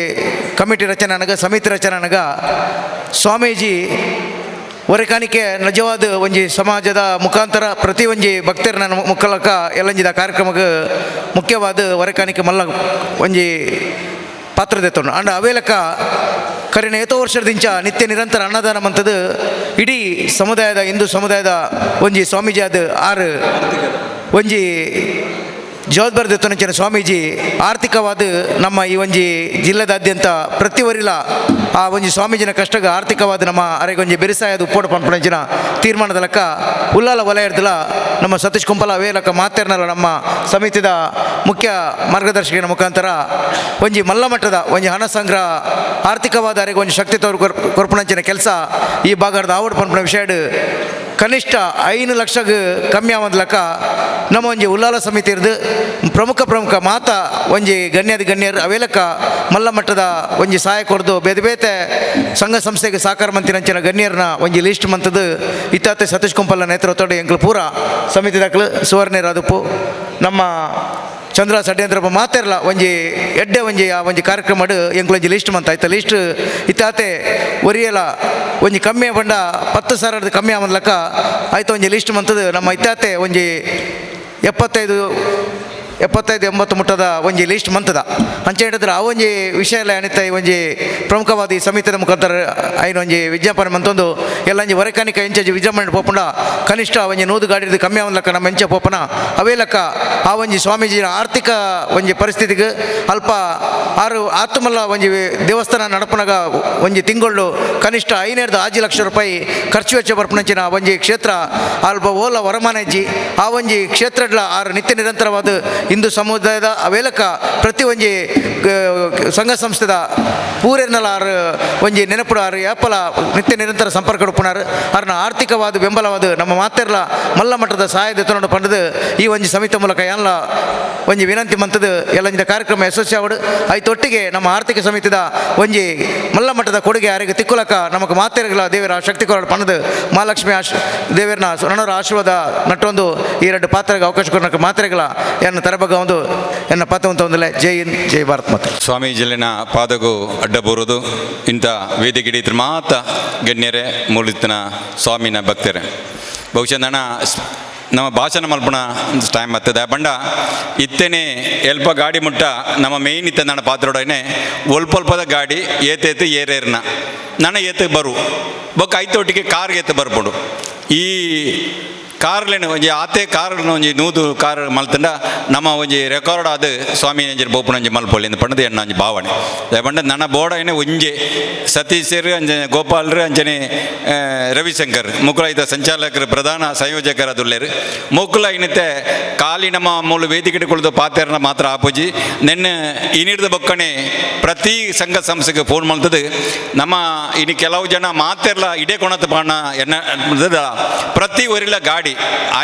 ಕಮಿಟಿ ರಚನೆ ಅನಗ ಸಮಿತಿ ರಚನೆ ಅನಗ ಸ್ವಾಮೀಜಿ ಹೊರೆಕಾಣಿಕೆ ನಿಜವಾದ ಒಂಜಿ ಸಮಾಜದ ಮುಖಾಂತರ ಪ್ರತಿ ಒಂಜಿ ಭಕ್ತರನ್ನ ಮುಕ್ಕಲಕ ಎಲ್ಲಂಜಿದ ಕಾರ್ಯಕ್ರಮಕ್ಕೆ ಮುಖ್ಯವಾದ ಹೊರೆಕಾಣಿಕೆ ಮಲ್ಲ ಒಂಜಿ ಪಾತ್ರ ದೆತ್ತೊಂಡು. ಅಂಡ ಅವೇಲಕ ಕರಿನ ಏತೋ ವರ್ಷದಿಂಚ ನಿತ್ಯ ನಿರಂತರ ಅನ್ನದಾನ ಮಂತದ್ದು ಇಡೀ ಸಮುದಾಯದ ಹಿಂದೂ ಸಮುದಾಯದ ಒಂಜಿ ಸ್ವಾಮೀಜಿ ಅದು ಆರು ಒಂಜಿ ಜವಾಬ್ದಾರಿ ದತ್ತನಂಚಿನ ಸ್ವಾಮೀಜಿ ಆರ್ಥಿಕವಾದ ನಮ್ಮ ಈ ಒಂಜಿ ಜಿಲ್ಲೆದಾದ್ಯಂತ ಪ್ರತಿ ವರಿಲ ಆ ಒಂಜಿ ಸ್ವಾಮೀಜಿನ ಕಷ್ಟಗ ಆರ್ಥಿಕವಾದ ನಮ್ಮ ಅರೆಗೊಂಜಿ ಬೆರಿಸಾಯದ ಉಪ್ಪೋಡು ಪನ್ಪುನಂಚಿನ ತೀರ್ಮಾನದ ಲೆಕ್ಕ ಉಲ್ಲಾಲ ವಲಯದಲ ನಮ್ಮ ಸತೀಶ್ ಕುಂಪಲ ವೇಲಕ ಮಾತೇರ್ನಲ ನಮ್ಮ ಸಮಿತಿದ ಮುಖ್ಯ ಮಾರ್ಗದರ್ಶಕನ ಮುಖಾಂತರ ಒಂಜಿ ಮಲ್ಲ ಮಟ್ಟದ ಒಂಜಿ ಹಣ ಸಂಗ್ರಹ ಆರ್ಥಿಕವಾದ ಅರೆಗೆ ಒಂಜಿ ಶಕ್ತಿ ತೋರು ಕೊರ್ಪುನಂಚಿನ ಕೆಲಸ ಈ ಭಾಗದ ಆವಡ್ ಪನ್ಪುನ ವಿಷಯ ಕನಿಷ್ಠ 5 ಲಕ್ಷಕ್ಕೆ ಕಮ್ಮಿ ಆವಂದ್ ಲೆಕ್ಕ ನಮ್ಮ ಒಂಜಿ ಉಲ್ಲಾಲ ಸಮಿತಿ ಇರ್ದು ಪ್ರಮುಖ ಪ್ರಮುಖ ಮಾತಾ ಒಂಜಿ ಗಣ್ಯದ ಗಣ್ಯರು ಅವೇಲಕ್ಕ ಮಲ್ಲ ಮಟ್ಟದ ಒಂಜಿ ಸಹಾಯ ಕೊಡ್ದು ಬೇರೆ ಬೇತೆ ಸಂಘ ಸಂಸ್ಥೆಗೆ ಸಹಕಾರ ಮಂತಿನಂಚಿನ ಗಣ್ಯರನ್ನ ಒಂಜಿ ಲಿಸ್ಟ್ ಮಂತದ್ದು ಇತ್ತಾತೆ ಸತೀಶ್ ಕುಂಪಲ್ನ ನೇತೃತ್ವದ ಎಂಕ್ಲು ಪೂರ ಸಮಿತಿ ದಾಖಲು ಸುವರ್ಣರಾದಪ್ಪು ನಮ್ಮ ಚಂದ್ರ ಸಡ್ಯಂತ್ರಪ್ಪ ಮಾತಿರಲ್ಲ ಒಂಜಿ ಎಡ್ಡೆ ಒಂಜಿ ಆ ಒಂಜಿ ಕಾರ್ಯಕ್ರಮ ಎಂಕ್ಲು ಒಂಜಿ ಲಿಸ್ಟ್ ಮಂತ ಆಯ್ತು ಲಿಸ್ಟ್ ಇತ್ತಾತೆ ಒರಿಯಲ ಒಂಜಿ ಕಮ್ಮಿ ಬಂಡ 10,000 ಕಮ್ಮಿ ಆವಂದ್ ಲೆಕ್ಕ ಆಯ್ತು ಒಂಜಿ ಲಿಸ್ಟ್ ಮಂತದ್ದು ನಮ್ಮ ಇತ್ತಾತೆ ಒಂಜಿ 75-80 ಮುಟ್ಟದ ಒಂಜಿ ಲಿಸ್ಟ್ ಮಂತದ. ಅಂಚೆ ಹೇಳಿದ್ರೆ ಆ ಒಂಜಿ ವಿಷಯ ಎಲ್ಲ ಅನಿತ ಈ ಒಂಜಿ ಪ್ರಮುಖವಾದ ಈ ಸಮಿತಿಯ ಮುಖಾಂತರ ಐನ ಒಂಜಿ ವಿಜ್ಞಾಪನೆ ಮಂತೊಂದು ಎಲ್ಲ ಒಂಜಿ ಹೊರಕಾನಿಕ ಎಂಚ ವಿಜೃಂಭಣೆ ಪೋಪುಂಡ ಕನಿಷ್ಠ ಒಂಜಿ 100 ಗಾಡಿದ ಕಮ್ಮಿ ಆವನ್ ಲೆಕ್ಕ ನಮ್ಮ ಎಂಚ ಪೋಪನ ಅವೇ ಲೆಕ್ಕ ಆ ಒಂಜಿ ಸ್ವಾಮೀಜಿನ ಆರ್ಥಿಕ ಒಂಜಿ ಪರಿಸ್ಥಿತಿಗೆ ಅಲ್ಪ ಆರು ಆತುಮಲ್ಲ ಒಂಜಿ ದೇವಸ್ಥಾನ ನಡಪನಗ ಒಂಜಿ ತಿಂಗಳು ಕನಿಷ್ಠ 5-6 ಲಕ್ಷ ರೂಪಾಯಿ ಖರ್ಚು ವೆಚ್ಚ ಬರ್ಪನಂಚಿನ ಒಂಜಿ ಕ್ಷೇತ್ರ ಅಲ್ಪ ಓಲ ವರಮಾನ ಇಜ್ಜಿ ಆ ಒಂಜಿ ಕ್ಷೇತ್ರಡ್ಲ ಆರು ನಿತ್ಯ ನಿರಂತರವಾದ ಹಿಂದೂ ಸಮುದಾಯದ ಅವೇಲಕ ಪ್ರತಿ ಒಂಜಿ ಸಂಘ ಸಂಸ್ಥೆದ ಪೂರೆರ್ನಲ ಆರು ಒಂಜಿ ನೆನಪುಡು ಆರು ಯಾಪಲ ನಿತ್ಯ ನಿರಂತರ ಸಂಪರ್ಕ ಉಪ್ಪುನಾರು ಆರ್ನ ಆರ್ಥಿಕವಾದ ಬೆಂಬಲವಾದ ನಮ್ಮ ಮಾತೆರ್ಲ ಮಲ್ಲ ಮಟ್ಟದ ಸಹಾಯದ ಎತ್ತನೋಡು ಪಂಡದು ಈ ಒಂಜಿ ಸಮಿತಿ ಮೂಲಕ ಎಲ್ಲ ಒಂಜಿ ವಿನಂತಿ ಮಂತದ್ದು ಎಲ್ಲ ಕಾರ್ಯಕ್ರಮ ಯಶಸ್ವಿ ಆವಡು ಐತೊಟ್ಟಿಗೆ ನಮ್ಮ ಆರ್ಥಿಕ ಸಮಿತಿದ ಒಂಜಿ ಮಲ್ಲ ಮಟ್ಟದ ಕೊಡುಗೆ ಯಾರಿಗೆ ತಿಕ್ಕುಲಕ ನಮಗೆ ಮಾತೆರ್ಗಳ ದೇವರ ಶಕ್ತಿ ಕೊರಡು ಪಣದು ಮಹಾಲಕ್ಷ್ಮಿ ಆಶ್ ದೇವರನ್ನ ರಣರ ಆಶೀರ್ವಾದ ನಟ್ಟೊಂದು ಈ ಎರಡು ಪಾತ್ರೆಗೆ ಅವಕಾಶ ಕೊಡಕ್ಕೆ ಮಾತ್ರೆಗಳ ಎನ್ನ ತರಬಗ ಒಂದು ಎನ್ನ ಪಾತ್ರ ಒಂದಲೆ. ಜೈ ಹಿಂದ್, ಜೈ ಭಾರತ್ ಮಾತೆ. ಸ್ವಾಮೀಜಿಲಿನ ಪಾದಗು ಅಡ್ಡ ಬರುವುದು ಇಂಥ ವೇದಿಕೆ ಹಿಡಿದ್ರ ಮಾತ ಗಣ್ಯರೇ ಮೂಲಿತನ ಸ್ವಾಮಿನ ಭಕ್ತರೇ. ಬಹುಶಃ ನನ್ನ ನಮ್ಮ ಭಾಷಣ ಮಲ್ಪಣ ಟೈಮ್ ಬರ್ತದೆ ಬಂಡ ಇತ್ತೇನೆ ಎಲ್ಪ ಗಾಡಿ ಮುಟ್ಟ ನಮ್ಮ ಮೇಯ್ನ್ ಇತ್ತ ನನ್ನ ಪಾತ್ರೊಡನೆ ಒಲ್ಪಲ್ಪದ ಗಾಡಿ ಏತೇತು ಏರೇರ್ನ ನನ್ನ ಏತು ಬರು ಬೊಕ್ಕ ಐತೊಟ್ಟಿಗೆ ಕಾರ್ಗೆ ಏತು ಬರ್ಬೋದು. ಈ ಕಾರ್ಲೆನ್ ಒಂಜಿ ಆತೆ ಕಾರ್ನ ಒಂಜಿ 100 ಕಾರ್ ಮಲ್ತಂಡ ನಮ್ಮ ಒಂಜಿ ರೆಕಾರ್ಡ್ ಆದ್ ಸ್ವಾಮಿ ಅಂಜಿ ಬೋಪುನ ಒಂಜಿ ಮಲ್ಪೊಲಿ ಇಂದ್ ಪಂಡದು ಎನ್ನ ಒಂಜಿ ಭಾವನೆ. ಪಂಡ ನನ್ನ ಬೋರ್ಡ್ ಐನೆ ಒಂಜಿ ಸತೀಶರು ಅಂಚನೆ ಗೋಪಾಲರು ಅಂಚನೆ ರವಿಶಂಕರ್ ಮುಕುಲ ಐತ ಸಂಚಾಲಕರು ಪ್ರಧಾನ ಸಂಯೋಜಕರ ದುಲ್ಲೇರು ಮುಕುಲ ಐನತೆ ಖಾಲಿ ನಮ್ಮ ಮೂಲು ವೇದಿಕೆ ಕುಳಿತು ಪಾತೆರನ ಮಾತ್ರ ಆಪುಜಿ ನೆನ್ನೆ ಇನಿರ್ದ ಬೊಕ್ಕನೆ ಪ್ರತಿ ಸಂಘ ಸಂಸ್ಥೆಗೆ ಫೋನ್ ಮಲ್ತದು ನಮ್ಮ ಇನಿ ಕೆಲವು ಜನ ಮಾತೆರ್ಲ ಇಡೇ ಕೊಣತ ಪಾಣ ಎನ್ನ ಪ್ರತಿ ಒರಿಲ ಗಾಡಿ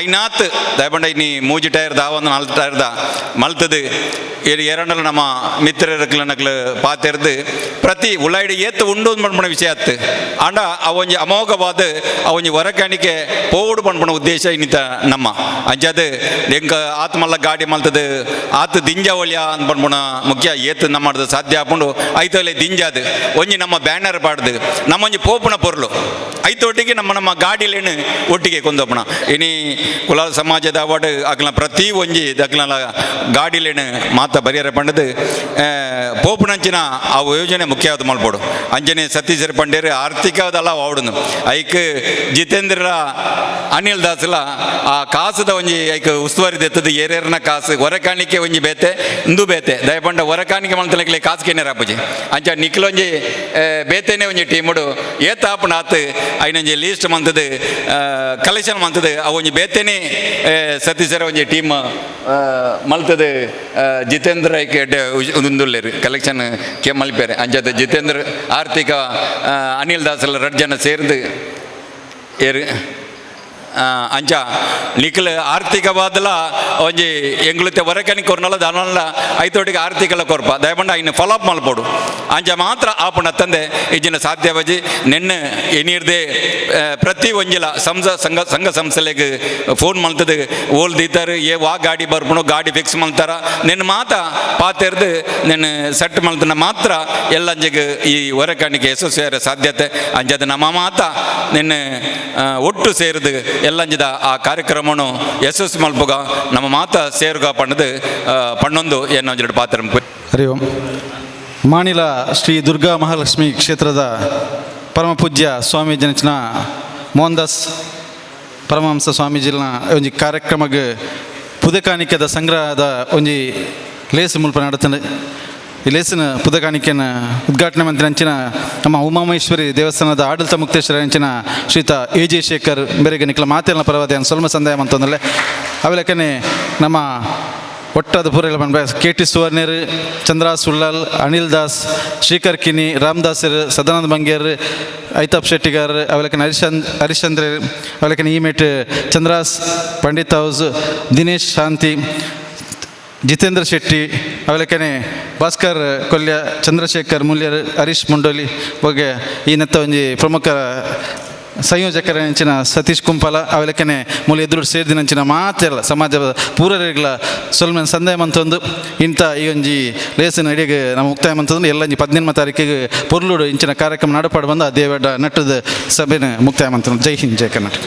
ಐನಾತ್ ದಯಪಂಡ ಇನಿ 3 ಟೈರ್ ದ ಒಂದು 4 ಟೈರ್ the ಮಲ್ತದು ಎರಡಲ್ಲ ನಮ್ಮ ಮಿತ್ರರಕ್ಲ ಪಾತೆರ್ದು ಪ್ರತಿ ಉಳ್ಳಾಯಿಡಿ ಏತ್ ಉಂಡು ಪನ್ಪುನ ವಿಷಯ ಆತ್ ಆಂಡ ಅವೊಂಜಿ ಅಮೋಘವಾದ ಅವೊಂಜಿ ಹೊರಕಾಣಿಕೆ ಪೋಡು ಪನ್ಪುನ ಉದ್ದೇಶ ಇನ್ನಿತ ನಮ್ಮ ಅಂಚಾದ್ ಎಂಕ ಆತ್ಮಲ್ಲ ಗಾಡಿ ಮಲ್ತದು ಆತ್ ದಿಂಜಾವಳಿಯ ಪನ್ಪುನ ಮುಖ್ಯ ಏತ್ ನಮ್ಮದು ಸಾಧ್ಯ ಆಪುಂಡು ಐತೋಲೆ ದಿಂಜಾದು ಒಂಜಿ ನಮ್ಮ ಬ್ಯಾನರ್ ಪಾಡ್ದು ನಮ್ಮೊಂಜಿ ಪೋಪುನ ಪೊರ್ಲು ಐತೊಟ್ಟಿಗೆ ನಮ್ಮ ನಮ್ಮ ಗಾಡಿಲೇನು ಒಟ್ಟಿಗೆ ಕೊಂದೋಪುಣ ಇನಿ ಕುಲ ಸಮಾಜದ ಅವಾರ್ಡ್ ಅಕ್ಲ ಪ್ರತಿ ಒಂಜಿ ಅಕ್ಲ ಗಾಡಿಲೇನು ಮಾತ ಬರಿಯರ ಪಂಡದು ಪೋಪುನಂಚಿನ ಆ ಯೋಜನೆ ಮುಖ್ಯವಾದ ಮಲ್ಪೋಡು ಅಂಜನೆ ಸತೀಶರ್ ಪಂಡೇರು ಆರ್ಥಿಕದಲ್ಲ ವಾಡುನು ಐಕ್ ಜಿತೇಂದ್ರ ಅನಿಲ್ ದಾಸ್ಲ ಆ ಕಾಸುದ ಒಂಜಿ ಐಕ್ ಉಸ್ತುವಾರಿ ದೆತ್ತದು ಏರೇರ್ನ ಕಾಸು ಹೊರಕಾಣಿಕೆ ಒಂಜಿ ಬೇತೆ ಇಂದು ಬೇತೆ ದಯಪಂಡ ಹೊರಕಾಣಿಕೆ ಮಲ್ತಲಕ್ಲೆ ಕಾಸು ಕೇನೇರ ಅಪ್ಪುಜಿ ಅಂಚ ನಿಕ್ಲೊಂಜಿ ಬೇತೆನೆ ಒಂಜಿ ಟೀಮುಡು ಏತ ಆಪುನ ಆತು ಐನೊಂಜಿ ಲೀಸ್ಟ್ ಮಂತದು ಕಲೆಕ್ಷನ್ ಮಂತದು ಅವು ಒಂಜಿ ಬೇತೆನೆ ಸತೀಶರ ಒಂಜಿ ಟೀಮ್ ಮಲ್ತದು ಜಿತೇಂದ್ರ ಐಕ್ ಎಡ್ಡೆ ಉಂದುಲ್ಲೇರು ಕಲೆಕ್ಷನ್ ಕೆ ಮಲ್ಪೇರೆ ಅಂಚದ ಜಿತೇಂದ್ರ ಆರ್ಥಿಕ ಅನಿಲ್ ದಾಸಲ ರಡ್ಡ್ ಜನ ಸೇರ್ದು ಏರು ಅಂಚ ನಿಖಲ್ ಆರ್ಥಿಕವಾದಲ ಒಂಜಿ ಎಂಗ್ಲುತ್ತೆ ಹೊರಕನಿ ಕೊರ್ನಲ ದಾನಲ ಐತೋಟಿಗೆ ಆರ್ಥಿಕಲ ಕೊರ್ಪ ದಯಪಂಡ ಐನು ಫಾಲೋ ಅಪ್ ಮಲ್ಪೋಡು ಅಂಚ ಮಾತ್ರ ಆಪುಣ ತಂದೆ ಇಜ್ಜಿನ ಸಾಧ್ಯ ಬಜಿ ನೆನ್ನೆ ಎನೀರ್ದೆ ಪ್ರತಿ ಒಂಜಿಲ ಸಂಸ ಸಂಘ ಸಂಘ ಸಂಸ್ಥೆಲೆಗ್ ಫೋನ್ ಮಲ್ತದು ಓಲ್ ದೀತಾರು ಏ ವಾ ಗಾಡಿ ಬರ್ಪುಣು ಗಾಡಿ ಫಿಕ್ಸ್ ಮಲ್ತಾರ ನಿನ್ನ ಮಾತ ಪಾತೆರ್ದು ನಿನ್ನ ಸೆಟ್ ಮಲ್ತನ ಮಾತ್ರ ಎಲ್ಲಂಜಿಗ್ ಈ ಹೊರಕಾಣಿಕೆ ಯಶಸ್ವಿಯಾರ ಸಾಧ್ಯತೆ ಅಂಚದ ನಮ್ಮ ಮಾತ ನಿನ್ನ ಒಟ್ಟು ಸೇರಿದು ಎಲ್ಲಂಜಿದ ಆ ಕಾರ್ಯಕ್ರಮನು ಯಶಸ್ವಿ ಮಲ್ಪುಗ ನಮ್ಮ ಮಾತ ಸೇರುಗ ಪಣ್ಣದು ಪಣ್ಣೊಂದು ಎನ್ನೊಂಜೆರಡು ಪಾತ್ರ. ಹರಿ ಓಂ. ಮಾಣಿಲ ಶ್ರೀ ದುರ್ಗಾ ಮಹಾಲಕ್ಷ್ಮಿ ಕ್ಷೇತ್ರದ ಪರಮಪೂಜ್ಯ ಸ್ವಾಮೀಜಿ ನೆಂಚಿನ ಮೋಹನ್ ದಾಸ್ ಪರಮಹಂಸ ಸ್ವಾಮೀಜಿನ ಒಂಜಿ ಕಾರ್ಯಕ್ರಮಗ್ ಪುದಕಾಣಿಕೆದ ಸಂಗ್ರಹದ ಒಂಜಿ ಲೇಸ್ ಮುಲ್ಪ ನಡತಂಡು. ಈ ಲೇಸಿನ ಪುದಕಾಣಿಕೆನ ಉದ್ಘಾಟನೆ ಮಂತ್ರಿ ಅಂಚಿನ ನಮ್ಮ ಉಮಾಮಹೇಶ್ವರಿ ದೇವಸ್ಥಾನದ ಆಡಳಿತ ಮುಕ್ತೇಶ್ವರ ಅಂಚಿನ ಶ್ರೀತ ಎ ಜೆ ಶೇಖರ್ ಬೇರೆಗೆ ನಿಕ್ಲ ಮಾತೆಲ್ಲ ಪರವಾದ ಸ್ವಲ್ಪ ಸಂದಾಯ ಅಂತಂದ್ರೆ ಅವೆಲಕ್ಕನೆ ನಮ್ಮ ಒಟ್ಟಾದ ಪೂರೆಲ್ಲ ಪನ್ಪ ಕೆ ಟಿ ಸುವರ್ಣರ್, ಚಂದ್ರ ಸುಳ್ಳಾಲ್, ಅನಿಲ್ ದಾಸ್, ಶ್ರೀಕರ್ ಕಿನಿ, ರಾಮದಾಸರ್, ಸದಾನಂದ ಬಂಗೇರ್, ಐತಾಪ್ ಶೆಟ್ಟಿಗಾರ್, ಅವೆಲಕ್ಕನೆ ಹರಿಶ್ಚಂದ್ರ, ಅವೆಲಕ್ಕನೆ ಈಮೇಟ್ ಚಂದ್ರಾಸ್ ಪಂಡಿತ್ ಹೌಸ್, ದಿನೇಶ್ ಶಾಂತಿ, ಜಿತೇಂದ್ರ ಶೆಟ್ಟಿ, ಅವೆಲಕ್ಕನೆ ಭಾಸ್ಕರ್ ಕೊಲ್ಯ, ಚಂದ್ರಶೇಖರ್ ಮುಲ್ಯರ್, ಹರೀಶ್ ಮುಂಡೋಲಿ ಬಗ್ಗೆ ಈ ನೆತ್ತ ಒಂಜಿ ಪ್ರಮುಖ ಸಂಯೋಜಕರ ನೆಂಚಿನ ಸತೀಶ್ ಕುಂಪಲ ಅವೆಲಕ್ಕನೆ ಮೂಲ ಎದುರು ಸೇರಿದಿನಂಚಿನ ಮಾತೆಲ್ಲ ಸಮಾಜ ಪೂರರಿಗಳ ಸೊಲ್ಮೆನ್ ಸಂದೇಹ ಮಂತೊಂದು ಇಂಥ ಈ ಒಂಜಿ ಲೇಸಿನ ಅಡಿಗೆ ನಮ್ಮ ಮುಕ್ತಾಯ ಮಂತಂದು ಎಲ್ಲ ಒಂಜಿ 18 ತಾರೀಕಿಗೆ ಪೊರ್ಲುಡು ಇಂಚಿನ ಕಾರ್ಯಕ್ರಮ ನಡಪಾಡು ಬಂದು ಆ ದೇವಡ ನಟ್ಟದ ಸಭೆನ ಮುಕ್ತಾಯ ಮಂತಂದು. ಜೈ ಹಿಂದ್, ಜೈ ಕರ್ನಾಟಕ.